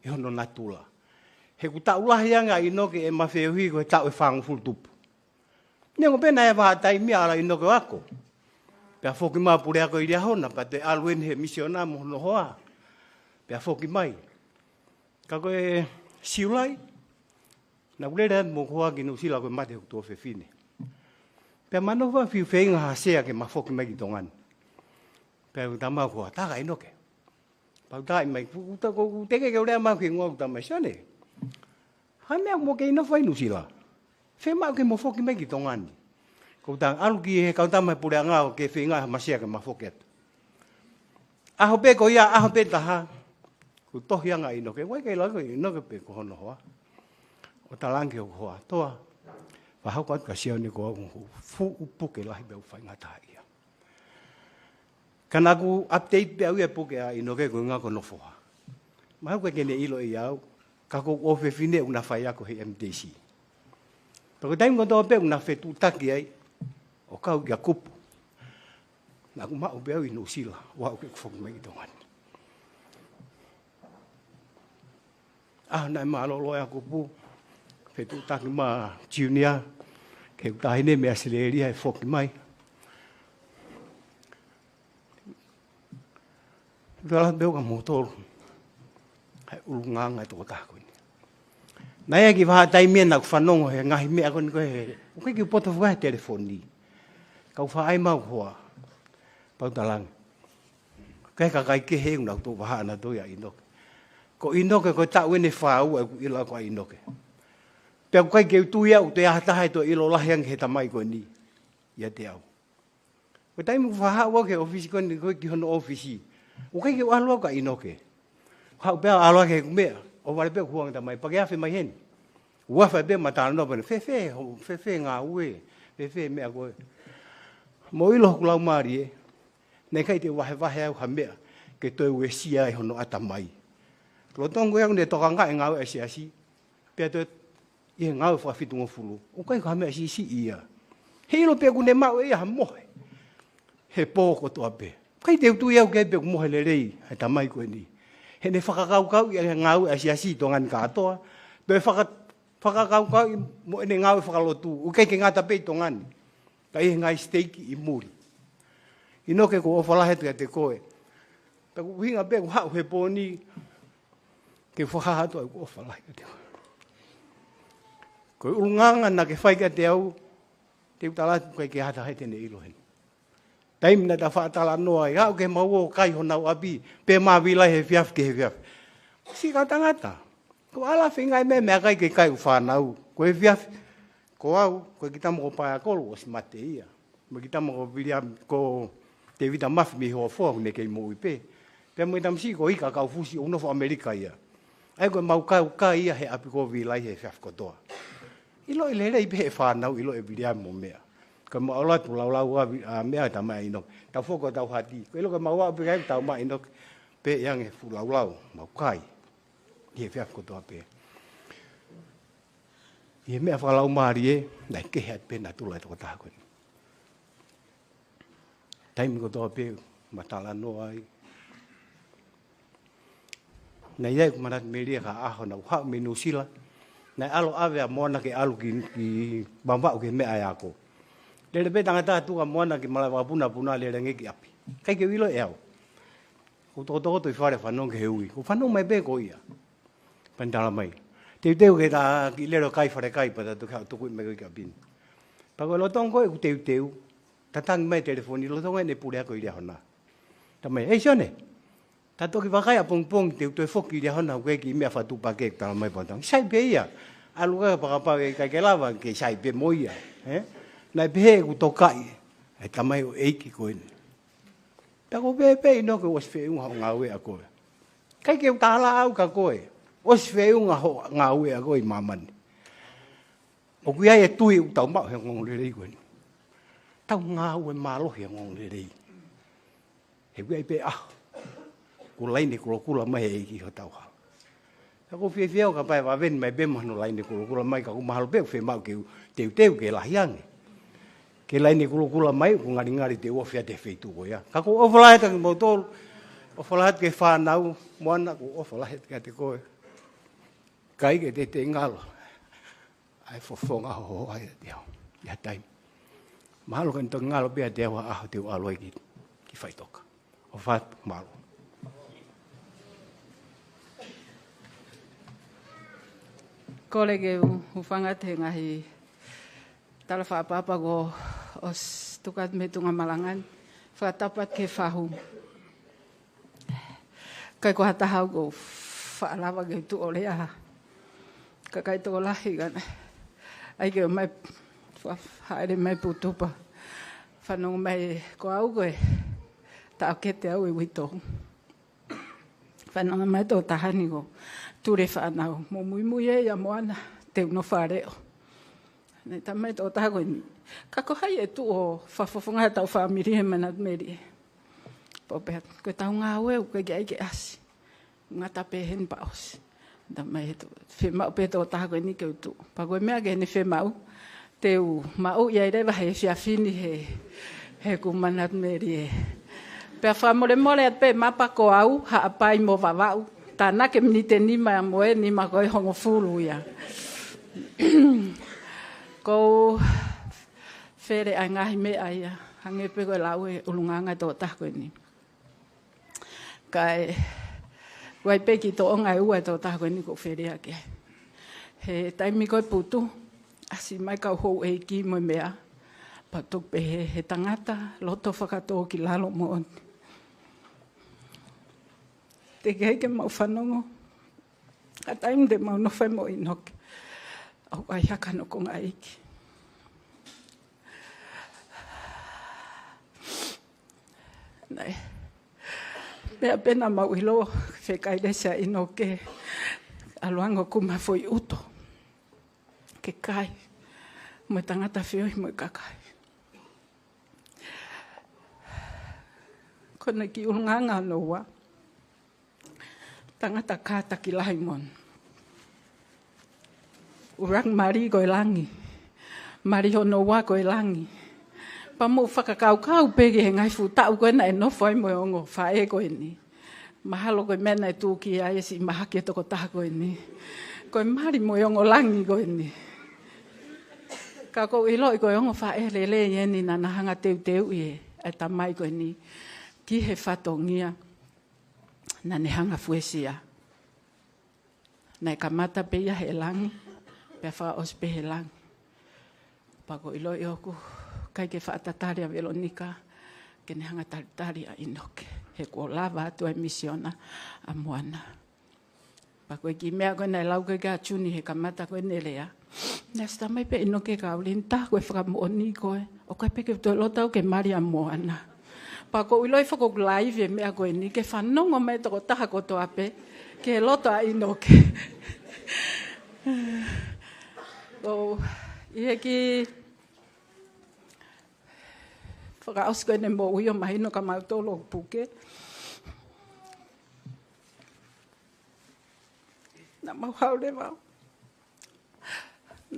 ʻi hono natula. He ʻoku taʻu lahi ange ʻa ʻInoke ʻema feohi ko e taʻu ʻe fāngofulu tupu. Neongo pē naʻe ʻi ai e vahaʻa taimi ʻa ʻInoke ʻo ako. Pea foki mai ʻo puleako ʻi Liahona, pea toe ʻalu eni he misiona mo hono hoa. Pea foki mai. Ka ko e Siulai, naʻa ku lele mo hoku hoa ki Nuʻusila ko e mate hoku tuofefine. Pea ma nofo ʻo fiu feinga ha sea ke ma foki mai ki Tonga ni. Pea u tā mai hoku hoa, tā kia ʻInoke. Pea u tā mai, ʻoku, ʻoku, ʻoku teʻeki ke u lea mai ki he hingoa, ʻoku tā mai, Sione, ha meʻa mo ke ʻi nofo ai Nuʻusila? Fiemaʻu ke mo foki mai ki Tonga ni. Kou tā, ʻalu ki he kau tama he puleʻanga ʻo ke feinga ha masea ke ma foki atu. ʻAho pē ko ia, ʻaho pē taha. Kuo tohi ange ʻa ʻInoke, ʻoku ʻikai ke lau ko ʻInoke pe ko hono hoa. ʻO talaange ki hoku hoa, Toa, fakahoko atu kia Sione ko au, fuʻu puke lahi pea ʻoku faingataʻaʻia. Ka naʻa ku update pē au ia puke ʻa ʻInoke ko e ʻuhinga ko hono foha. Mahalo ʻoku ʻikai ke ne ʻilo ʻe au, ka ko hoku ʻofefine ʻoku na faiako he M T C. Pea ko e taimi kotoa pē ʻoku na fetuʻutaki ai, ʻo kau kia Kupu. Naʻa ku maʻu pē au ʻi Nuʻusila, ʻo aʻu ke u foki mai ki Tonga ni. ʻAho naʻe mālōlō ai ʻa Kupu, fetuʻutaki mo Junior, ki heʻeku taʻahine mei ʻAositelēlia ʻe foki mai. Tala pē ʻo ka motolo, ʻa e ʻulungaanga e tokotaha ko eni. Naʻe ʻi ai e kiʻi vahaʻa taimi ia naʻa ku fanongo he ngaahi meʻa ko eni ko ē, ʻoku ʻikai ke u poto fuka he telefoni. Ka u faʻa ʻai mai hoku hoa. Pea u talaange, ʻikai, kakai kehe ʻoku nau toʻo vahaʻa nautolu ia ʻa ʻInoke. Ko ʻInoke ko e taʻu ʻeni ʻe fā ua ʻeku ʻilo ko ē ʻa ʻInoke. Pea ʻoku ʻikai ke u tui au ʻe ʻi ai ha taha ʻe toe ʻilo lahi ange he tamai ko eni ʻiate au. Ko e taimi ʻoku faʻa haʻu au ki he ʻōfisi ko eni, ko e ki hono ʻōfisi, ʻoku ʻikai ke u ʻalu au kia ʻInoke. Haʻu pē au ʻalu au ki heʻeku meʻa, ʻo vale pē ʻeku huanga, tamai, pea ke afe mai heni. ʻOua, fai pē ma talanoa pē, fēfē ho, fēfē ngāue, fēfē meʻa ko ē. Mou ʻilo hoku laumālie, naʻe ʻikai te u vahevahe au ha meʻa ke toe uesia ai hono ʻatamai. Lolotonga ko ia ʻoku ne tokangaʻi e ngāue ʻa e siasi, pea toe ʻi he ngāue fakafitungofulu, ʻoku ʻikai ko ha meʻa siʻisiʻi ia. Heiʻilo pē ʻoku ne maʻu ʻe ia ha mohe he pō kotoa pē. ʻIkai te u tui au ki ai pe ʻoku mohe lelei ʻa e tamai ko eni, heʻene fakakaukauʻi ʻa e ngāue ʻa e siasi ʻi Tonga ni kātoa, toe faka-, fakakaukauʻi mo ʻene ngāue fakalotu, ʻoku ʻikai ke ngata pē ʻi Tonga ni, ka ʻi he ngaahi siteiki ʻi muli. ʻInoke, ʻoku ou ʻofa lahi atu kiate koe. Pea ko e ʻuhinga pē ʻeku haʻu he pō ni, ke fakahā atu ʻeku ʻofa lahi kiate koe. Ko e ʻulungaanga naʻa ke fai kiate au, te u tala atu, ʻikai ke ʻi ai ha taha ia te ne ʻilo heni. Taimi naʻa ta faʻa talanoa ai, aʻu ki heʻemau ō ʻo kai honau ʻapi, pea ma vila he efiafi ki he efiafi. Siʻi kau tangata, ko e ʻalu ʻo feinga mai e meʻakai ke kai hoku fānau. Ko e efiafi, ko au, ko e kiʻi tama ko Paeakolo, ʻosi mate ia. Mo e kiʻi tama ko Viliami, ko Tēvita Mafi mei Hoafoa, ʻoku ne kei moʻui pē. Pea mo e tamasiʻi ko Ika Kaufusi, ʻoku nofo ʻAmelika ia. ʻA ia ko ʻemau kai, kai ia he ʻapi ko Vilai he efiafi kotoa. ʻIloʻi lelei pē ʻe he fānau, ʻiloʻi ʻe Viliami mo meʻa. Ko ʻemau ʻalu atu ʻo laulau ʻa Vi-, ʻa meʻa, tamai, ʻa ʻInoke. Tau foki ʻo tau hati. Ko e ʻilo ko ʻemau aʻu pē ki ai, tau maʻu ʻa ʻInoke, pea ʻi ai e fuʻu laulau, mau kai ʻi he efiafi kotoa pē. ʻI he meʻa fakalaumālie, naʻe kehe atu pē natula e tokotaha ko eni. Taimi kotoa pē ma talanoa ai, naʻe ʻi ai ʻeku manatu melie ki ha ʻaho naʻa ku haʻu mei Nuʻusila, naʻe ʻalu ʻo ʻave ʻa Moana ke ʻalu ki, ki Vavaʻu ki he meʻa ʻa e ako. Lele pē tangata tuku ʻa Moana ki malaʻe vakapuna, puna, lele ange ki ʻapi. ʻIkai ke u ʻilo ʻe au. Ko e tokotokoto ʻi fale, fanongo ki he ui. Ko e fanongo mai pē ko ia. Pea ne tala mai, teuteu ke ta kiʻi lele ʻo kai falekai, pea ta toki haʻu ʻo tukuʻi mai koe ki ʻapi ni. Pea ko e lolotonga ko ē ʻeku teuteu, tangi mai e telefoni, lolotonga ʻene puleako ʻi Liahona. Tala mai, "ʻEi Sione, ta toki vakai ʻapongipongi, te u toe foki ki Liahona, ʻoku ʻi ai e kiʻi meʻa fakatuʻupakē," tala mai. Pea u tangi, sai pē ia. ʻAlu ʻo fakapapau ʻe ʻikai ke lava, ke sai pē mo ia. Ē? Naʻe pehē ʻeku tokaʻi ʻa e tamaioʻeiki ko eni. Pea ʻoku ou pehē pē, ʻInoke, ʻosi feʻunga hoʻo ngāue ʻa koe. ʻIkai ke u tala au kia koe, ʻosi feʻunga hoʻo ngāue ʻa koe ʻi māmani. ʻOku ʻi ai e tui ʻoku tau maʻu he ongoongolelei ko eni. Tau ngāue mālohi he ongoongolelei. He ʻoku ʻi ai pē ʻaho ʻoku laine kulokula mai he ʻEiki hotau hala. Ka ʻoku ou fiefia au kapau ʻe vave ni mai pē mo hono laine kulokula mai, ka ʻoku mahalo pē ʻoku fiemaʻu ke u teuteu ke lahi ange. Ke laine kulokula mai, ʻoku ngalingali te u ofi atu he feituʻu ko ia. Ka ʻoku ou ʻofa lahi atu kiate kimoutolu, ʻofa lahi atu ki he fānau, Moana, ʻoku ou ʻofa lahi atu kiate koe. ʻIkai ke te, te ngalo ʻa e fofonga hohaʻa ʻiate au ʻi ha taimi. Mahalo ka ne toki ngalo pē ʻiate au ha ʻaho te u ʻalu ai ki, ki faʻitoka. ʻOfa atu, mālō. Kole ke u hūfanga atu he ngaahi tala fakaʻapaʻapa kuo ʻosi tuku atu mei he tuʻunga malanga ni. Fakatapu atu ki he fahu. ʻIkai ko ha taha ʻoku ou faʻa lava ke u tuʻu ʻo lea. Kakai tokolahi ka naʻe ʻai ke u ō mai, fa-, hāʻele mai Putupa. Fanongo mai ko au ko e taʻokete au ʻi Uitou. Fanongo mai e tokotaha ni ko Tule Fānau. Mo muimui ē ia Moana, te u nofo ʻo leʻo. Naʻe tala mai e tokotaha ko eni, ka ko hai ʻe tuʻu ʻo fakafofongaʻi hotau fāmili he manatu melie. Pea u pehē, ko ʻetau ngāue ʻoku ʻikai ke ʻasi. Ngata pē heni pea ʻosi. Tala mai he to-, fiemaʻu pē tokotaha ko eni ke u tuʻu. Pea ko e meʻa ke ne fiemaʻu, te u maʻu ia leva he efiafi ni he, heʻeku manatu melie. Pea fakamolemole atu pē, mapa ko au, Haʻapai mo Vavaʻu. Tānaki e miniti ʻe nima mo e nima ko e hongofulu ia. ʻOku ou fele ʻa e ngaahi meʻa ia, hangē pē ko e lau e ʻulungaanga e tokotaha ko eni. Kae, ʻoku ʻi ai pē kiʻi tōʻonga ʻe ua e tokotaha ko eni ʻoku ou fele ʻaki. He taimi ko e putu, ʻasi mai kau houʻeiki mo e meʻa, pea toki pehē he tangata loto fakatōkilalo moʻoni. Teʻeki ai ke mau fanongo ha taimi te mau nofo ai mo ʻInoke. ʻOku ʻai hake hono konga ʻeiki. Naʻe meʻa pē naʻa mau ʻilo, fekailesi ʻa ʻInoke, ʻalu ange ʻo kuma foʻi ʻuto ke kai mo e tangata feohi mo e kakai. Ko ʻene kiʻi ʻulungaanga hono ua, tangata kātaki lahi mo hono ʻuluaki mali ko e langi. Mali hono ua ko e langi. Pea mou fakakaukau pē ki he ngaahi fuʻu taʻu ko ē naʻe nofo ai mo e ongo faʻē ko eni. Mahalo ko e meʻa naʻe tūkia ai e siʻi mahaki e tokotaha ko eni, ko e mali mo e ongo langi ko eni. Ka ʻoku ou ʻiloʻi ko e ongo faʻē lelei eni naʻa na hanga teuteuʻi e, e tamai ko eni ki he fatongia naʻa ne hanga fuesia. Naʻe kamata pē ia he langi, pea fakaʻosi pē he langi. Pea ʻoku ou ʻiloʻi ʻoku ʻikai ke faʻa tatali ʻa Velonika ke ne hanga talitali ʻa ʻInoke, he kuo lava atu e misiona ʻa Moana. Pea ko e kiʻi meʻa ko ē naʻe lau ko ē kia Juni he kamata ko ē ʻene lea, naʻe ʻosi talamai pē ʻe ʻInoke kia Aulini, tā ko e fakamoʻoni ko ē, ʻoku ʻikai pē ke u toe loto au ke mali ʻa Moana. Pea ʻoku ou ʻiloʻi foki ʻoku laivi e meʻa ko eni ke fanongo mai e tokotaha kotoa pē ki he loto ʻa ʻInoke. ʻOku ʻi he kiʻi fakaʻosi ko ē ʻene moʻui ʻo mahino kia mautolu ʻoku puke. Naʻa mau haʻu leva ʻo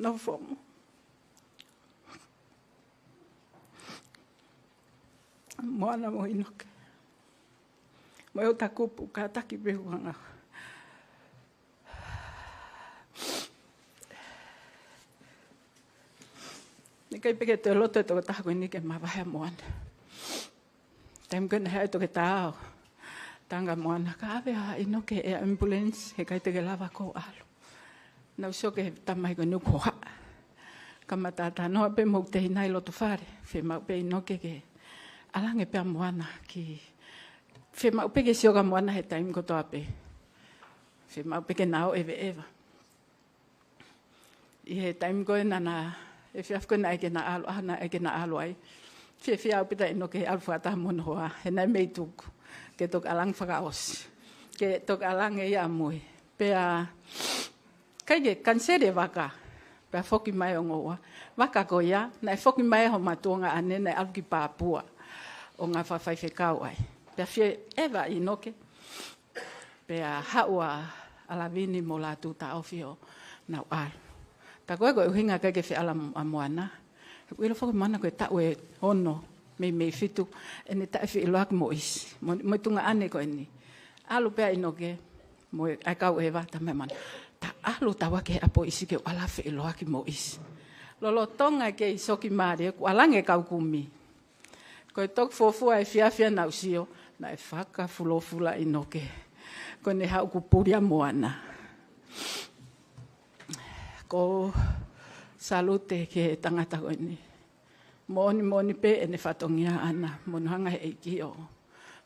nofo mo Moana mo ʻInoke mo e ʻuta kupu kātaki pē huanga. Naʻe ʻikai pē ke toe loto e tokotaha ko eni ke mavahe ʻa Moana. Taimi ko ē naʻe haʻu e toketā ʻo tala kia Moana, ka ʻave ʻa ʻInoke ʻe he ambulance, he ʻikai te ke lava koe ʻo ʻalu. Naʻa ku sio ki he tamai ko eni ʻoku hohaʻa. Kamata talanoa pē mo hoku tehina ʻi loto fale, fiemaʻu pē ʻInoke ke ʻalu ange pē ʻa Moana ki, fiemaʻu pē ke sio kia Moana he taimi kotoa pē. Fiemaʻu pē ke na ō ʻeveʻeva. ʻI he taimi ko ē naʻa na, efiafi ko ē naʻe ʻikai ke na ʻalu, ʻaho naʻe ʻikai ke na ʻalu ai, fiefia ʻaupito ʻInoke he ʻalu fakataha mo hono hoa, he naʻe mei tuku ke toki ʻalu ange fakaʻosi, ke toki ʻalu ange ia ʻamui. Pea ʻikai ke kaniseli e vaka, pea foki mai e ongo ua. Vaka ko ia, naʻe foki mai e homau tuongaʻane, naʻe ʻalu ki Papua ʻo ngāue fakafaifekau ai. Pea fie ʻeva ʻInoke, pea haʻu ʻa ʻAlavini mo Lātū Taʻofi ʻo nau ʻalu. Ka ko e, ko e ʻuhinga ʻikai ke feala mo, ʻa Moana, he ʻoku ʻilo foki ʻa Moana ko e taʻu ʻe ono mei, mei fitu ʻene taʻefeʻiloaki mo ʻIsi, mo, mo e tuongaʻane ko eni. ʻAlu pē ʻa ʻInoke mo e, ʻa e kau ʻeva, talamai ʻe Moana, ta ʻalu taua ki he ʻapi ʻo ʻIsi ke u ʻalu ʻo feʻiloaki mo ʻIsi. Lolotonga e kei soki mālie, kuo ʻalu ange e kau kumi. Ko e toki fuofua efiafi naʻa ku sio, naʻe fakafulofula ʻInoke ko ʻene haʻu ʻo puli ʻa Moana. ʻOku ou salute ki he tangata ko eni. Moʻoni, moʻoni pē ʻene fatongia ʻaʻana, mo hono hanga ʻe he ʻEiki ʻo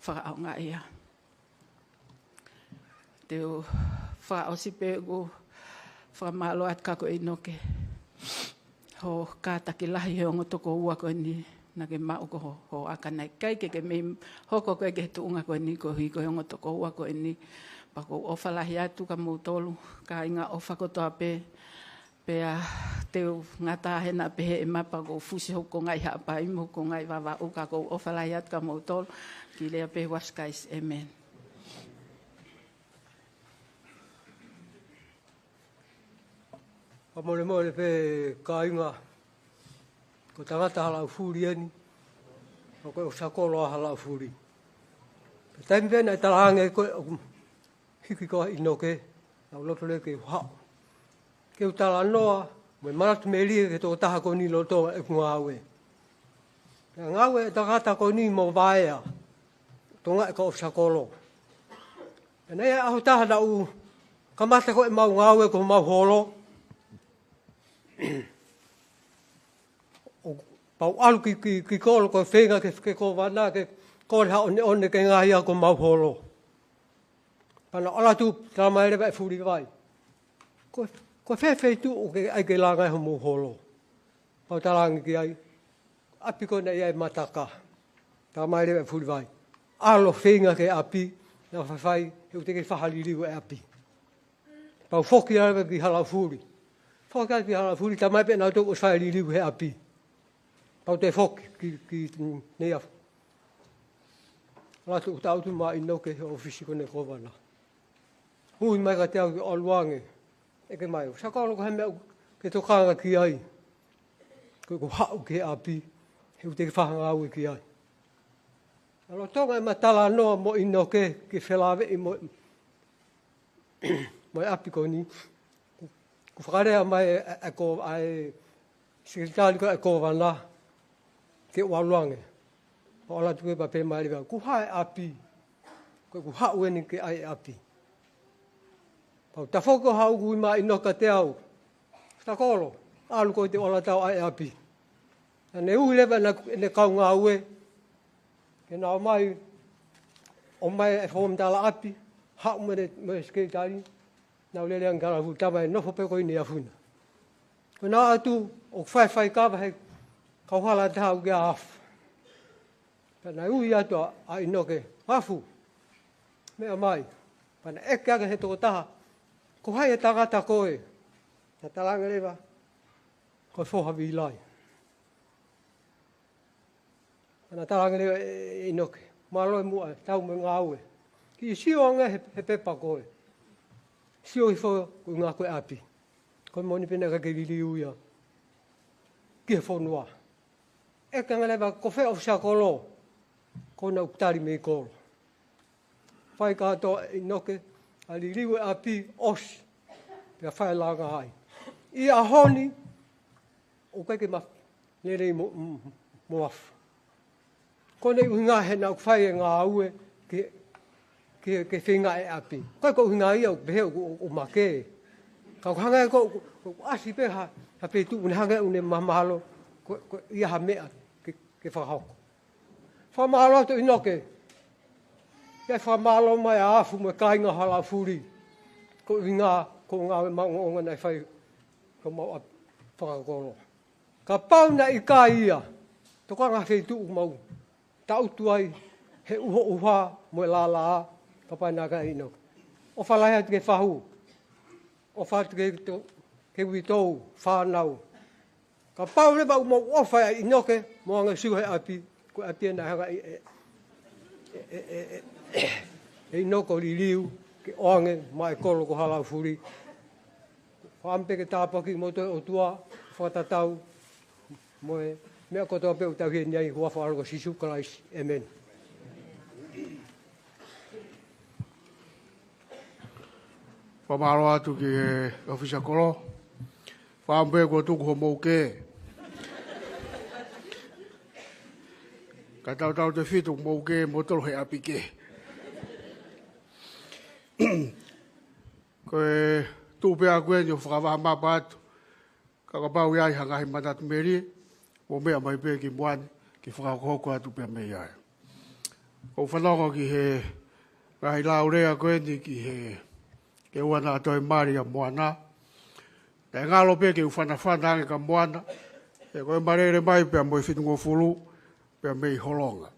fakaʻaongaʻi ia. Te u fakaʻosi pē ʻeku fakamālō atu kia koe ʻInoke, hoʻo kātaki lahi he ongo tokoua ko eni naʻa ke maʻu ko ho, ho aka. Naʻe ʻikai ke ke mei hoko koe ki he tuʻunga ko eni koeʻuhi ko e ongo tokoua ko eni. Pea ʻoku ou ʻofa lahi atu kia moutolu kāinga ʻofa kotoa pē. Pea te u ngata hena pē he ʻema, pea ʻoku ou fusi hoku konga ʻi Haʻapai mo hoku konga ʻi Vavaʻu, ka ʻoku ou ʻofa lahi atu kia moutolu. Kiʻi lea pē, Huasi Kaisi, ʻēmeni. Fakamolemole pē kāinga, ko e tangata Halaʻufuli eni, ʻoku ou ʻosi kolo ʻa Halaʻufuli. Pea taimi pē naʻe talaange ko ē ʻoku hiki ko ē ʻa ʻInoke, naʻa ku loto leva ke u haʻu ke u talanoa mo e manatu melie ki he tokotaha ko eni lolotonga ʻeku ngāue. Pea ngāue e tangata ko eni mo Vaea, Tonga ʻe ka ʻosi kolo. Pea naʻe ʻi ai e ʻaho ʻe taha naʻa ku kamata ko ē ʻemau ngāue ko homau holo. ʻO pau ʻalu ki, ki, ki kolo ko e feinga ke, ke kovana, ke kole ha ʻoneʻone ke ngaahi ʻa ko homau holo. Pea naʻa ku ʻalu atu, talamai leva ʻe Fulivai, ko, Ko e fē feituʻu ʻoku ʻai ke langa ai homou holo? Pea u talaange ki ai, ʻapi ko ena ʻi ai e mataka. Talamai leva ʻe Fulivai, ʻalu ʻo feinga ki he ʻapi, naʻa faifai, he ʻoku teʻeki fai ha liliu ʻa e ʻapi. Pea u foki leva ki Halaufuli. Foki ai ki Halaufuli, talamai pē naʻa tau ʻosi fai e liliu he ʻapi. Pea u toe foki ki, ki Neiafu. Latu ʻo tangutu mai ʻInoke he ʻōfisi ko eni ʻo e kōvana. Ui mai kiate au ke ʻalu ange. ʻEke mai, ʻOfisa Kolo, ko e hā e meʻa ʻoku ke tokanga ki ai? Ko ʻeku haʻu ki he ʻapi, he ʻoku teʻeki fai ha ngāue ki ai. Lolotonga ʻema talanoa mo ʻInoke ke felāveʻi mo, mo e ʻapi ko eni, kuo fakalea mai ʻe, ʻe, ʻe ko, ʻa e sekelitali ko ē ʻa e kōvana ke u ʻalu ange. Pea u ʻalu atu ki ai pea pehē mai leva, Ko e hā e ʻapi? Ko ʻeku haʻu eni ke ʻai e ʻapi. Pea u tafoki ʻo haʻu, ui mai ʻInoke kiate au, ʻOfisa Kolo, ʻalu koe, te u ʻalu atu au ʻo ʻai e ʻapi. Naʻa ne ui leva ʻene, ʻene kau ngāue ke na ō mai, ʻomai, ʻomai e foomu tala ʻapi, haʻu mo e, mo e sekelitali, naʻa ku lele ange ki Halaufuli, talamai ʻe nofo pē ko ē ʻi Neiafu na. Ko ʻena ō atu, ʻoku faifai kava he kauhala ʻe taha ʻoku ʻi ai ʻa Afu. Pea naʻe ui atu ʻa, ʻa ʻInoke, ʻAfu, meʻa mai. Pea naʻe ʻeke ange ʻe he tokotaha, Ko hai e tangata ko ē? Naʻe talaange leva, Ko e foha ʻo Vilai. Pea naʻe talaange leva ʻe, ʻe, ʻe ʻInoke, Mālō e muʻa, tau mo e ngāue. Kiʻi sio ange he, he pepa ko ē. Sio hifo, ko e ʻuhinga ko e ʻapi. Ko e moʻoni pē naʻe ʻikai ke liliu ia ki he fonua. ʻEke ange leva, Ko fē ʻOfisa Kolo? Ko ena ʻoku tali mei kolo. Fai kātoa ʻe ʻInoke ʻa e liliu e ʻapi, ʻosi, pea fai e langa ai. ʻI he ʻaho ni, ʻoku ʻikai ke ma lelei mo, mo, mo Afu. Ko ʻene ʻuhinga he naʻa ku fai e ngāue ke, ke, ke feinga e ʻapi. ʻIkai ko e ʻuhinga ia ʻoku pehē ʻoku, ʻoku, ʻoku make. Ka ʻoku hangē ko ē ʻoku, ʻoku ʻasi pē ha, ha feituʻu ʻoku ne hangē ʻoku ne mahalo, ko, ko ia ha meʻa ke, ke fakahoko. Fakamālō atu ʻInoke. Pea fakamālō mai ʻa Afu mo e kāinga Halaufuli. Ko e ʻuhinga, ko e ngāue maʻongoʻonga naʻe fai ko homau ʻapi fakakolo. Kapau naʻe ʻikai ia, tokanga feituʻu mau tangutu ai he ʻuhoʻuha mo e lālā, kapau naʻe ʻikai ʻa ʻInoke. ʻOfa lahi atu ki he fahu. ʻOfa atu ki he to-, ki he uitou, fānau. Kapau leva ʻoku mou ʻofa ʻia ʻInoke, mou ō ange ʻo sio he ʻapi, ko e ʻapi ena naʻe hanga ʻe, ʻe, ʻe ʻInoke ʻo liliu ke ʻoange maʻa e kolo ko Halaufuli. Fakaʻamu pē ke tāpuakiʻi kimoutolu ʻe he ʻOtua, fakatatau mo e meʻa kotoa pē ʻoku tau ʻi heni ai, huafa ʻo e ʻAlo ko Sīsū Kalaisi. ʻĒmeni. Fakamālō atu ki he ʻOfisa Kolo. Fakaʻamu pē kuo tuku hoʻomou kē. Ka tautautefito ʻoku mou kē moutolu he ʻapi kehe. Ko e tuʻu pē ʻaku eni ʻo fakavahamapa atu. Ka kapau ʻe ʻi ai ha ngaahi manatu melie, mou meʻa mai pē ki muʻa ni, ke fakahokohoko atu pē mei ai. ʻOku ou fanongo ki he ngaahi lau lea ko eni ki he, ke ʻoua naʻa toe mali ʻa Moana. Naʻe ngalo pē ke u fanafana ange kia Moana, he ko e malele mai pea mo e fitungofulu, pea mei Holonga.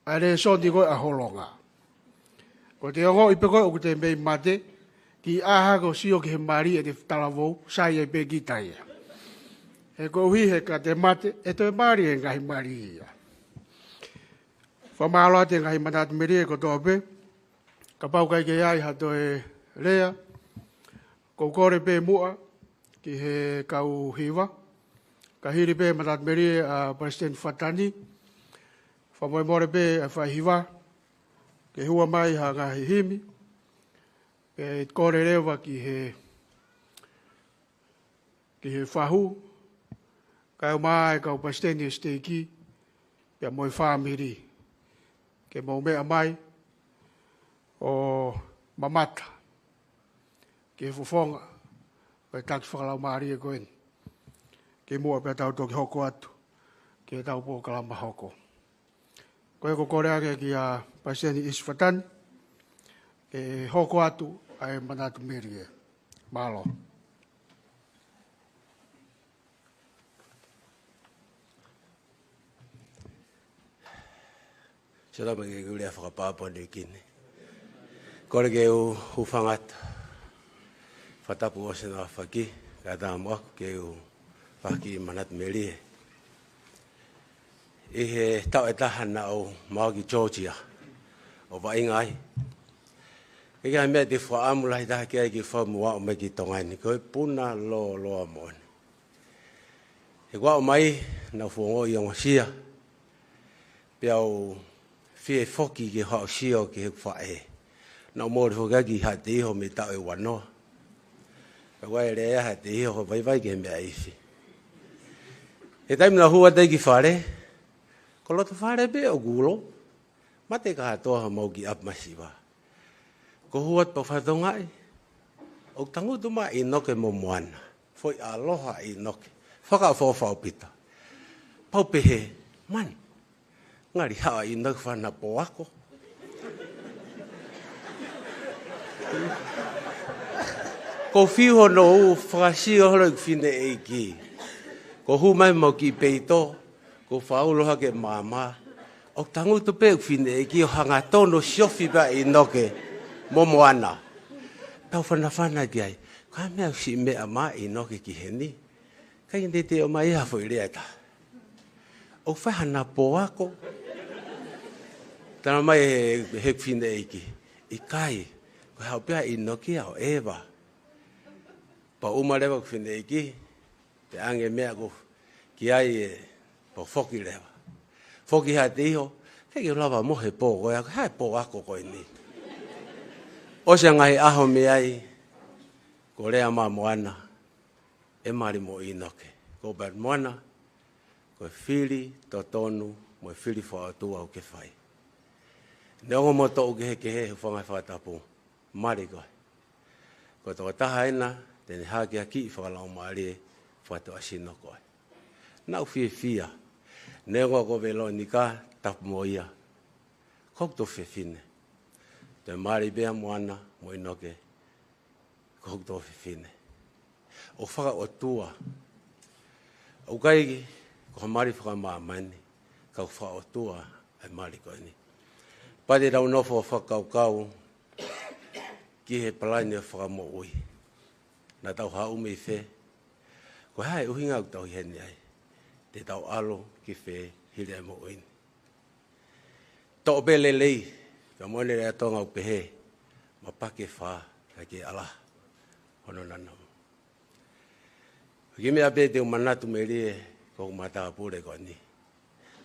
ʻA e lēsoni ko ē ʻa Holonga. Ko ʻete ongoʻi pē ko ē ʻoku te mei mate, kiʻi ʻā hake ʻo sio ki he mali ʻete talavou, sai ai pē kita ia. He koeʻuhi he ka te mate, ʻe toe mali e ngaahi mali ia. Fakamālō atu he ngaahi manatu melie kotoa pē, kapau ʻoku ʻikai ke ʻi ai ha toe lea, ʻoku ou kole pē muʻa ki he kau hiva, ka hili pē manatu melie ʻa Palesiteni Fatani, fakamolemole pē ʻa e fai hiva, ke hua mai ha ngaahi himi, pea kole leva ki he, ki he fahu, kae ʻumaʻā e kau palesiteni ʻo e siteiki, pea mo e fāmili, ke mou meʻa mai, ʻo mamata ki he fofonga ʻo e taki fakalaumālie ko eni. Kimuʻa pea tau toki hoko atu ki heʻetau polokalama hoko. Ko ia ʻoku ou kole ange kia Palesiteni ʻIsi Fatani, ke hoko atu ʻa e manatu melie. Mālō. Sela mai ke u lea faka-Papua Niu Kini. Kole ke u hūfanga atu. Fakatapu ʻosi ʻena faki, ka tā mo aku ke u faki manatu melie. ʻI he taʻu ʻe taha naʻa ku maʻu ki Georgia, ʻo vaʻinga ai. ʻIkai ha meʻa te u fakaʻamu lahi taha ki ai ke u fai mo aʻu mai ki Tonga ni, ko e puna lōloa moʻoni. He kuo aʻu mai, naʻa ku fuʻu ongoʻi ongosia. Pea u fie foki ke u haʻu ʻo sio ki heʻeku faʻē. Naʻa ku mole foki ai ki Haʻateiho mei he taʻu ʻe uanoa. Pea ko e lea ʻa Haʻateiho ko e vaivai ki he meʻa ifi. He taimi naʻa ku hū atu ai ki fale, ko loto fale pē ʻoku ulo. Mate kātoa ha mau ki ʻapi masiva. Ko u hū atu pea u fakatokangaʻi, ʻoku tangutu mai ʻa ʻInoke mo Moana. Foʻi ʻaloha ʻa ʻInoke. Fakaʻofoʻofa ʻaupito. Pea u pehē, man, ngali haʻu ʻa ʻInoke fana pō ako. Ko u fiu hono ʻū fakasio holo ʻeku fineʻeiki. Ko u hū mai mau kiʻi peito, ko u faʻa ulo hake maama. ʻOku tangutu pē ʻeku fineʻeiki ʻo hangatonu siofi pē ʻa ʻInoke mo Moana. Pea u fanafana ki ai. Ko e hā e meʻa ʻoku siʻi meʻa mai ʻa ʻInoke ki heni? ʻIkai te ne ʻomai ha foʻi lea ʻe taha. ʻOku fai hana pō ako. Tala mai ʻe he, heʻeku fineʻeiki, ʻikai, ko e haʻu pē ʻa ʻInoke ia ʻo ʻeva. Pea u ʻuma leva ʻeku fineʻeiki, pea ʻange meʻa ko ē ki ai ē, pea u foki leva. Foki Haʻateiho, ʻikai ke u lava mohe he pō ko ē, ko e hā e pō ako ko eni? ʻOsi ʻa e ngaahi ʻaho mei ai, ko e lea mai ʻa Moana, ʻe mali mo ʻInoke. Ko u pehē, Moana, ko e fili totonu mo e fili fakaʻotua ʻoku ke fai. Neongo mo e toʻu kehekehe, hūfanga he fakatapu, mali koe. Ko e tokotaha ena te ne hakeakiʻi fakalaumālie, fakatuʻasino koe. Naʻa ku fiefia. Neongo ko Velonika, tapu mo ia, ko hoku tuofefine. Toe mali pē ʻa Moana mo ʻInoke, ko hoku tuofefine. ʻOku fakaʻotua. ʻOku ʻikai ko ha mali fakamāmani, ka ʻoku fakaʻotua ʻa e mali ko eni. Pea te tau nofo ʻo fakakaukau ki he palani ʻo e fakamoʻui. Naʻa tau haʻu mei fē? Ko e hā e ʻuhinga ʻoku tau ʻi heni ai? Te tau ʻalu ki fē hili ʻa e moʻui ni? Toʻo pē lelei, ka moʻoni e lea Tonga ʻoku pehē, mapake fā, kae kei ʻalaha hono nanamu. Ko e kiʻi meʻa pē te u manatu melie, ko hoku matāpule ko eni.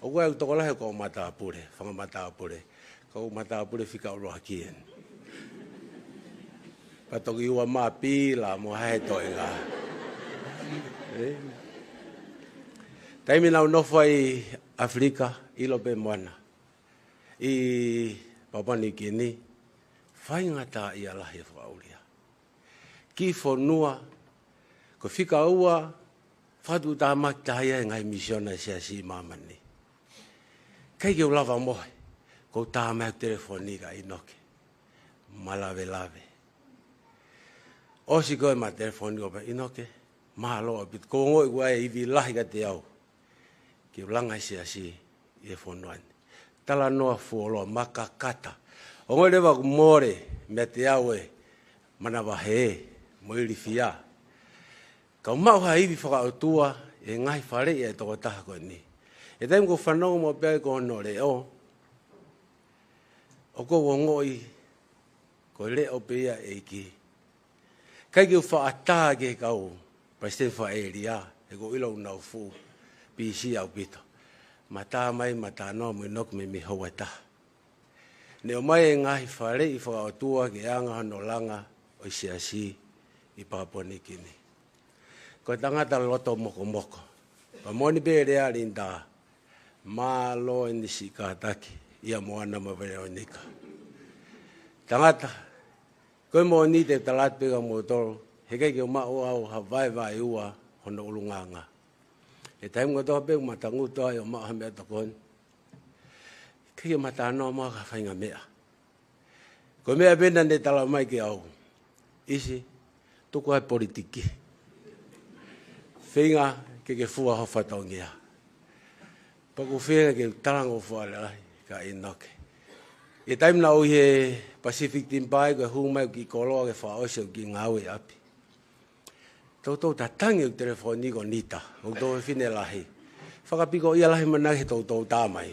ʻOku ʻi ai ʻeku tokolahi ko e matāpule, fanga matāpule. Ko hoku matāpule fika ʻuluaki eni. Pea toki ua mai pē la mo ha toe ngā. Ē? Taimi naʻa ku nofo ai ʻi ʻAfilika, ʻilo pē Moana. ʻI Papua Niu Kini, faingataʻaʻia lahi e fakaʻulia. Kiʻi fonua, ko e fika ua fakatuʻutāmaki taha ia ʻa e ngaahi misiona ʻa e siasi ʻi māmani. ʻIkai ke u lava mohe, ko u tā mai ʻeku telefoni kia ʻInoke. Malavelave. ʻOsi ko ē mo e telefoni ʻo pehē, ʻInoke, mālō ʻaupito. Ko u ongoʻi ko e ivi lahi kiate au ke u langa e siasi ʻi he fonua ni. Talanoa fuoloa, makakata. Ongoʻi leva ʻoku mole meiate au e manavahē mo e ilifia. Ka u maʻu ha ivi fakaʻotua ʻi he ngaahi faleʻi ʻa e tokotaha ko eni. ʻI he taimi ko u fanongo maʻu pē ai ki hono leʻo, ʻoku ou ongoʻi ko e leʻo pē ia ʻa e ʻEiki. ʻIkai ke u faʻa tā ki he kau palesiteni fakaʻēlia, he ʻoku ou ʻilo ʻoku nau fuʻu pīsī ʻaupito. Ma tā mai, ma talanoa mo ʻInoke mei, mei he houa ʻe taha. Ne ʻomai e ngaahi faleʻi fakaʻotua ke anga hono langa ʻo e siasi ʻi Papua Niu Kini. Ko e tangata loto mokomoko. Pea moʻoni pē e lea Linda, mālō ʻene siʻi kātaki ʻia Moana mo Velonika. Tangata, ko e moʻoni te u tala atu pē kia moutolu, heʻikai ke u maʻu au ha vaevaeua hono ʻulungaanga. He taimi kotoa pē ʻoku ma tangutu ai ʻo maʻu ha meʻatokoni, ʻikai ke ma talanoa maʻu ha faʻahinga meʻa. Ko e meʻa pē naʻa ne tala mai kiate au, ʻIsi, tuku ā e politiki. Feinga ke ke fua ho fatongia. Pea ʻoku ou feinga ke u talangofua lelei kia ʻInoke. ʻI he taimi naʻa ku ʻi he Pacific Timber, ko e hū mai ʻeku kiʻi koloa ke fakaʻosi ʻeku kiʻi ngāue ʻi ʻapi. Toutou tatangi ʻeku telefoni ko Nita, ʻoku tau fefine lahi. Fakapiko ia lahi mana he toutou tā mai.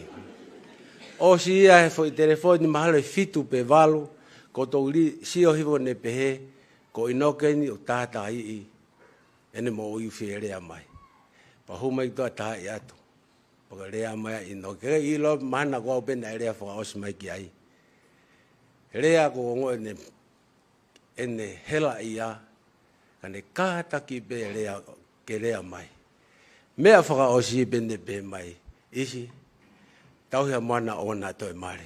ʻOsi ia he foʻi telefoni mahalo ʻe fitu pe valu, ko ʻeku lī sio hifo ʻo ne pehē, ko ʻInoke eni ʻoku tātāiʻi ʻene moʻui, ʻoku fie lea mai. Pea hū mai ki tuʻa, tā ʻi atu. Pea ko e lea mai ʻa ʻInoke, ʻilo mana ko au pē naʻe lea fakaʻosi mai ki ai. Lea ko e ongo ʻene, ʻene hela ia, ka ne kātaki pē lea, ke lea mai. Meʻa fakaʻosi pē ne pehē mai, ʻIsi, tauhi ʻa Moana ʻoua naʻa toe mali.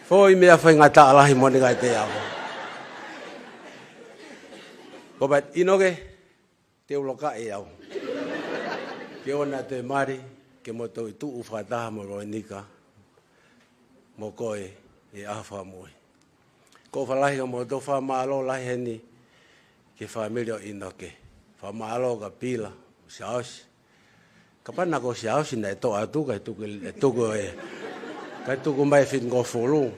Foʻi meʻa faingataʻa lahi mo ne kai te amo. Ko bat ʻInoke, te u lokaʻi au. Ke ʻoua naʻa toe mali, ke mo toki tuʻu fakataha mo Loenika, mo koe ʻi he ʻaho fakamui. Ko e ʻofa lahi ka mo tō fakamālō lahi heni ki he fāmili ʻo ʻInoke. Fakamālō kia Pila, Siaosi. Kapau naʻa ko Siaosi naʻe toʻo atu, kae tuku, ʻe tuku ē. Kae tuku mai e fitungofulu.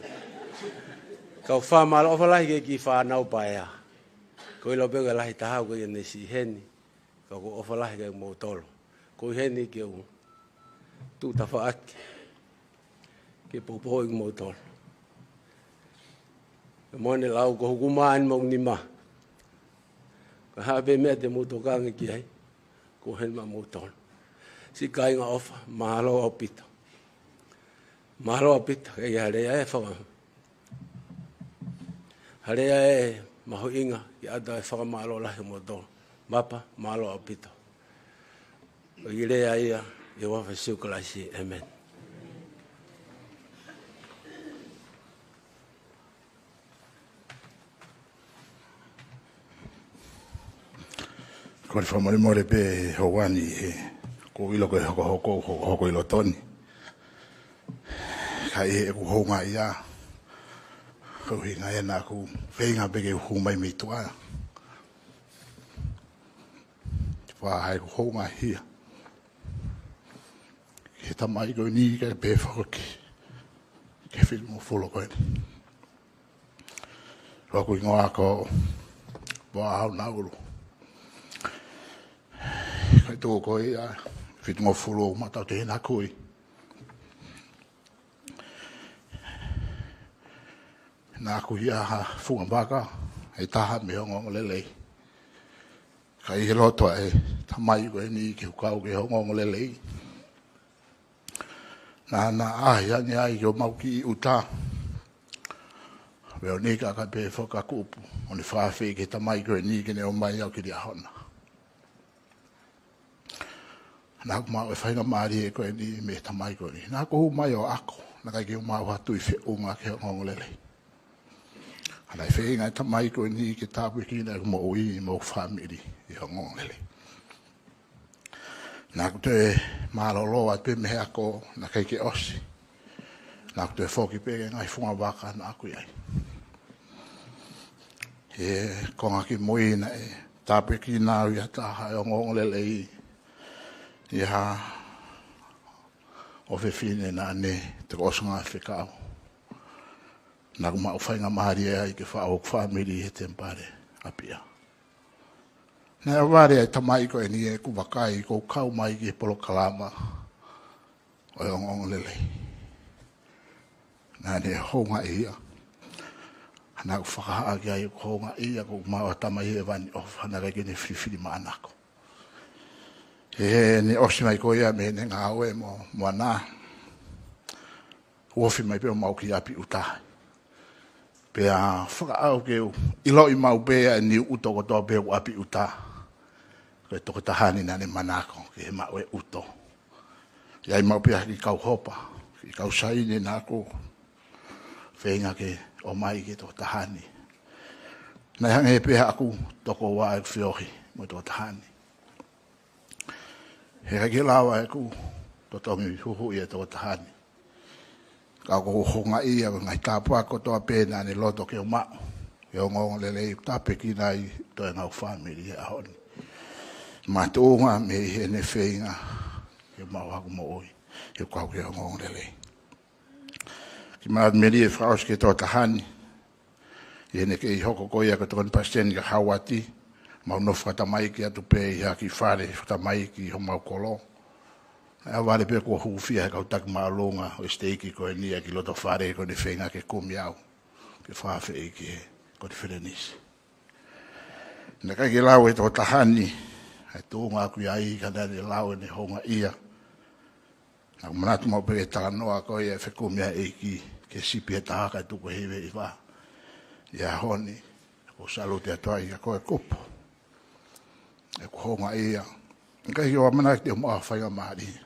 Kau fakamālō, ʻofa lahi ki he kiʻi fānau paea. Ko e ʻilo pē ko e lahi taha ʻoku ʻikai ke ne siʻi heni. Ka ko e ʻofa lahi kiate kimoutolu. Ko e heni ke u tuʻu tafaʻaki ke poupouʻi kimoutolu. Ko e moʻoni e lau, ko hoku mā eni mo hoku nima. Ka ko e hā pē meʻa te mou tokanga ki ai, ko e heni maʻamoutolu. Siʻi kāinga ʻofa, mālō ʻaupito. Mālō ʻaupito, ʻe ʻi ai ha lea ʻe faka-, ha lea ʻe mahuʻinga, ʻi he ʻata e fakamālō lahi mo tō. Mapa, mālō ʻaupito. Ko e kiʻi lea ia, ʻi he huafa ʻo Sīsū Kalaisi, ʻēmeni. Ko e fakamolemole pē hoʻatā ni he ʻoku ou ʻilo ko e hokohoko, hokohoko ʻi loto ni. Ka ʻi heʻeku houngaʻia, ko e ʻuhinga ia naʻa ku feinga pē ke u hū mai mei tuʻa. Te fai ʻeku houngaʻia ki he tamai ko eni kae pehē foki ki he fitungofulu ko eni. Ko hoku hingoa ko Poa Haunaulu. Ko e tuʻu ko ia, fitungofulu, ma tau te hina kui. Naʻa ku ʻi ha funga vaka, ʻe taha mei he ongoongolelei. Ka ʻi he loto ʻa e tamai ko eni ke u kau ki he ongoongolelei, naʻa na ʻahiʻahi ange ai ke u maʻu kiʻi ʻuta. Veronika kae pehē foki ʻa Kupu, ʻo ne fakaafeʻi ki he tamai ko eni ke ne ʻomai au ki he ʻaho na. Naʻa ku maʻu e faingamālie ko eni mei he tamai ko eni. Naʻa ku hū mai ʻo ako, naʻe ʻikai ke u maʻu ha tui feʻunga ki he ongoongolelei. Ka naʻe feinga e tamai ko eni ke tāpuekina ʻeku moʻui mo hoku fāmili ʻi he ongoongolelei. Naʻa ku toe mālōlō atu pē mei he ako, naʻe ʻikai ke ʻosi. Naʻa ku toe foki pē ki he ngaahi funga vaka naʻa ku ʻi ai. He konga kimui naʻe tāpuekina au ʻe ha taha e ongoongolelei, ʻi ha ʻofefine naʻa ne toki ʻosi ngāue fekau. Naʻa ku maʻu faingamālie ai ke faʻu hoku fāmili he Temipale ʻApiʻa. Naʻe ʻohovale ʻa e tamai ko eni ʻeku vakai ʻoku ou kau mai ki he polokalama ʻo e ongoongolelei. Naʻa ne houngaʻia. Naʻa ku fakahā ki ai ʻoku ou houngaʻia, ʻoku ou maʻu ha Tamai Hēvani ʻofa, naʻe ʻikai ke ne filifilimānako. He naʻe ʻosi mai ko ia mei heʻene ngāue mo, mo Moana, u ofi mai pē ʻo maʻu kiʻi ʻapi ʻuta. Pea fakaʻau ke u ʻiloʻi maʻu pē ʻa e niu ʻuto kotoa pē ʻoku ʻapi ʻuta. Ko e tokotaha ni naʻa ne manako ke maʻu e ʻuto. ʻI ai maʻu pē ha kiʻi kau hopa, kiʻi kau saini naʻa ku feinga ke ʻomai ki he tokotaha ni. Naʻe hangē pē haʻaku tokoua ʻeku feohi mo e tokotaha ni. He ʻikai ke lava ʻeku totongi huhuʻi e tokotaha ni. Ka ʻoku ou houngaʻia ko e ngaahi tāpuaki kotoa pē naʻa ne loto ke u maʻu ʻi he ongoongolelei, ʻoku tāpuekina ai ʻa e ngaahi fāmili he ʻaho ni. Makatuʻunga mei heʻene feinga ke maʻu haku moʻui, ke u kau ki he ongoongolelei. Ki Manatu Melie fakaʻosi ki he tokotaha ni. ʻI heʻene kei hoko ko ia ko e tokoni palesiteni kia Hauati, mau nofo fakatamaiki atu pē ʻi ha kiʻi fale fakatamaiki ʻi homau kolo. ʻA ia vale pē kuo hūfia he kau taki māʻolunga ʻo e siteiki ko eni ʻa e kiʻi loto fale ko eni feinga ke kumi au ke fakaafeʻi ki he konifelenisi. Naʻe ʻikai ke lau ʻe he tokotaha ni ʻa e tuʻunga ʻoku ʻi ai, ka naʻa ne lau ʻene houngaʻia. Naʻa ku manatu maʻu pē ki he talanoa ko ia ʻe fekumi ai e ʻEiki ki he sipi ʻe taha kae tuku ʻe he hiva ʻi he vaʻa. ʻI he ʻaho ni, ʻoku ou salute atu ai kia koe Kupu. ʻOku ou houngaʻia. ʻIkai ke u ʻamanaki te u maʻu ha faingamālie.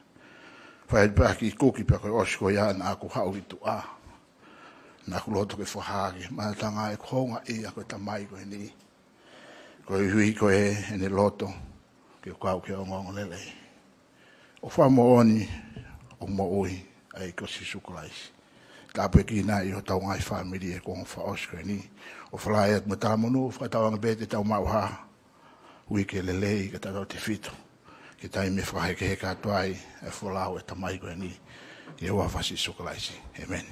Fai pē ha kiʻi kuki pea ko e ʻosi ko ia naʻa ku haʻu ʻi tuʻa. Naʻa ku loto ke fakahā ki he manatunga ʻeku houngaʻia ko e tamai ko eni. Koeʻuhi ko ʻene loto ke u kau ki he ongoongolelei. ʻOku fakamoʻoni ʻoku moʻui ʻa e ʻEiki ko Sīsū Kalaisi. Tāpuekina ʻi hotau ngaahi fāmili ʻi he kuonga fakaʻosi ko eni. ʻOfa lahi atu mo e talamonū, fakatauange pē te tau maʻu ha uike lelei ka tautautefito ki he taimi fakahekeheka atu ai e folau ʻa e tamai ko eni. ʻI he huafa ʻo Sīsū Kalaisi. ʻĒmeni.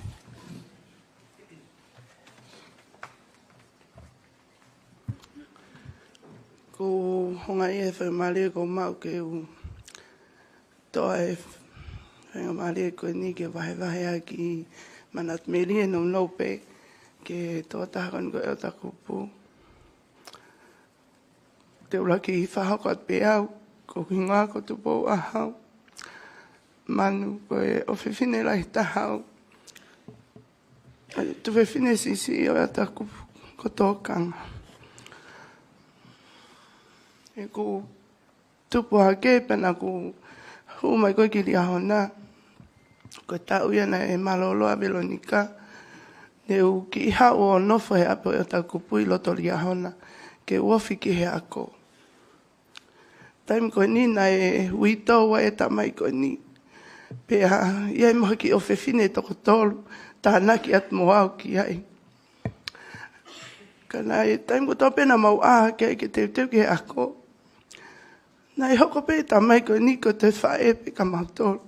ʻOku ou houngaʻia he faingamālie kuo u maʻu ke u toʻo e faingamālie ko eni ke vahevahe ʻaki Manatu Melie, nounou pē ki he tokotaha ko eni ko ʻEletā Kupu. Te u lava ke fakahoko atu pē au, ko hoku hingoa ko Tupou ʻAhau Manu, ko e ʻofefine lahi taha au. Tuofefine siʻisiʻi ʻo ʻEletā Kupu ko Tōkanga. ʻOku ou tupu hake pea naʻa ku hū mai ko ē ki Liahona. Ko e taʻu ia naʻe mālōlō ʻa Velonika. Ne u kiʻi haʻu ʻo nofo he ʻapi ʻo ʻEletā Kupu ʻi loto Liahona ke u ofi ki he ako. Taimi ko eni naʻe uitou ai e tamai ko eni. Pea ʻi ai mo ha kiʻi ʻofefine toko tolu, tānaki atu mo au ki ai. Ka naʻe taimi kotoa pē naʻa mau ʻā hake ai ke teuteu ki he ako, naʻe hoko pē e tamai ko eni ko e toe faʻē pē kia mautolu.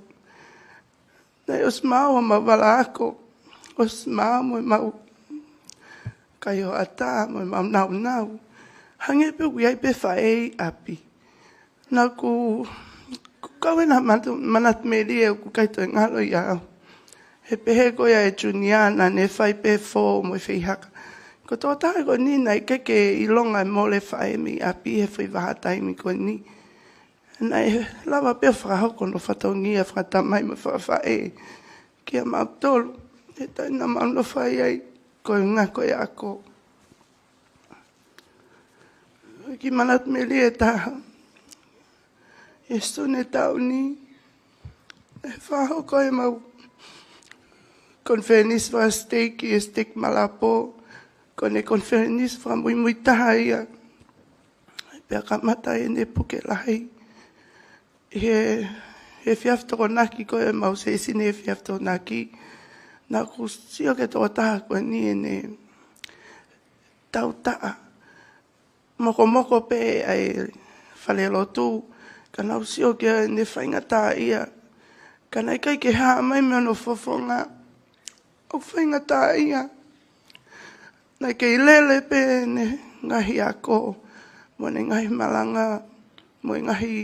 Naʻe ʻosi maau homau vala ako, ʻosi maau mo ʻemau kai hoʻatā mo ʻemau nāunau. Hangē pē ʻoku ʻi ai pē faʻē ʻi ʻapi. Naʻa ku, ku kau ena Manatu, Manatu Melie ʻoku ʻikai toe ngalo ia au. He pehē ko ia ʻe Junior naʻa ne fai pē fō mo e feihaka. Ko e tokotaha ko eni naʻe ʻikai ke ʻilonga e mole faʻē mei ʻapi he foʻi vahaʻa taimi ko eni. Naʻe lava pē ʻo fakahoko hono fatongia fakatamai mo fakafaʻē kia mautolu he taimi naʻa mau nofo ai ko e ngako e ako. Ki Manatu Melie ʻe taha, ʻi Sune taʻu ni, naʻe fakahoko ʻemau konifelenisi fakasiteiki ʻi he siteiki Malapo, ko ʻene konifelenisi fakamuimui taha ia. Pea kamata ʻene puke lahi. He, he efiafi Tokonaki ko ē, ʻemau sēsini he efiafi Tokonaki. Naʻa ku sio ki he tokotaha ko eni ʻene tautaʻa. Mokomoko pē ʻa e falelotu, ka naʻa ku sio ki heʻene faingataʻaʻia. Ka naʻe ʻikai ke hā mai mei hono fofonga ʻoku faingataʻaʻia. Naʻe kei lele pē ʻene ngaahi ako, mo ʻene ngaahi malanga, mo e ngaahi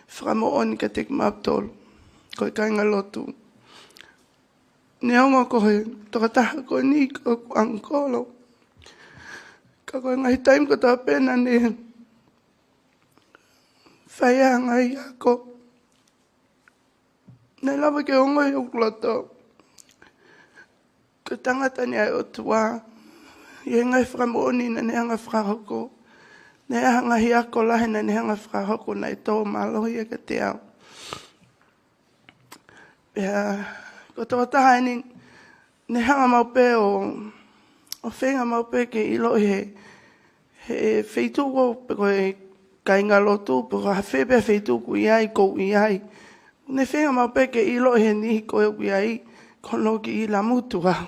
fakamoʻoni kiate kimautolu ko e kāingalotu. Neongo ko e tokotaha ko eni ko hoku ʻangikolo, ka ko e ngaahi taimi kotoa pē naʻa ne fai ai e ngaahi ako, naʻe lava ke ongoʻi ʻi hoku loto ko e tangata eni ʻa e ʻOtua, ʻi he ngaahi fakamoʻoni naʻa ne hanga ʻo fakahoko. Naʻe ʻi ai ha ngaahi ako lahi naʻa ne hanga ʻo fakahoko naʻe tō mālohi ia kiate au. Pea ko e tokotaha eni ne hanga maʻu pē ʻo, ʻo feinga maʻu pē ke ʻiloʻi he, he feituʻu ko ē pe ko e kāingalotu, pe ko ha fē pē feituʻu ʻoku ʻi ai, ʻoku ou ʻi ai. Ne feinga maʻu pē ke ʻiloʻi he niʻihi ko ē ʻoku ʻi ai, ko hono kiʻi lamutu au.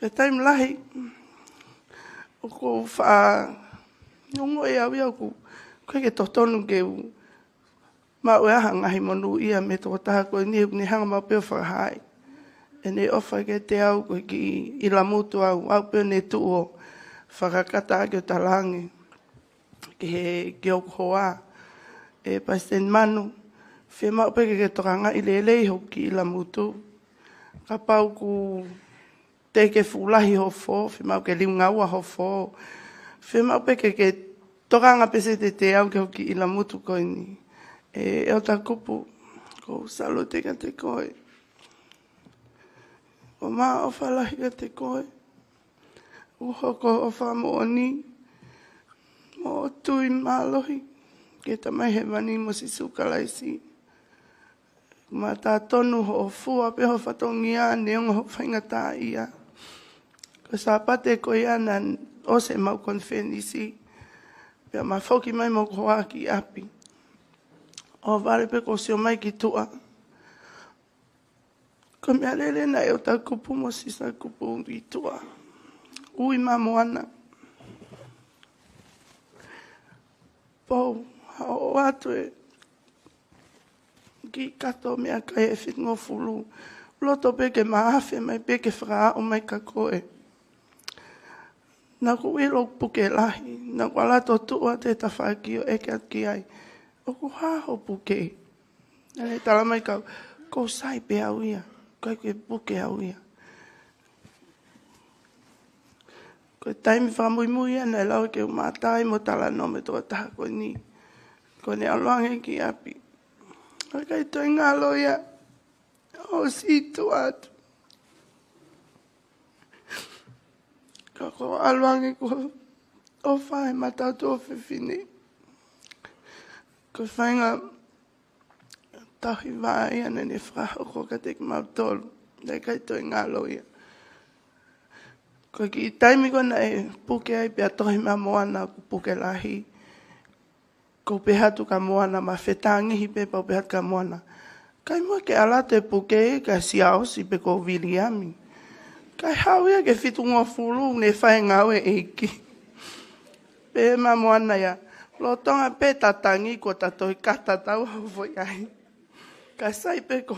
He taimi lahi ʻoku ou faʻa ongoʻi au ia ʻoku ʻikai ke totonu ke u maʻu ʻe au ha ngaahi monūʻia mei he tokotaha ko eni, he ʻoku ne hanga maʻu pē ʻo fakahaaʻi ʻEne ʻofa kiate au ko e kiʻi ʻilamutu au, au pē ʻo ne tuʻu ʻo fakakata ʻaki ʻo talaange ki he, ki hoku hoa, ʻe Palesiteni Manu, fiemaʻu pē ke ke tokangaʻi lelei hoku kiʻi ʻilamutu. Kapau ʻoku teʻeki ke fuʻu lahi ho fō, fiemaʻu ke liunga ua ho fō. Fiemaʻu pē ke ke tokanga pē siʻi te te au ki hoku kiʻi ʻilamutu ko eni. ʻE, ʻEletā Kupu, ʻoku ou sālute kiate koe. ʻOku ou maʻu ʻofa lahi kiate koe. ʻOku hoko hoʻo fakamoʻoni mo e tui mālohi ki he Tamai Hēvani mo Sīsū Kalaisi. Mātā tonu hoʻo fua pē hoʻo fatongia neongo hoʻo faingataʻaʻia. Ko e Sāpate ko ia naʻe ʻosi ʻemau konifelenisi, pea ma foki mai mo hoku hoa ki ʻapi. ʻOhovale pē kuo u sio mai ki tuʻa. Ko e meʻa lelei naʻe ʻEletā Kupu mo Sisitā Kupu ki tuʻa. Ui mā moana. Pou, haʻu atu e kiʻi kato meʻakai ʻe fitungofulu. Loto pē ke ma afe mai pē ke fakaaʻu mai kia koe. Naʻá ku ʻilo ho puke lahi, naʻá ku ʻalu atu ʻo tuʻu atu he tafaʻaki ʻo ʻeke atu ki ai, ʻoku hā hoʻo puke? Naʻá ne talamai kia au, ʻoku sai pē au ia, ʻikai ke puke au ia. Ko e taimi fakamuimui ia naʻe lava ke u mamata ai mo talanoa mo e tokotaha ko eni. Ko ʻene ʻalu ange ki ʻapi, ʻikai toe ngalo ia, ʻosi tuʻu atu. Ka ko e ʻalu ange ko e ʻofa ʻa e Maʻu Tuʻo Fefine. Ko e faʻahinga tauhi vā ia naʻá ne fakahoko kiate kimautolu. Naʻe ʻikai toe ngalo ia. Ko e kiʻi taimi ko ē naʻe puke ai pea tohi mā moana ʻoku puke lahi. Ko u pehē atu kia moana, ma fetāngihi pē pea u pehē atu kia moana, ʻikai muʻa ke ʻalu atu e puke kia Siaosi pe ko Viliami. ʻIkai haʻu ia ki he fitungofulu ne fai e ngāue ʻa e ʻEiki. Pehē mā moana ia, lolotonga pē ta tangi kuo ta toe kata taua ʻo foʻi ai. Ka sai pē ko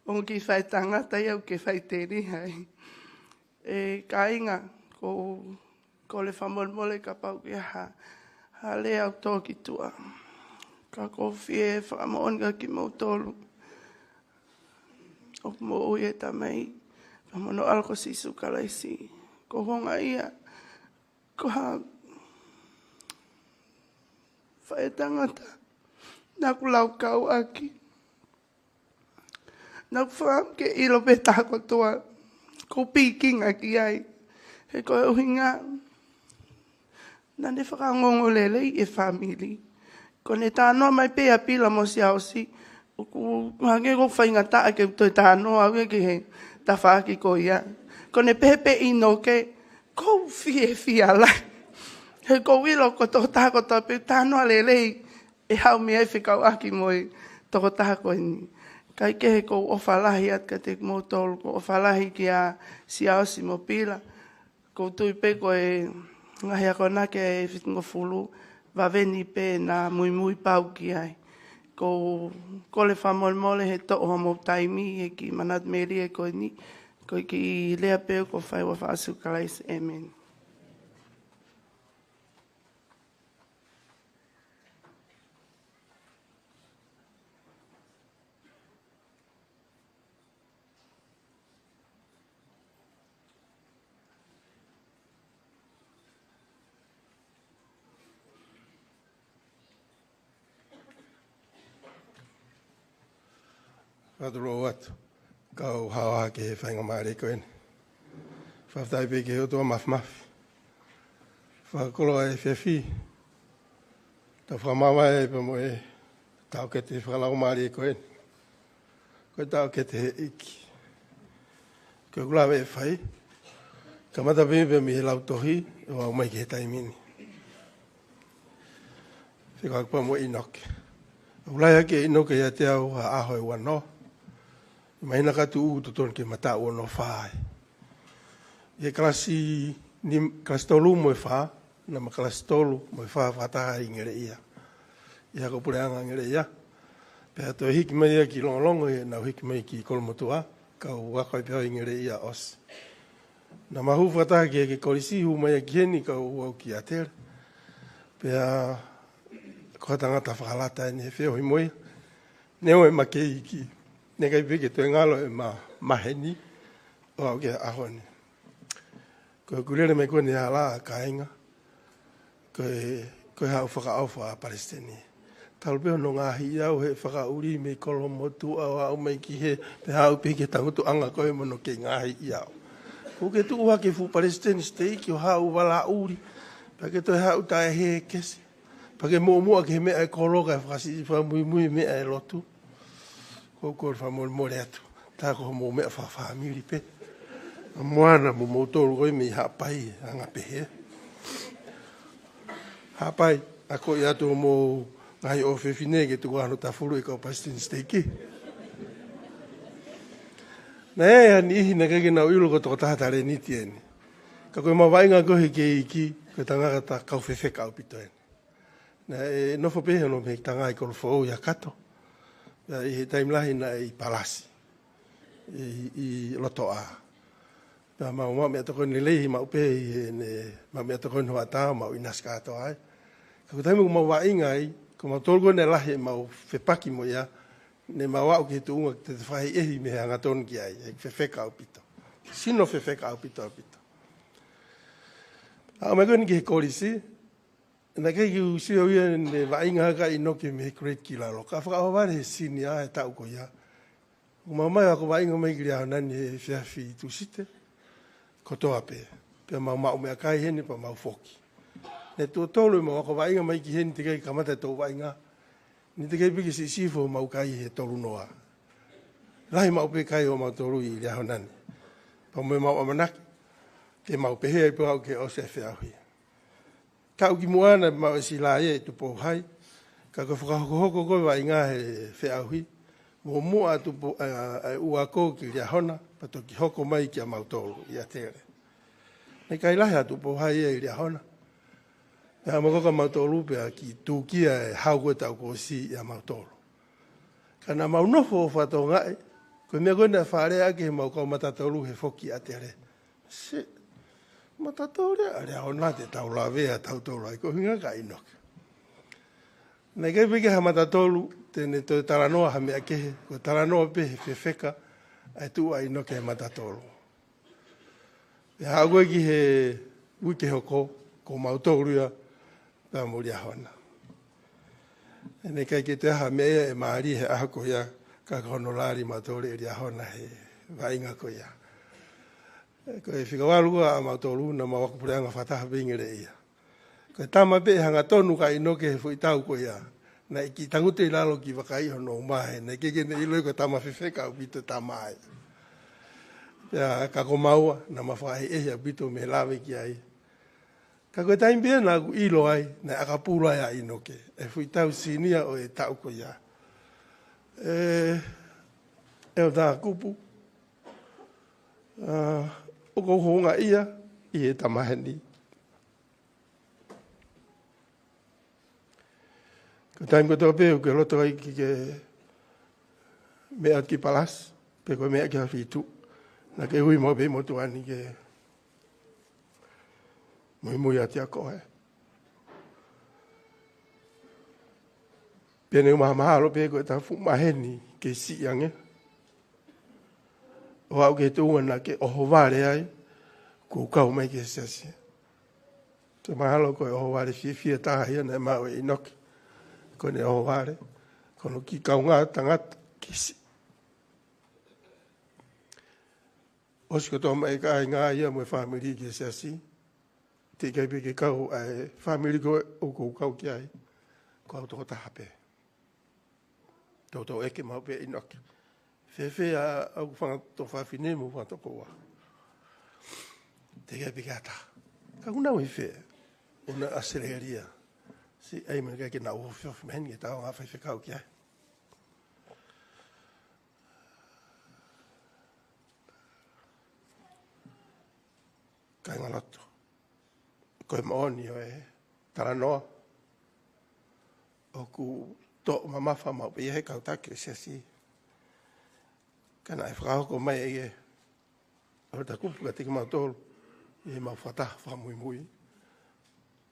hoʻo kiʻi faʻētangata ia ʻoku ke faʻiteliha ai. ʻE kāinga, ʻoku ou kole fakamolemole kapau ʻoku ʻi ai ha, ha lea ʻoku tō ki tuʻa. Ka ʻoku ou fie fakamoʻoni kia kimoutolu ʻoku moʻui e Tamai, pea mo hono ʻAlo ko Sīsū Kalaisi. Ko hono ʻuhinga ia, ko ha faʻētangata naʻá ku laukau ʻaki. Naʻá ku fakaʻamu ke ʻilo pē taha kotoa ʻoku ou pikinga ki ai. He ko e ʻuhinga naʻá ne fakaongoongo lelei e fāmili. Ko ʻene talanoa mai pē ʻa Pila mo Siaosi, ʻoku hangē ʻoku ou faingataʻa ke u toe talanoa au ia ki he tafaʻaki ko ia. Ko ʻene pehē pē ʻInoke, ʻoku ou fiefia lahi. He ʻoku ou ʻilo ko e tokotaha kotoa pē talanoa lelei ʻe haʻu mei ai fekauʻaki mo e tokotaha ko eni. Kae kehe, ʻoku ou ʻofa lahi atu kiate kimoutolu, ʻoku ou ʻofa lahi kia Siaosi mo Pila. ʻOku ou tui pē ko e ngaahi akonaki ʻa e fitungofulu, vave ni pē naʻa muimui pau ki ai. ʻOku ou kole fakamolemole he toʻo hoʻomou taimi he kiʻi manatu melie ko eni. Ko e kiʻi lea pē ʻoku ou fai ʻi he huafa ʻo Sīsū Kalaisi, ʻēmeni. Fakatulou atu, kau haohaoa ki he faingamālie ko eni. Fakafetaʻi pē ki he ʻOtua Māfimafi. Fakakoloa e efiafi, tau fakamāvae pea mo e taʻokete fakalaumālie ko eni. Ko e taʻokete he ʻEiki. Ko ʻeku lave ʻe fai, kamata pē pea mei he lautohi ʻo aʻu mai ki he taimi ni. Fekauʻaki pea mo ʻInoke. ʻOku lahi ʻaki ʻe ʻInoke ʻiate au ha ʻaho ʻe uanoa. Māhina ka tuʻu totonu ke ma taʻu ono fā ai. ʻI he kalasi ni, kalasi tolu mo e fā, naʻa ma kalasi tolu mo e fā fakataha ʻi Ngeleʻia. ʻI he ako puleʻanga Ngeleʻia. Pea toe hiki mai ia ki Longolongo, ʻi heʻenau hiki mai ki Kolomotuʻa. Kau ako ai pē au ʻi Ngeleʻia ʻosi. Naʻa ma hū fakataha ki he, ki he kolisi, hū mai ia ki heni, kau ō au ki ʻAtele. Pea ko ha tangata fakalata eni he feohi mo ia. Neongo ʻema kei iiki, naʻe ʻikai pē ke toe ngalo ʻema maheni ʻo aʻu ki he ʻaho ni. Ko ʻeku lele mai ko eni ʻa e hala ʻa kāinga, ko e, ko e haʻu fakaʻofa ʻa Palesiteni. Talu pē hono ngaahi au he fakaʻuli mei Kolomotuʻa ʻo aʻu mai ki hē, pea aʻu pē ki he tangutuʻanga ko ē mo hono kei ngaahi au. Kuo ke tuʻu hake fuʻu Palesiteni Siteiki ʻo haʻu valaʻuli, pea ke toe haʻu taʻe hē kesi. Pea ke muʻomuʻa ki he meʻa ʻe kolo kae fakasiʻi fakamuimui meʻa ʻe lotu. Ko, ko e fakamolemole atu. Tā ko hoʻomou meʻa fakafāmili pē. ʻA Moana mo moutolu ko ē mei Haʻapai, anga pehē. Haʻapai, akoʻi atu hoʻomou ngaahi ʻofefine ke tuku hono tafulu ʻi he kau Palesiteni Siteiki. Naʻe ʻi ai ha niʻihi naʻe ʻikai ke nau ʻilo ko e tokotaha talēniti eni. Ka ko ʻemau vaʻinga ko ē he kei iiki, ko e tangata kau fefeka ʻaupito eni. Naʻe nofo pē hono mei tanga ʻi Kolofoʻou ʻi ʻAkato. Pea ʻi he taimi lahi naʻe ʻi Palasi, ʻi, ʻi Lotoʻā. Pea mau maʻu meʻatokoni lelei maʻu pē ʻi heʻene maʻu meʻatokoni hoʻatā, mau ʻinasi kātoa ai. Ka ko e taimi ʻoku mau vaʻinga ai, ko mautolu ko ē naʻe lahi ʻemau fepaki mo ia, naʻa mau aʻu ki he tuʻunga te te fakaʻehiʻehi mei he hangatonu ki ai, he fefeka ʻaupito. Sino fefeka ʻaupito, ʻaupito. Aʻu mai ko eni ki he kolisi, naʻe ʻikai ke u sio au ia naʻe vaʻinga hake ʻa ʻInoke mei he grade ki lalo. Ka fakaʻohovale he senior he taʻu ko ia. ʻOku mau ō mai ʻo ako vaʻinga mai ki Liahona ni he efiafi Tūsite kotoa pē. Pea mau maʻu meʻakai heni pea mau foki. Naʻe tuʻo tolu ʻemau ako vaʻinga mai ki heni, teʻeki ai kamata e tō vaʻinga. Naʻe teʻeki ai pē ke siʻisiʻi foki homau kai he tolu noa. Lahi maʻu pē kai ʻo mautolu ʻi Liahona ni. Pea mo ʻemau ʻamanaki ke mau pehē ai pē ʻo aʻu ki he ʻosi e feʻauhi. Taʻu kimuʻa naʻe maʻu ʻe Silaia ʻi Tupou Hai, ka ko e fakahokohoko ko ē vaʻinga he feʻauhi, muʻomuʻa Tupou, ʻa, ʻa e ʻū ako ki Liahona, pea toki hoko mai kia mautolu ʻi ʻAtele. Naʻe ʻikai lahi ʻa Tupou Hai ia ʻi Liahona. Pea haʻu mai ko ē kia mautolu pea ki Tūkia ʻe hau ko ē taʻu kuo ʻosi ʻia mautolu. Ka naʻa mau nofo ʻo fakatokangaʻi, ko e meʻa ko ē naʻe fakalea ʻaki ʻe heʻemau kau matatolu he foki ʻi ʻAtele. Se, matatolu ia, ʻa Liahona te tau lavea tautolu ai, ko e ʻuhinga kia ʻInoke. Naʻe ʻikai pē ke ha matatolu te ne toe talanoa ha meʻa kehe, ko e talanoa pē he fefeka ʻa e tuʻu ʻa ʻInoke he matatolu. Pea haʻu ko ē ki he uike hoko, ko mautolu ia pea mo Liahona. Naʻe ʻikai ke toe ʻi ai ha meʻa ia ʻe mālie he ʻaho ko ia, ka ko hono lali mautolu ʻe Liahona he vaʻinga ko ia. Ko e fika valu ko ē ʻa mautolu naʻa mau ako puleʻanga fakataha pē ʻi Ngeleʻia. Ko e tama pē ʻe hangatonu kia ʻInoke he foʻi taʻu ko ia. Naʻe kiʻi tangutu ʻi lalo kiʻi vakai hono uma he naʻe ʻikai ke ne ʻilo ia ko e tama fefeka ʻaupito e tama ia. Pea ka ko maua, naʻa ma fakaʻehiʻehi ʻaupito mei he lave ki ai. Ka ko e taimi pē naʻa ku ʻilo ai, naʻe ʻakapulu ai ʻa ʻInoke he foʻi taʻu senior ʻo e taʻu ko ia. ʻE, ʻEletā Kupu, ʻa, ʻoku ou houngaʻia ʻi he tama heni. Ko e taimi kotoa pē ʻoku ke loto ai ke ke meʻa ki Palasi, pe ko e meʻa ki ha feituʻu, naʻa ke ui maʻu pē ʻi motuʻa ni ke muimui atu ʻia koe. Pea ne u mahamahalo pē ko e taʻu fuʻu maheni ke siʻi ange. ʻO aʻu ki he tuʻunga naʻa ke ʻohovale ai, kuo u kau mai ki he siasi. Te mahalo ko e ʻohovale fiefia taha ia naʻe maʻu ʻe ʻInoke. Ko ʻene ʻohovale, ko hono kiʻi kaungā tangata ke siʻi. ʻOsi kotoa mai e kāinga ia mo e fāmili ki he siasi. Teʻeki ai pē ke kau ʻa e fāmili ko ē ʻoku ou kau ki ai. Ko au tokotaha pē. Toutou ʻeke maʻu pē ʻe ʻInoke. Fēfē ʻa, ʻa hoku fanga tuofāfine mo e fanga tokoua? Teʻeki ai pē ke ʻatā. Ka ʻoku nau ʻi fē? ʻOku nau ʻi ʻAositelēlia. Siʻi ʻai mai ke nau ofiofi mei heni ke tau anga faifekau ki ai. Kāingalotu, ko e moʻoni ʻo e talanoa ʻoku toʻo mamafa maʻu pē ia he kau taki ʻo e siasi. Ka naʻe fakahoko mai ʻe he ʻEiki ʻa e kupu kiate kimautolu ʻi heʻemau fakataha fakamuimui.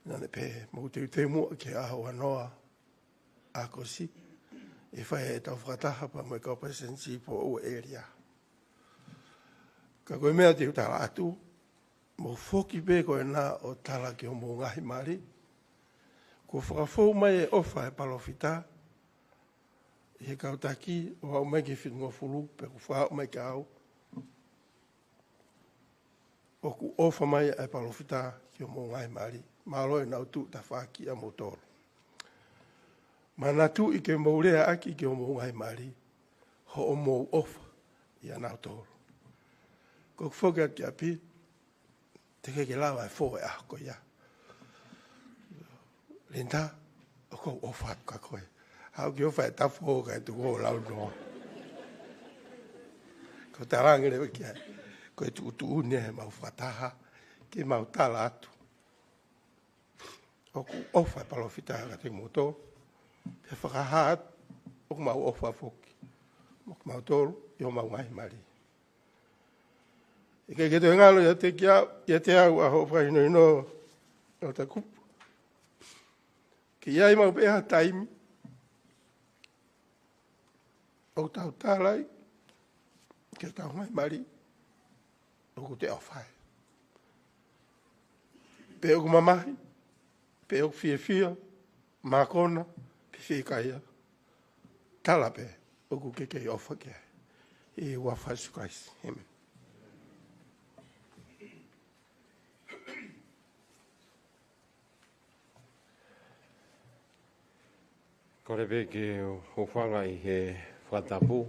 Naʻa ne pehē, mou teuteu muʻa ki he ʻaho ua noa ʻo ʻAokosi, ʻe fai ai ʻetau fakataha pea mo e kau palesitenisī foʻou ʻo e ʻēlia. Ka ko e meʻa te u tala atu, mou foki pē ko ena ʻo tala ki hoʻomou ngaahi mali. Kuo fakafou mai e ʻofa ʻa e palōfita ʻi he kau taki ʻo aʻu mai ki he fitungofulu, pea kuo fakaaʻu mai kiate au, ʻoku ʻofa mai ʻa e palōfita ki hoʻomou ngaahi mali. Mālō ʻenau tuʻu tafaʻaki ʻamoutolu. Manatuʻi ke mou leaʻaki ki hoʻomou ngaahi mali hoʻomou ʻofa ʻia nautolu. Ko ʻeku foki atu ki ʻapi, teʻeki ke lava e fō e ʻaho ko ia. Linda, ʻoku ou ʻofa atu kia koe. Haʻu ke ʻofa e tafu kae tuku ʻo launoa. Ko e talaange leva ki ai, ko e tuʻutuʻuni ʻa ʻemau fakataha, ke mau tala atu ʻoku ʻofa e palōfita kiate kimoutolu, pea fakahā atu ʻoku mau ʻofa foki mo kimoutolu ʻi hoʻomau ngaahi mali. ʻIkai ke toe ngalo ʻiate au, ʻiate au ʻa hoʻo fakahinohino ʻo e kupu. Ke ʻi ai maʻu pē ha taimi ʻoku tau tala ai ki hotau ngaahi mali ʻoku te ʻofa ai. Pe ʻoku mamahi, pe ʻoku fiefia, mākona, pe fiekaia, tala pē ʻoku ke kei ʻofa ki ai. ʻI he huafa ʻo Sīsū Kalaisi. ʻĒmeni. Kole pē ke u hūfanga ʻi he fakatapu.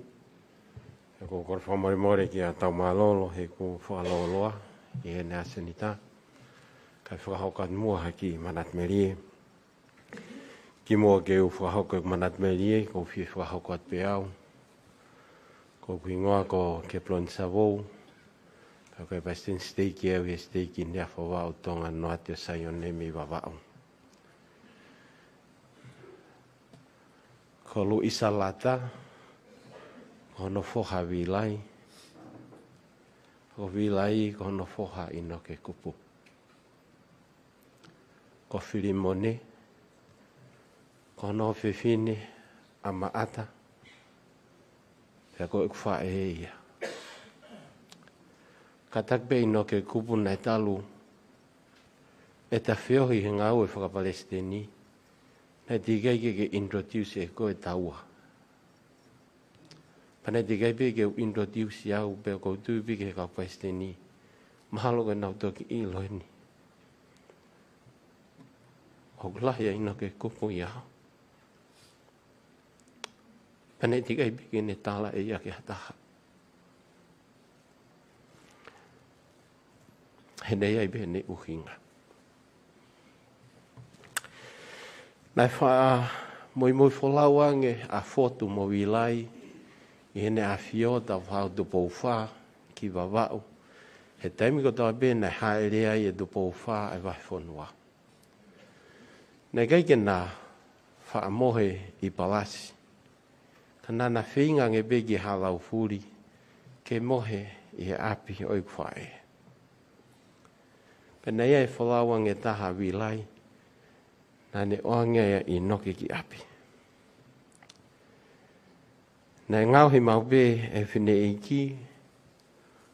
ʻOku ou kole fakamolemole kia Taumālolo heʻeku fakalōloa ʻi heʻene ʻasenita. Kae fakahoko atu muʻa ha kiʻi manatu melie. Kimuʻa ke u fakahoko ʻeku manatu melie, ʻoku ou fie fakahoko atu pē au. Ko hoku hingoa ko Keplon Savou. Pea ko e palesiteni siteiki au ʻi he siteiki Neafavavaʻu Tonga Noate ʻo Saione mei Vavaʻu. Ko Luisa Lata ko hono foha ʻa Vilai. Ko Vilai ko hono foha ʻa ʻInoke Kupu. Ko Filimone ko hono ʻofefine ʻa Maʻata, pea ko ʻeku faʻē ia. Kātaki pē ʻa ʻInoke Kupu naʻe talu ʻeta feohi he ngāue fakapalesiteni, naʻe teʻeki ai ke ke introduce ʻe koe ʻe taua. Pea naʻe teʻeki ai pē ke u introduce au, pea ʻoku ou tui pē ki he kau palesiteni, mahalo kuo nau toki ʻilo eni ʻoku lahi ʻa ʻInoke Kupu ʻia au. Pea naʻe teʻeki ai pē ke ne tala ʻe ia ki ha taha. He naʻe ʻi ai pē ʻene ʻuhinga. Naʻe faʻa muimui folau ange ʻa Fotu mo Vilai ʻi heʻene ʻafio ʻo taʻu fā ʻo Tupou Fā ki Vavaʻu, he taimi kotoa pē naʻe hāʻele ai ʻe Tupou Fā ʻa e vahefonua. Naʻe ʻikai ke na faʻa mohe ʻi palasi, ka naʻa na feinga ange pē ki he hala ʻo fuli ke mohe ʻi he ʻapi ʻo ʻeku faʻē. Pea naʻe ʻi ai e folau ange ʻe taha ʻa Vilai, naʻa ne ʻoange ai ʻa ʻInoke ki ʻapi. Naʻe ngaohi maʻu pē ʻe he fineʻeiki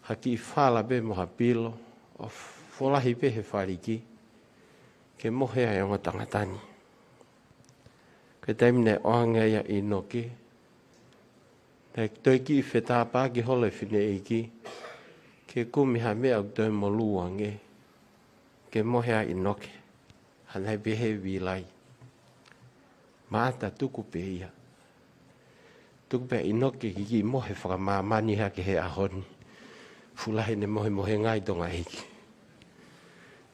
ha kiʻi fala pē mo ha pilo, ʻo folahi pē he faliki ke mohe ai e ongo tangata ni. Ko e taimi naʻe ʻoange ai ʻa ʻInoke, naʻe toe kiʻi fetāpaki holo e fineʻeiki ke kumi ha meʻa ʻoku toe molū ange ke mohe ai ʻa ʻInoke. Pea naʻe pehē ʻe Vilai, Maʻata, tuku pē ia. Tuku pē ʻa ʻInoke ke kiʻi mohe fakamāmani hake he ʻaho ni. Fuʻu lahi ʻene mohemohenga ʻi Tonga ʻeiki.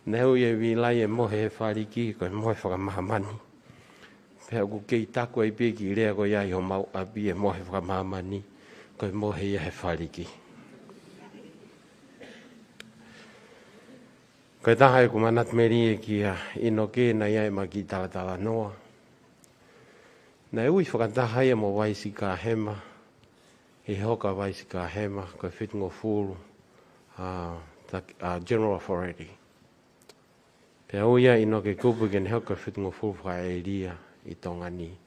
Naʻe ui ʻe Vilai e mohe he faliki ko e mohe fakamāmani. Pea ʻoku kei taku ai pē e kiʻi lea ko ia ʻi homau ʻapi, e mohe fakamāmani ko e mohe ia he faliki. Ko e taha ʻeku manatu melie kia ʻInoke, naʻe ʻi ai ʻema kiʻi talatalanoa. Naʻe ui fakataha ia mo Vaisi Kahema ʻi he hoko ʻa Vaisi Kahema ko e fitungofulu, ʻa, ta-, ʻa General Authority. Pea ui ia ʻa ʻInoke Kupu ke ne hoko ko e fitungofulu fakaʻēlia ʻi Tonga ni. ʻI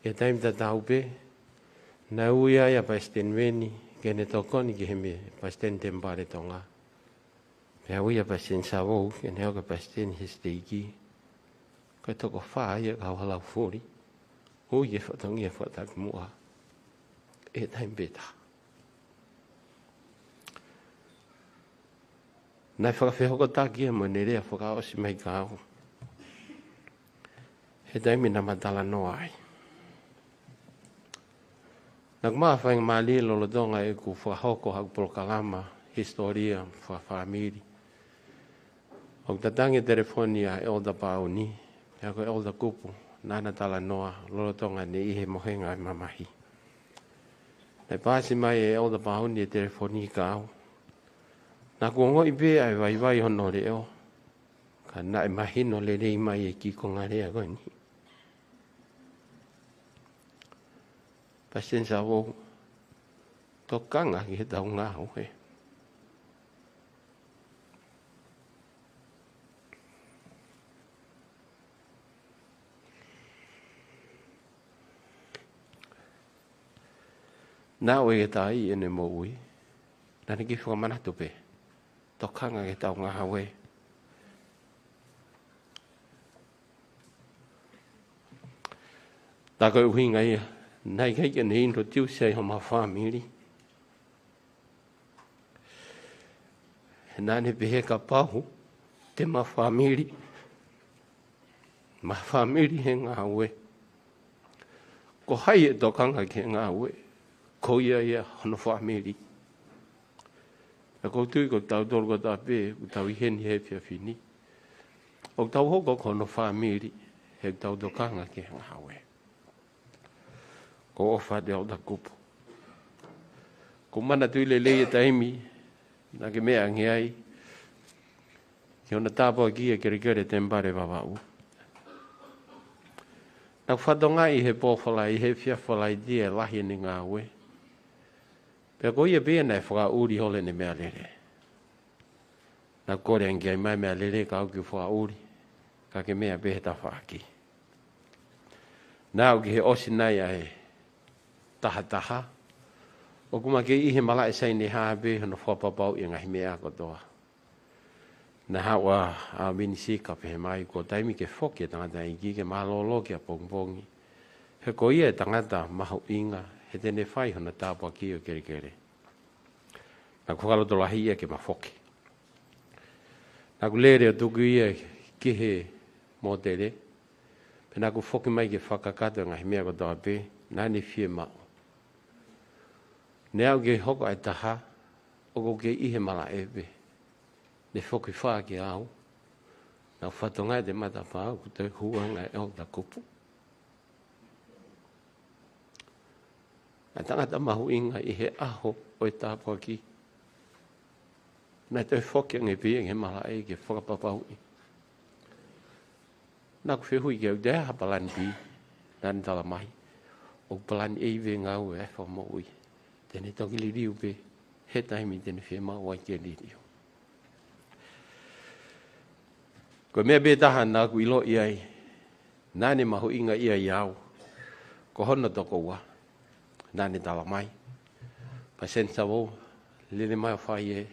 he taimi tatau pē, naʻe ui ai ʻa Palesiteni Veni ke ne tokoni ki he meʻa Palesiteni Temipale Tonga. Pea ui ʻa Palesiteni Savou ke ne hoko ko e palesiteni he siteiki. Ko e toko fā ia ʻa e kau Halaufuli ui ki he fatongia fakatakimuʻa ʻi he taimi pē taha. Naʻe fakafehokotaki ia mo ʻene lea fakaʻosi mai kiate au he taimi naʻa ma talanoa ai. Naʻa ku maʻu ha faingamālie lolotonga ʻeku fakahoko haʻaku polokalama hisitōlia fakafāmili, ʻo tatangi e telefoni ʻa Elder Pauni, pea ko Elder Kupu naʻa na talanoa lolotonga ʻene ʻi he mohenga ʻo e mamahi. Naʻe paasi mai ʻe Elder Pauni e telefoni kiate au. Naʻa ku ongoʻi pē ʻa e vaivai hono leʻo, ka naʻe mahino lelei mai e kiʻi konga lea ko eni: Palesiteni Savou, tokanga ki heʻetau ngāue. Naʻe ʻikai ke tā ʻene moʻui, naʻa ne kiʻi fakamanatu pē: Tokanga ki heʻetau ngāue. Tā ko e ʻuhinga ia naʻe ʻikai ke ne introduce ai homau fāmili. He naʻa ne pehē kapau te ma fāmili, ma fāmili he ngāue, ko hai ʻe tokanga ki he ngāue? Ko ia ia hono fāmili. Pea ʻoku ou tui ko kitautolu kotoa pē ʻoku tau ʻi heni he efiafi ni, ʻoku tau hoko ko hono fāmili he ʻoku tau tokanga ki he ngāue. Ko e ʻofa atu Elder Kupu. ʻOku ou manatuʻi lelei e taimi naʻa ke meʻa ange ai ki hono tāpuakiʻi e kelekele Temipale Vavaʻu. Naʻa ku fakatokangaʻi he pō Falaite, he efiafi Falaite, e lahi ʻene ngāue. Pea ko ia pē naʻe fakaʻuli holo ʻene meʻalele. Naʻa ku kole ange ki ai: Mai meʻalele ka u kiʻi fakaʻuli, ka ke meʻa pē he tafaʻaki. Naʻa ku ʻi he ʻosi nai ʻa e taha taha, ʻoku ma kei ʻi he malaʻe Sainehā pē hono fakapapauʻi e ngaahi meʻa kotoa. Naʻe haʻu ʻa Minisika pehē mai: Kuo taimi ke foki e tangataʻeiki ke mālōlō ki ʻapongipongi. He ko ia e tangata mahuʻinga he te ne fai hono tāpuakiʻi ʻo e kelekele. Naʻa ku fakalotolahi ia ke ma foki. Naʻa ku lele ʻo tuku ia ki he mōtele. Pea naʻa ku foki mai ke fakakakato e ngaahi meʻa kotoa pē naʻa ne fiemaʻu. Ne aʻu ke hoko ʻa e taha, ʻoku ou kei ʻi he malaʻe pē. Ne foki fā kiate au. Naʻa ku fakatokangaʻi ʻi he matapā ʻoku toe hū ange ʻa Elder Kupu. ʻA e tangata mahuʻinga ʻi he ʻaho ʻo e tāpuaki. Naʻe toe foki ange pē ia ki he malaʻe ke fakapapauʻi. Naʻa ku fehuʻi kiate ia ha palani B. Naʻa ne tala mai: ʻOku palani A pē e ngāue ʻa e Fakamoʻui. Te ne toki liliu pē he taimi te ne fiemaʻu ai ke liliu. Ko e meʻa pē taha naʻa ku ʻiloʻi ai naʻa ne mahuʻingaʻia au, ko hono tokoua. Naʻa ne tala mai: Palesiteni Savou, lele mai ʻo fai ē.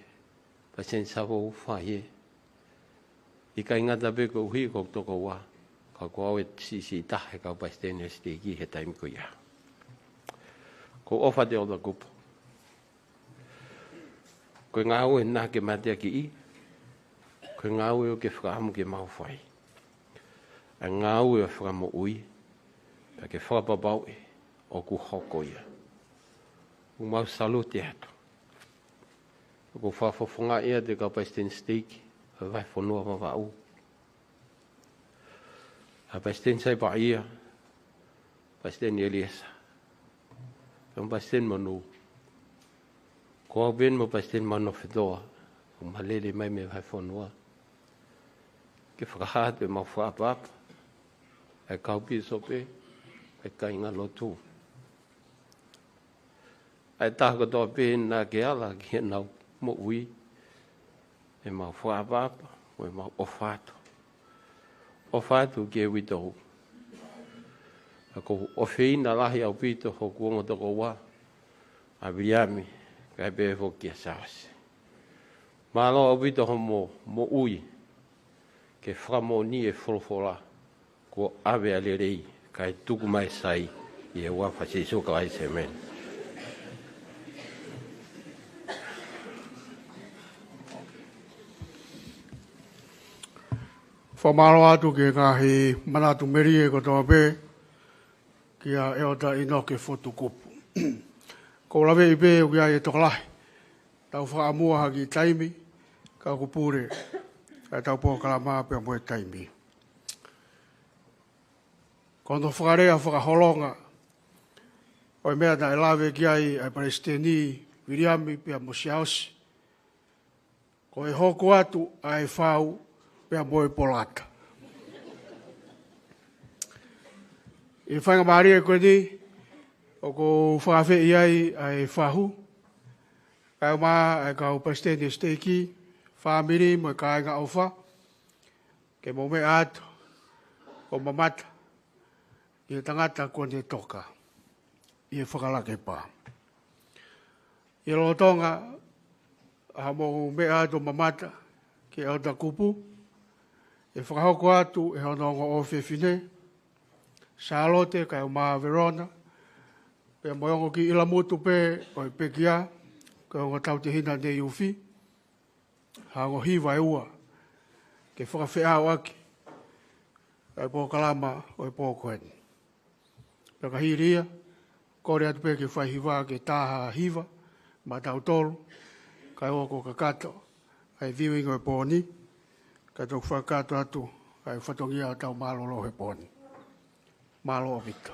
Palesiteni Savou, fai ē. ʻIkai ngata pē koeʻuhi ko hoku tokoua, ka ko au e siʻisiʻi taha he kau palesiteni ʻo e siteiki he taimi ko ia. Ko e ʻofa atu Elder Kupu. Ko e ngāue naʻa ke mateakiʻi, ko e ngāue ʻoku ke fakaʻamu ke mau fai. ʻA e ngāue ʻo e Fakamoʻui, pea ke fakapapauʻi ʻoku hoko ia. ʻOku mau salute atu. ʻOku ou fakafofongaʻi atu e kau palesiteni siteiki ʻo e vahefonua Vavaʻu. ʻA Palesiteni Saipaʻia, Palesiteni ʻEliesa, pea mo Palesiteni Manu. Ko au pē mo Palesiteni Manofetoa, ʻoku ma lele mai mei he vahefonua ke fakahā atu ʻemau fakaʻapaʻapa, ʻa e kau pīsope, ʻa e kāingalotu. ʻa e taha kotoa pē naʻa ke ala ki heʻenau moʻui, ʻemau fakaʻapaʻapa, mo ʻemau ʻofa atu. ʻOfa atu ki he uitou. ʻOku ou ʻofeina lahi ʻaupito hoku ongo tokoua, ʻa Viliami, kae pehē foki kia Siaosi. Mālō ʻaupito hoʻomo moʻui, ke fakamoʻoni e folofola, kuo ʻave ʻa e lelei, kae tuku mai sai, ʻi he huafa ʻo Sīsū Kalaisi, ʻēmeni. Fakamālō atu ki he ngaahi manatu melie kotoa pē, kia ʻEletā ʻInoke Fotu Kupu. ʻOku ou laveʻi pē ʻoku ʻi ai e tokolahi. Tau fakaʻamua ha kiʻi taimi, ka ʻoku pule ʻa e tau polokalama pea mo e taimi. Ko hono fakalea fakaholonga ʻo e meʻa naʻe lave ki ai ʻa e Palesiteni Viliami pea mo Siaosi, ko e hoko atu ʻa e fau pea mo e polata. ʻI he faingamālie ko eni, ʻoku ou fakaafeʻi ai ʻa e fahu, kae ʻumaʻā ʻa e kau palesiteni ʻo e siteiki, fāmili mo e kāinga ʻofa, ke mou meʻa atu ʻo mamata ki he tangata kuo ne toka ʻi he fakalakepa. ʻI he lolotonga ʻa hoʻomou meʻa atu ʻo mamata ki he ʻEletā Kupu, ʻe fakahoko atu ʻe hono ongo ʻofefine, Sālote kae ʻumaʻā Velona, pea mo e ongo kiʻi ʻilamutu pē ʻo e pekia, ko e ongo tautehina Neiufi, ha ongo hiva ʻe ua, ke fakafeʻao ʻaki ʻa e polokalama ʻo e pō ko eni. Pea ka hili ia, kole atu pē ke fai hiva ke tā ha hiva maʻatautolu, kae ʻoua kuo kakato ʻa e viewing ʻo e pō ni, kae toki fakakakato atu ʻa e fatongia ʻo ʻetau mālōlō he pō ni. Mālō ʻaupito.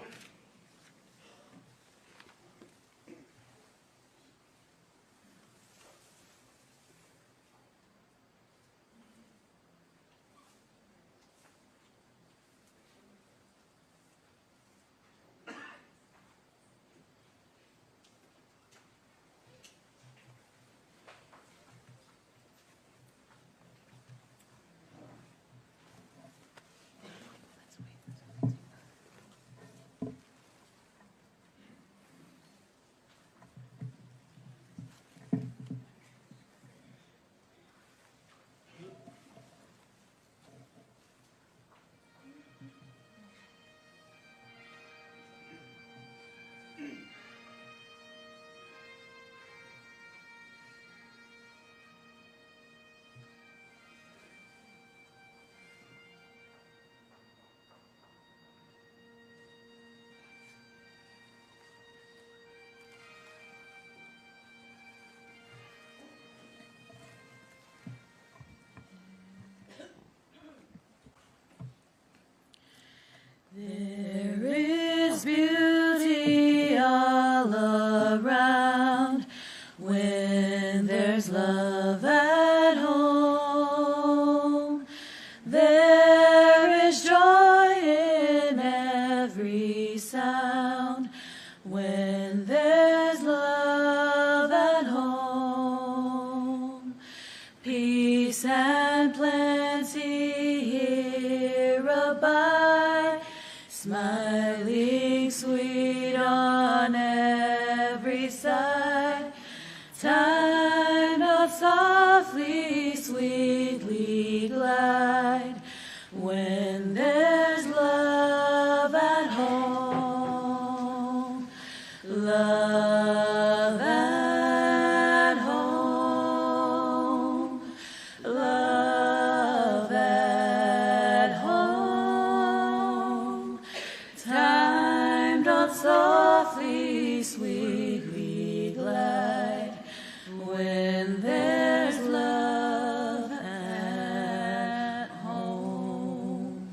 There is beauty all around when there's love at home. There is joy in every sound when there's love at home. Peace and plenty here abide, smiling sweet on every side. Time doth softly, sweetly glide when there's love at home. Love at home. Love at home. Time doth softly, sweetly glide when there's love at home.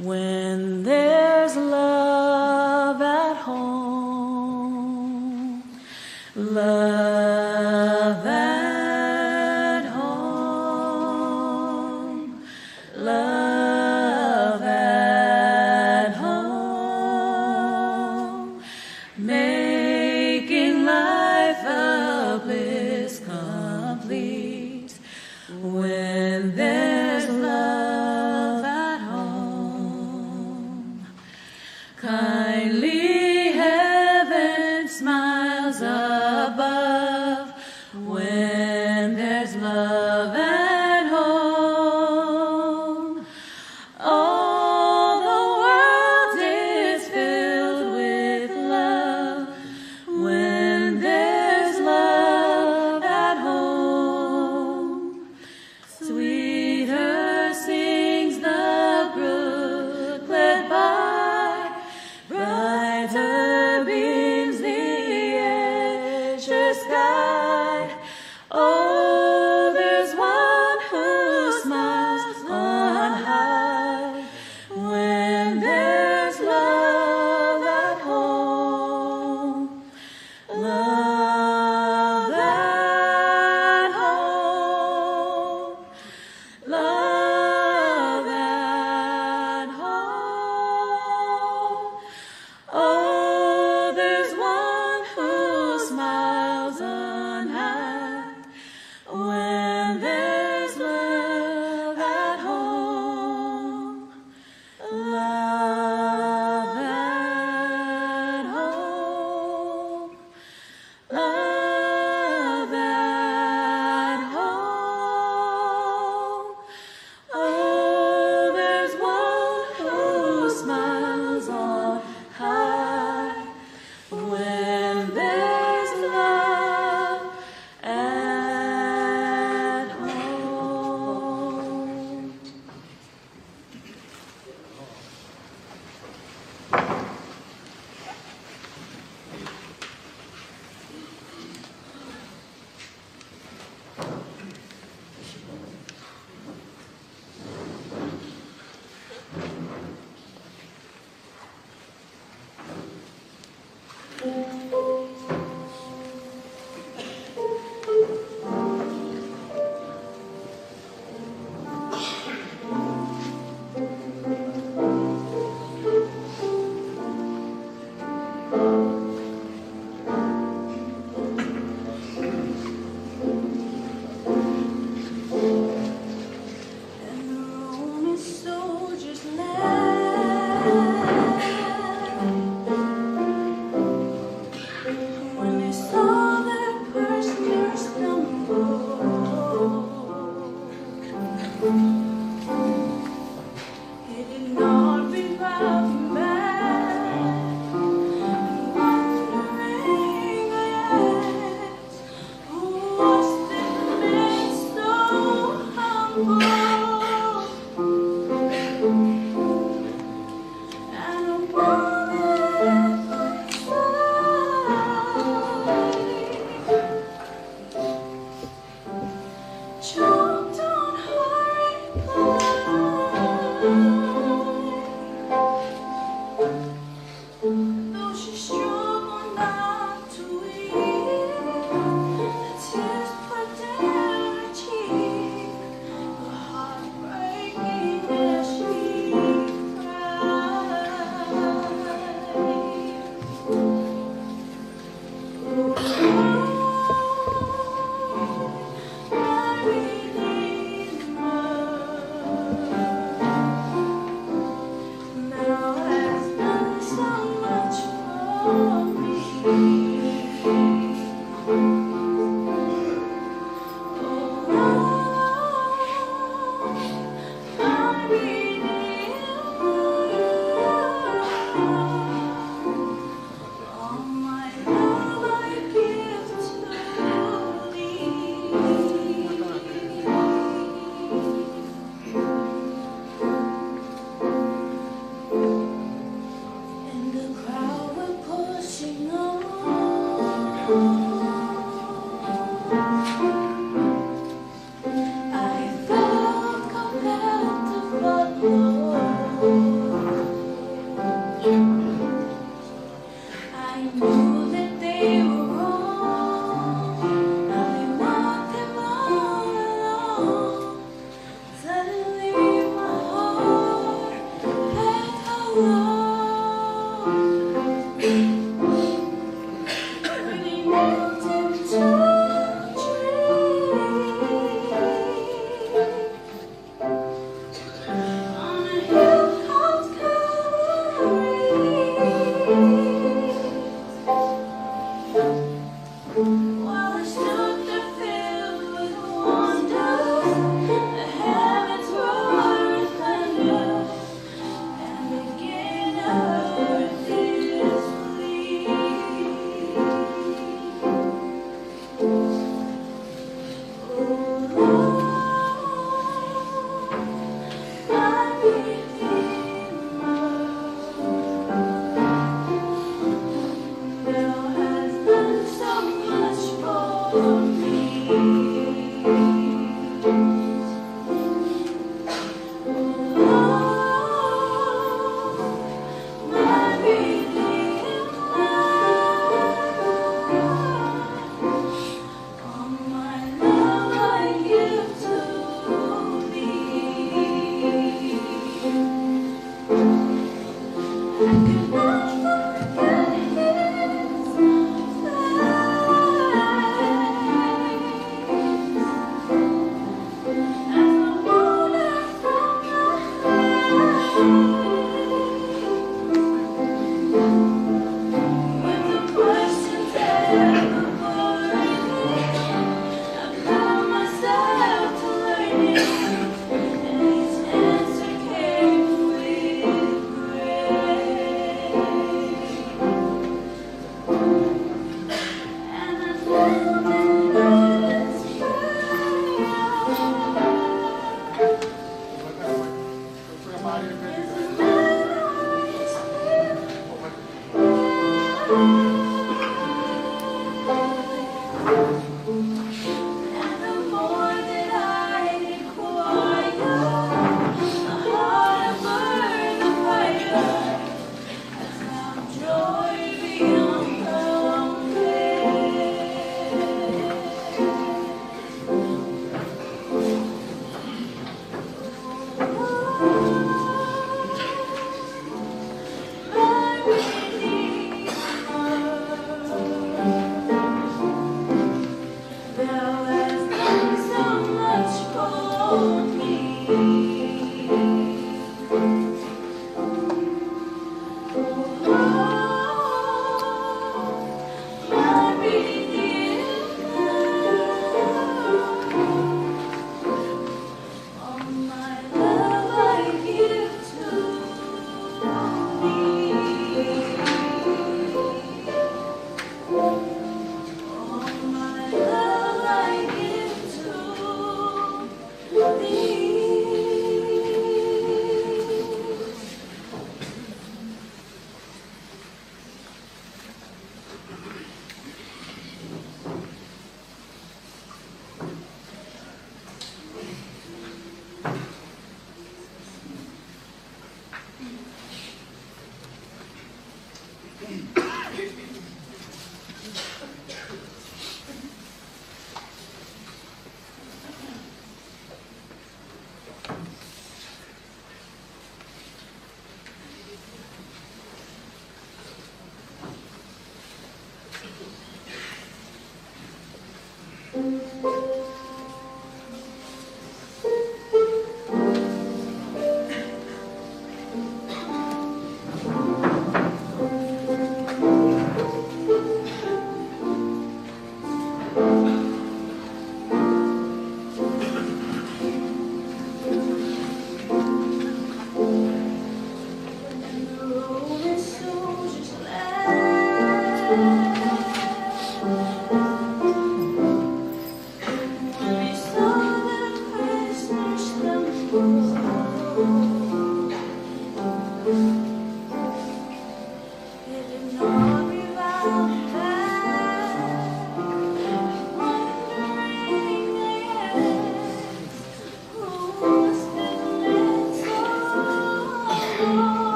When there's love at home, love at home, love at home, making life a bliss complete. When there's love at home, kindly heaven smiles above. When there's love at home, all the world is filled with love. When there's love at home, sweeter sings the brooklet by. And again, earth is bleeding. Oh Lord, my Redeemer, thou hast done so much for me.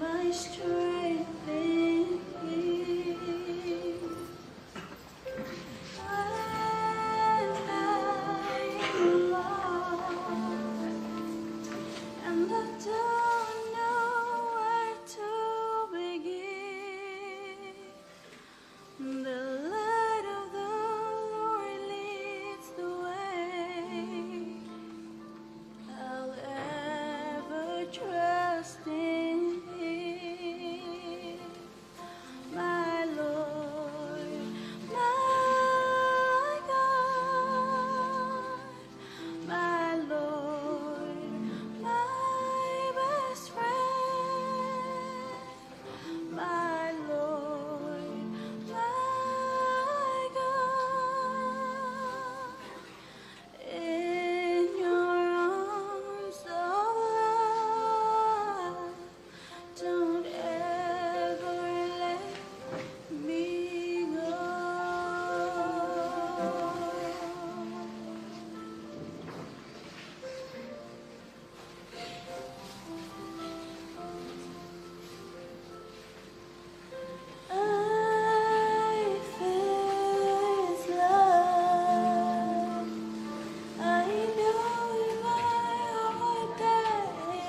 My strength in Him. When I'm lost and I don't know where to begin, the light of the Lord leads the way. I'll ever trust in Him, my Lord, my God, my Lord, my best friend. My Lord, my God, in your arms of love, don't ever let me go. I feel His love. I know in my heart that He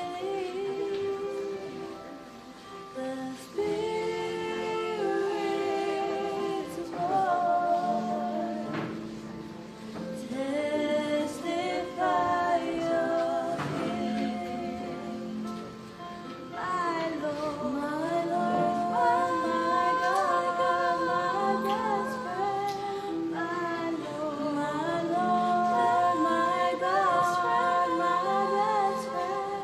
lives. The Spirit's voice testifies of Him. My Lord, my Lord, my God, my best friend. My Lord, my Lord, my best friend, my best friend.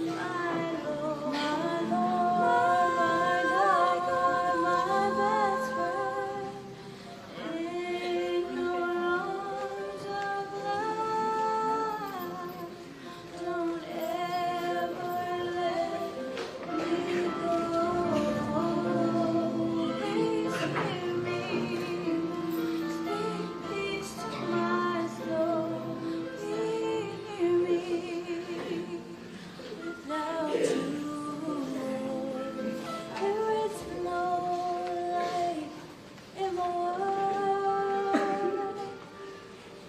My Lord, my Lord, my God, my best friend. In your arms of love, don't ever let me go. Please hear me. Speak peace to my soul. Hear me. Without you, there is no life in my world,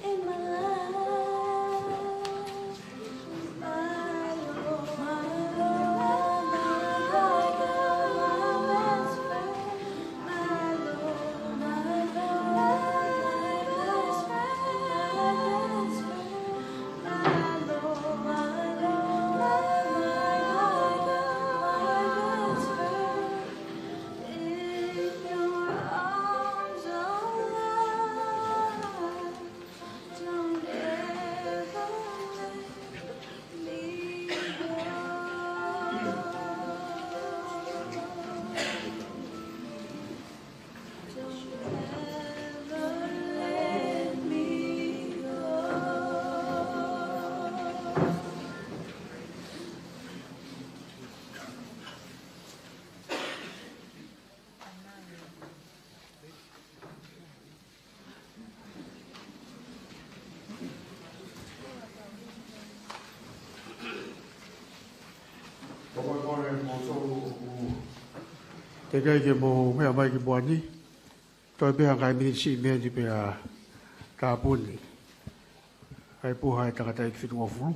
in my life. My Lord, my Lord, my God, my best friend. My Lord, my Lord, my best friend, my best friend. My Lord, my Lord, my God, my best friend. In your arms of love, don't ever let me go. Don't ever let me go. Pea ko e kole ʻa kimoutolu ʻoku teʻeki ai ke mou meʻa mai ki muʻa ni, toe pē ha ngaahi miniti siʻi mei heni pea tāpuni ʻa e puha ʻa e tangataʻeiki fitungofulu.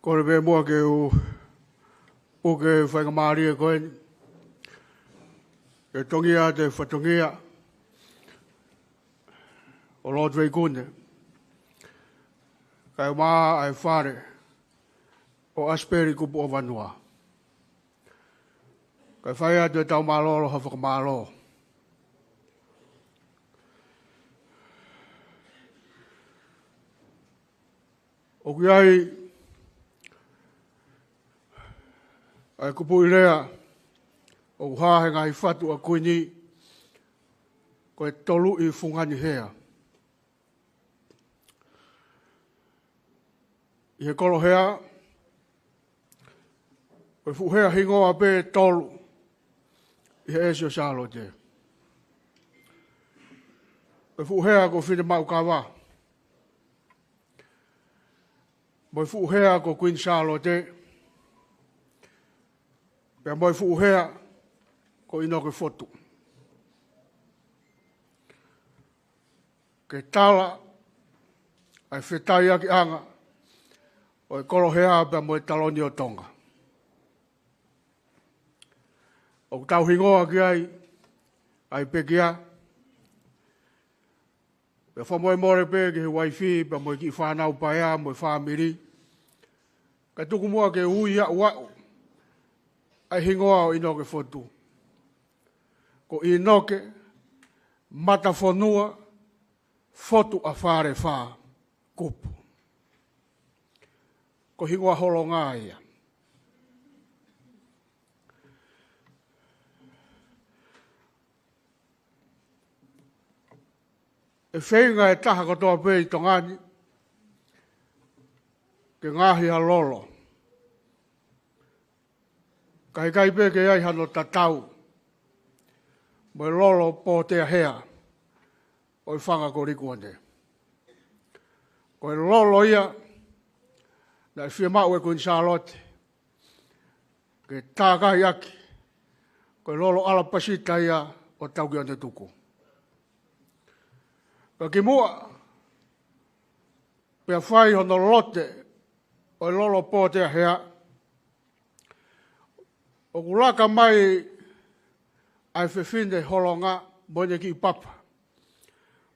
Kole pē muʻa ke u, ʻoku ke faingamālie ko eni ke tongia atu e fatongia ʻo Lord Veikune, kae ʻumaʻā e fale ʻo Asipeli Kupu ʻo Vanua. Kae fai atu ʻetau mālōlō ha fakamālō. ʻOku ʻi ai ʻa e kupuʻi lea ʻoku hā he ngaahi fatu ʻa Kuini, ko e toluʻi fungani hea. ʻI he kolo hea, ko e fuʻu hea hingoa pē ʻe tolu ʻi he ʻEsi ʻo Sālote. Ko e fuʻu hea ko Finemaʻukava, mo e fuʻu hea ko Kuini Sālote, pea mo e fuʻu hea ko ʻInoke Fotu. Ke tala ʻa e fetaiakiʻanga ʻo e kolo hea pea mo e taloni ʻo Tonga. ʻOku tau hingoa ki ai ʻa e pekia, pea fakamolemole pē ki he uaifi pea mo e kiʻi fānau paea mo e fāmili, kae tuku muʻa ke ui aʻu aʻu ʻa e hingoa ʻo ʻInoke Fotu. Ko ʻInoke Matafonua Fotu ʻa Falefā Kupu. Ko e hingoa holonga ia. ʻE feinga e taha kotoa pē ʻi Tonga ni ke ngaohi ha lolo, kae ʻikai pē ke ʻi ai hano tatau mo e lolo pōtea hea ʻo e fanga ko Likuone. Ko e lolo ia naʻe fiemaʻu ʻe Kuini Sālote ke tākahi ʻaki, ko e lolo ʻalapasita ia ʻo Taukeiʻonetuku. Ka kimuʻa pea fai hono lote ʻo e lolo pōtea hea, ʻoku laka mai ʻa e fefine holonga mo ʻene kiʻi papa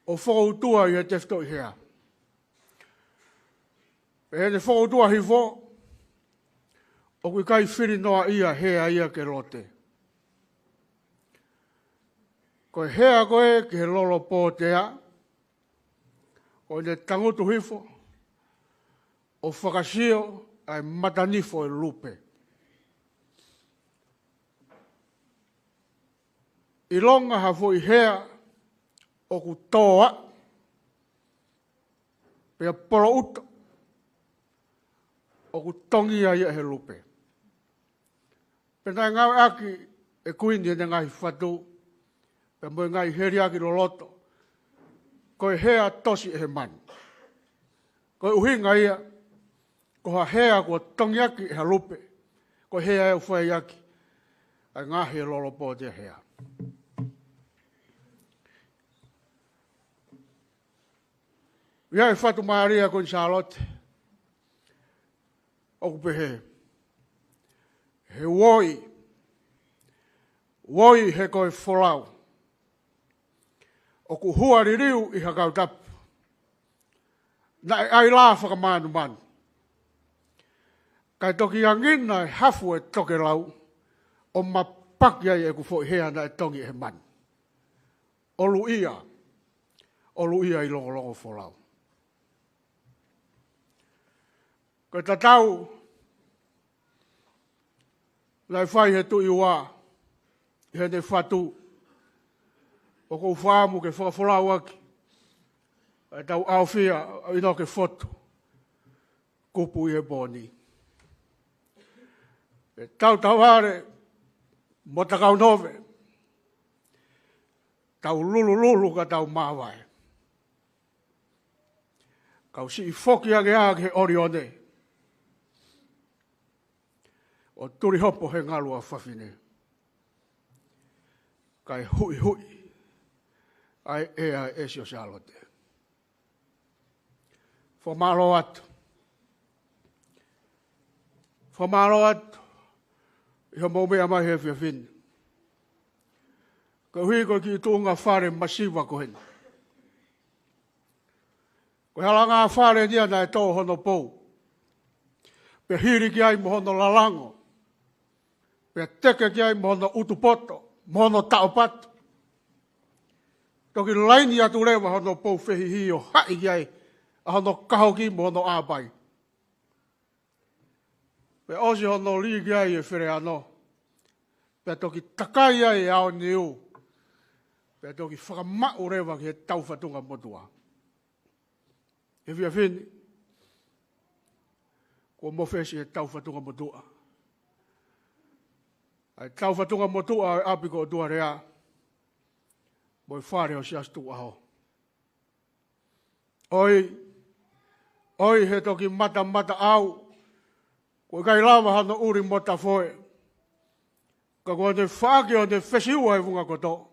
ʻo fokoutua ʻi he tefitoʻi hea. Pea ʻi heʻene fokoutua hifo, ʻoku ʻikai fili noaʻia hea ia ke lote. Ko e hea ko ē ki he lolo pōtea, ʻo ne tangutu hifo ʻo fakasio ʻa e matanifo ʻo e lupe. ʻIlonga ha foʻi hea ʻoku tō aʻu pea poloʻuta, ʻoku tongi ai ʻe he lupe. Pea naʻe ngāueʻaki ʻe Kuini ʻene ngaahi fatu pea mo e ngaahi heliaki loloto ko e hea tosi ʻe he manu. Ko e ʻuhinga ia, ko ha hea kuo tongiaki ʻe ha lupe, ko e hea ʻe faiaki ʻa e ngaahi lolo pōtea hea. ʻI ai e fatu mālie ʻa Kuini Sālote ʻoku pehē: He uoi, uoi he ko e folau ʻoku hua liliu ʻi Hakautapu, naʻe ʻai lā fakamanumanu, kae toki angina e hafu e tokelau ʻo mapaki ai ʻeku foʻi hea naʻe tongi ʻe he manu. ʻOlu ia, ʻolu ia ʻi Longolongo Folau. Ko e tatau naʻe fai he Tuʻi Ua ʻi heʻene fatu, ʻoku ou fakaʻamu ke fakafolau ʻaki ʻa e tau ʻaofia ʻo ʻInoke Fotu Kupu ʻi he pō ni. Ke tau tavale mo takaunove, tau lulululu ka tau māvae, kau siʻi foki ange ā ki he ʻolione ʻo tulihopo he ngalu ʻa fafine, kae huʻihuʻi ʻa e ʻea ʻo e ʻEsi ʻo Sālote. Fakamālō atu. Fakamālō atu ʻi hoʻomou meʻa mai he efiafi ni. Koeʻuhi ko e kiʻi tuʻunga fale masiva ko eni. Ko e halanga fale ni ia naʻe tō hono pou. Pea hili ki ai mo hono lalango. Pea teke ki ai mo hono ʻutupoto, mo hono taʻopatu. Toki laini atu leva hono pou fehiʻi ʻo haʻi ki ai ʻa hono kahoki mo hono ʻāpai. Pea ʻosi hono lī ki ai e feleano. Pea toki takai ai e ʻao niu. Pea toki fakamaʻu leva ki he taufatunga motuʻa. He efiafi ni, kuo mofesi e taufatunga motuʻa. ʻA e taufatunga motuʻa ʻo e ʻapi ko ʻOtua Lea. Mo e fale ʻo Siaosi Tukuʻaho. ʻOi, ʻoi he toki matamata ʻau, kuo ʻikai lava hano ʻuli mo tafoe. Ka kuo ne faʻaki ʻo ne fesiua e vunga koto.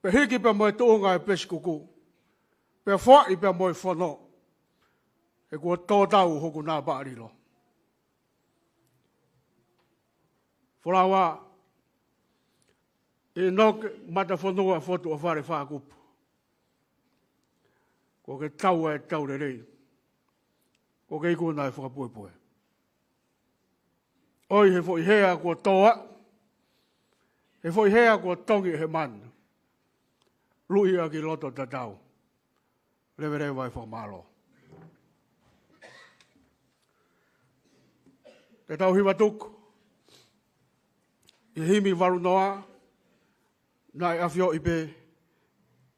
Pea hiki pea mo e tuʻunga e pesikuku. Pea foaʻi pea mo e fono. He kuo tō tau hoku nāpaʻalilo. Folaua, ʻInoke Matafonua Fotu ʻa Fale Fākupu. Kuo ke tau ʻa e tau lelei. Kuo ke ikuna e fakapuepue. ʻOi he foʻi hea kuo tō aʻu. He foʻi hea kuo tongi he manu. Luʻi ʻaki loto tatau. Leveleva e fakamālō. Te tau hiva tuku ʻi he himi valu noa, Naʻe ʻAfioʻi Pē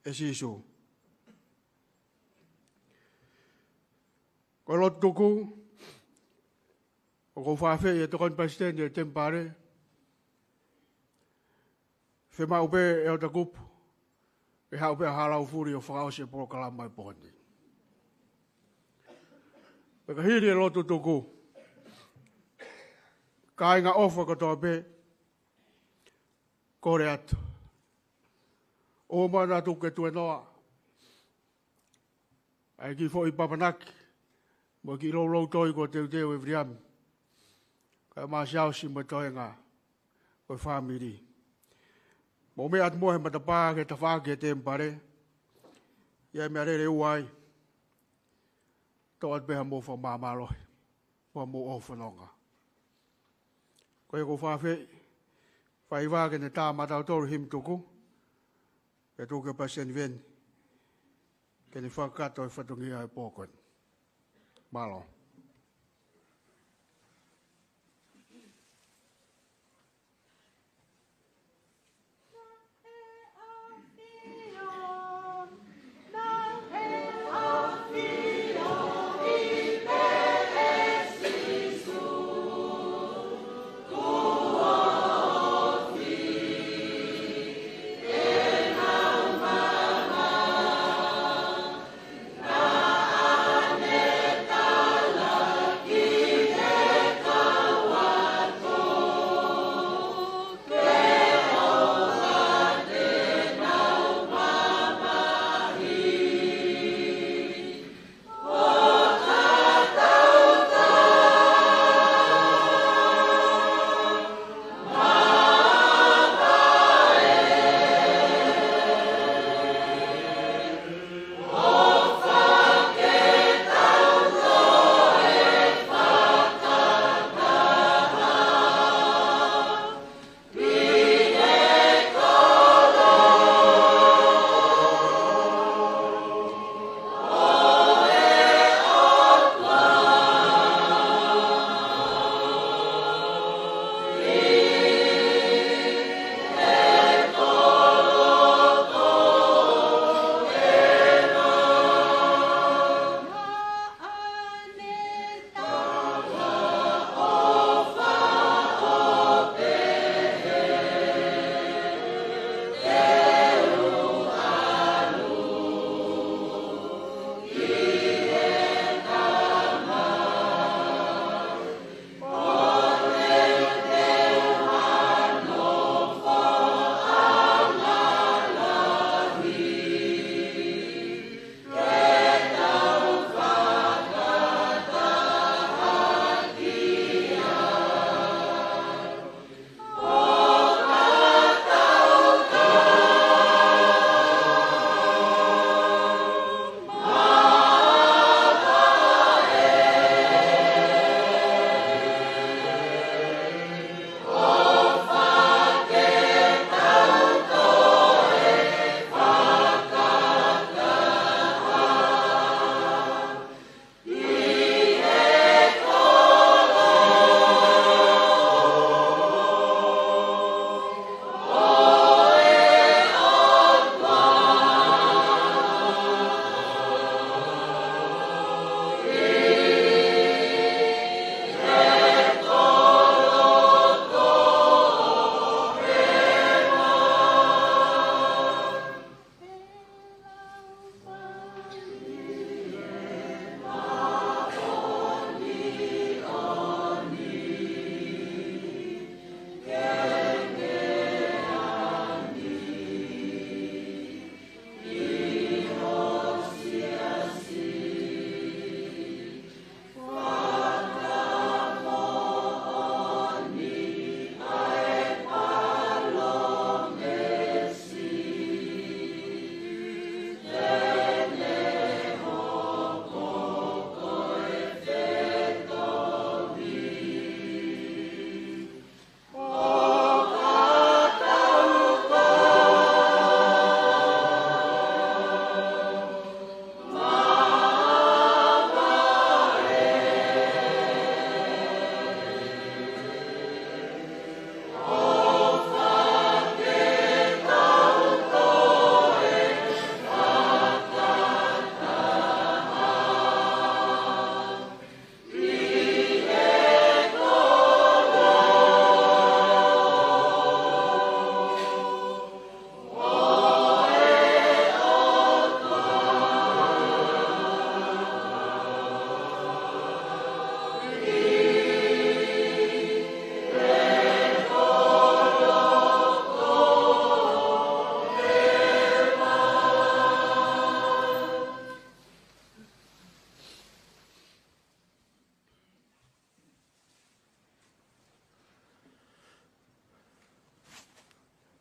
ʻe Sīsū. Ko e lotu tuku, ʻoku ou fakaafeʻi e Tokoni Palesiteni e temipale, fiemaʻu pē ʻe ʻOtakupu, ke haʻu pē ʻa Halaufuli ʻo fakaʻosi e polokalama ʻi he pō ni. Pea ka hili e lotu tuku, kāinga ʻofa kotoa pē, kole atu. ʻOua naʻa tuku ke tuenoa ʻa e kiʻi foʻi papanaki, mo e kiʻi louloutoi kuo teuteu ʻe Viliami, kae ʻumaʻā Siaosi mo e toenga ʻo e fāmili. Mou meʻa atu muʻa he matapā ke tafaʻaki e temipale, ʻi ai e meʻalele ʻe ua ai, toʻo atu pē haʻamou fakamāmālohi, mo hoʻomou ʻofa fononga. Ko ia ʻoku ou fakaafeʻi, fai vā ke ne tā maʻatautolu e himi tuku, pea tuku kia Palesiteni Veni ke ne fakakakato e fatongia ʻo e pō ko eni. Mālō.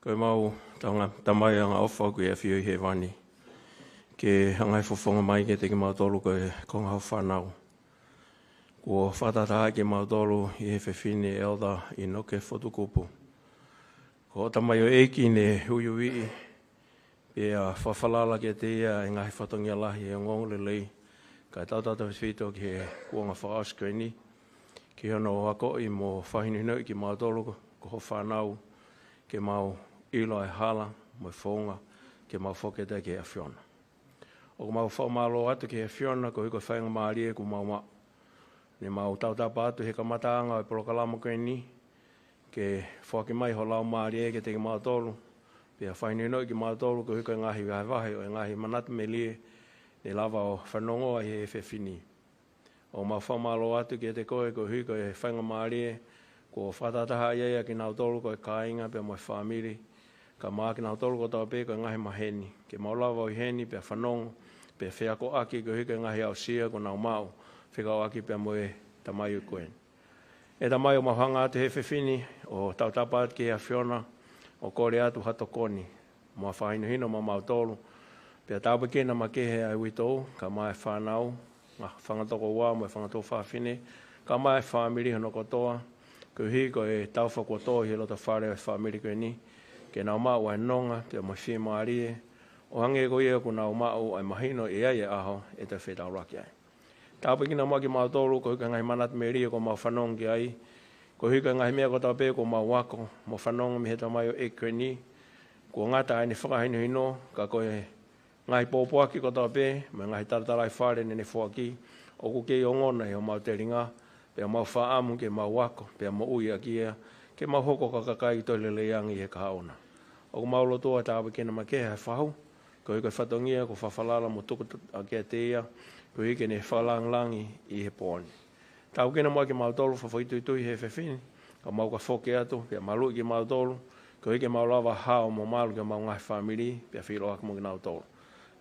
Ko ʻemau Tamai angaʻofa ʻoku ʻi he ʻafio ʻi hēvani, ke hanga ʻe he fofonga mai kiate kimautolu ko e konga ho fānau. Kuo fakatahatahaʻi kimautolu ʻi he fefine ʻEletā ʻInoke Fotu Kupu, ko hoʻo tamaioʻeiki ne uiuiʻi, pea fakafalala kiate ia e ngaahi fatongia lahi ʻo e ongoongolelei, kae tautautefito ki he kuonga fakaʻosi ko eni, ki hono akoʻi mo fakahinohinoʻi kimautolu ko ho fānau, ke mau ʻilo e hala mo e founga ke mau foki atu ai ki he ʻAfiona. ʻOku mau fakamālō atu ki he ʻAfiona koeʻuhi ko e faingamālie kuo mau maʻu. Ne mau tautapa atu he kamataʻanga ʻo e polokalama ko eni, ke foaki mai ho Laumālie kiate kimautolu, pea fakahinohinoʻi kimautolu koeʻuhi ko e ngaahi vahevahe ʻo e ngaahi manatu melie ne lava ʻo fanongoa ʻi he efiafi ni. ʻOku mau fakamālō atu kiate koe koeʻuhi ko e faingamālie kuo fakatahatahaʻi ai ʻa kinautolu ko e kāinga pea mo e fāmili, kae ʻumaʻā kinautolu kotoa pē ko e ngaahi maheni, ke mau lava ʻo ʻi heni pea fanongo, pea feakoʻaki koeʻuhi ko e ngaahi aʻusia kuo nau maʻu fekauʻaki pea mo e tamaioʻeiki ko eni. ʻE Tamai, ʻoku mau hanga atu he efiafi ni ʻo tautapa atu ki he ʻAfiona, ʻo kole atu ha tokoni mo ha fakahinohino maʻamautolu, pea tāpuekina makehe ʻa e uitou, kae ʻumaʻā e fānau, ngaahi fanga tokoua mo e fanga tuofāfine, kae ʻumaʻā e fāmili hono kotoa, koeʻuhi ko e taʻu fakaʻosi ʻi he loto fale ʻo e fāmili ko eni, ke nau maʻu ʻa e nonga pea mo e fiemālie, ʻo hangē ko ia kuo nau maʻu ʻa e mahino ʻe ʻi ai e ʻaho ʻe toe fetaulaki ai. Tāpuekina muʻa kimautolu koeʻuhi ko e ngaahi manatu melie kuo mau fanongo ki ai, koeʻuhi ko e ngaahi meʻa kotoa pē kuo mau ako mo fanongo mei he tamaioʻeiki ko eni, kuo ngata ʻene fakahinohino, ka ko e ngaahi pōpoaki kotoa pē mo e ngaahi talatalaifale ne ne foaki, ʻoku kei ongona ʻi homau telinga, pea mau fakaʻamu ke mau ako pea moʻui ʻaki ia, ke mau hoko ko ha kakai ʻoku toe lelei ange ʻi he kahaʻu na. ʻOku mau lotua tāpuekina makehe ʻa e fahu, koeʻuhi ko e fatongia kuo fakafalala mo tuku atu kiate ia, koeʻuhi ke ne fakalāngilangi ʻi he pō ni. Tāpuekina muʻa kimautolu fakafoʻituitui he efiafi ni, kae ʻumaʻā ka foki atu, pea maluʻi kimautolu, koeʻuhi ke mau lava hao mo malu ki homau ngaahi fāmili, pea feʻiloaki mo kinautolu.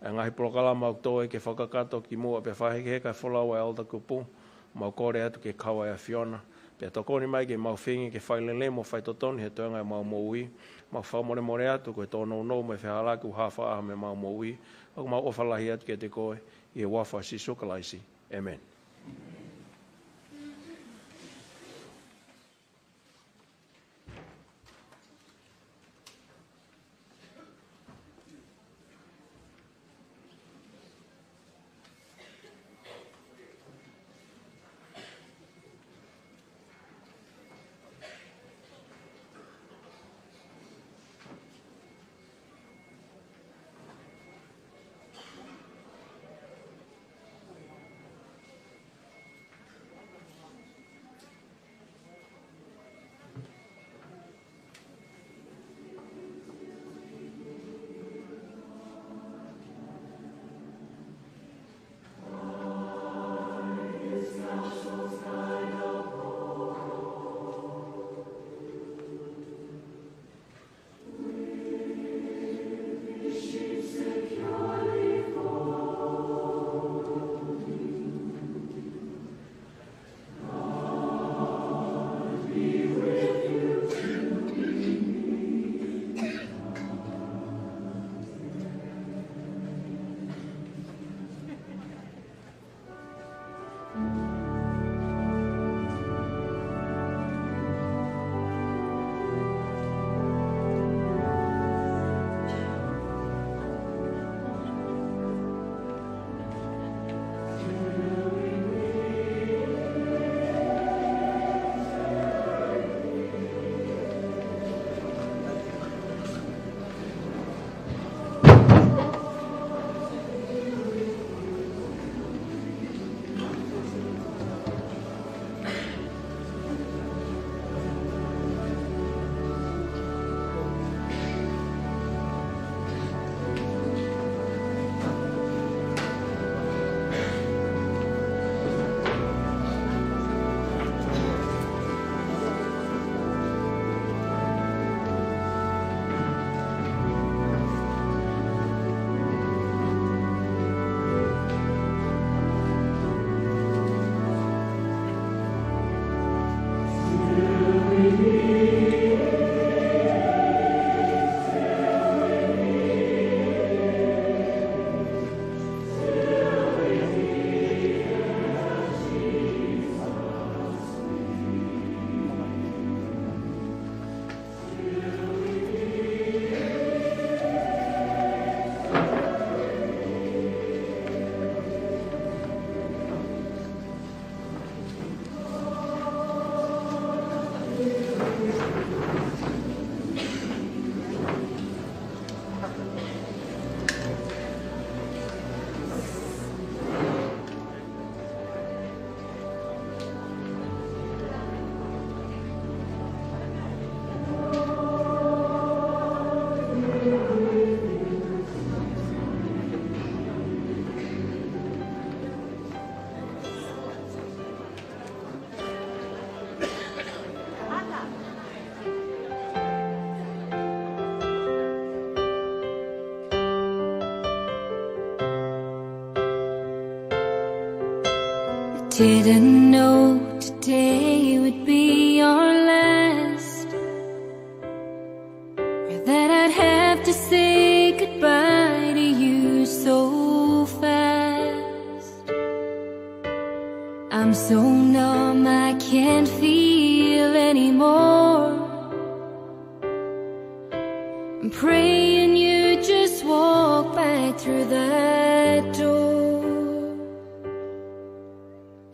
ʻA e ngaahi polokalama ʻoku toe ke fakakakato kimuʻa pea fakahekeheka e folau ʻa e ʻEletā Kupu, mau kole atu ke kau ai ʻa e ʻAfiona, pea tokoni mai ke mau feinga ke fai lelei mo fai totonu he toenga ʻemau moʻui, mau fakamolemole atu ko e tōnounou mo e fehālaaki ʻoku hā fakaʻaho mei heʻemau moʻui, ʻoku mau ʻofa lahi atu kiate koe, ʻi he huafa ʻo Sīsū Kalaisi. ʻĒmeni. Didn't know today would be our last, or that I'd have to say goodbye to you so fast. I'm so numb, I can't feel anymore. I'm praying you just walk back through that door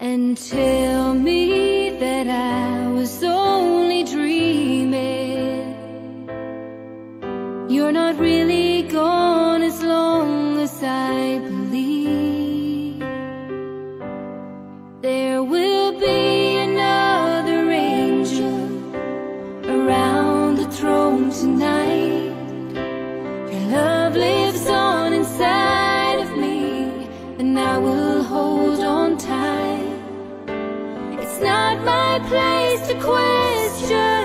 and tell me that I was only dreaming. You're not really gone as long as I believe. There will be another angel around the throne tonight. Your love lives on inside of me, and I will hold on tight. It's not my place to question,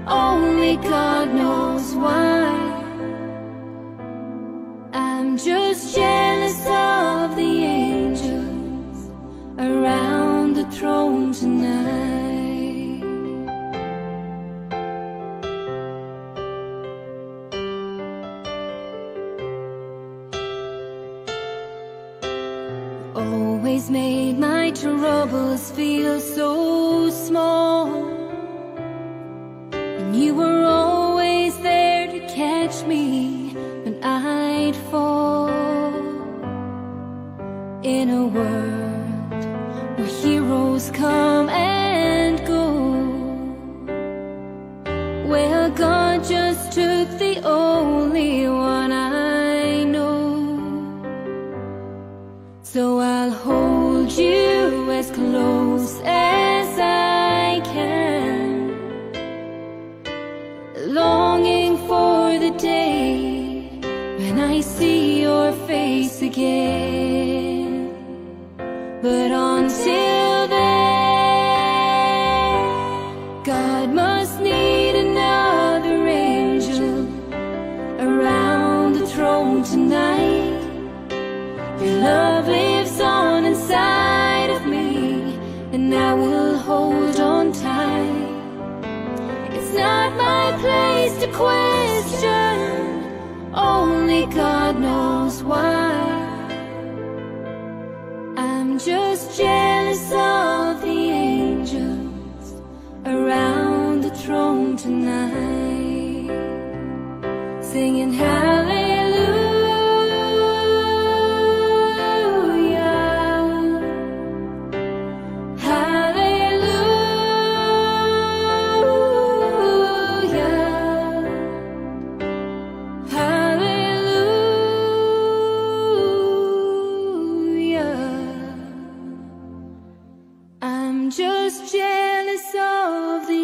only God knows why. I'm just jealous of the angels around the throne tonight. Always made my troubles feel so small. And you were always there to catch me when I'd fall. In a world where heroes come and go, well, God just took the only one I know. So I'll hold you as close as I can, longing for the day when I see your face again. But until then, God must need another angel around the throne tonight. Your love lives on inside of me, and I will hold on tight. It's not my place to question, only God knows why. I'm just jealous of the angels around the throne tonight, singing hallelujah, hallelujah, hallelujah. I'm just jealous of the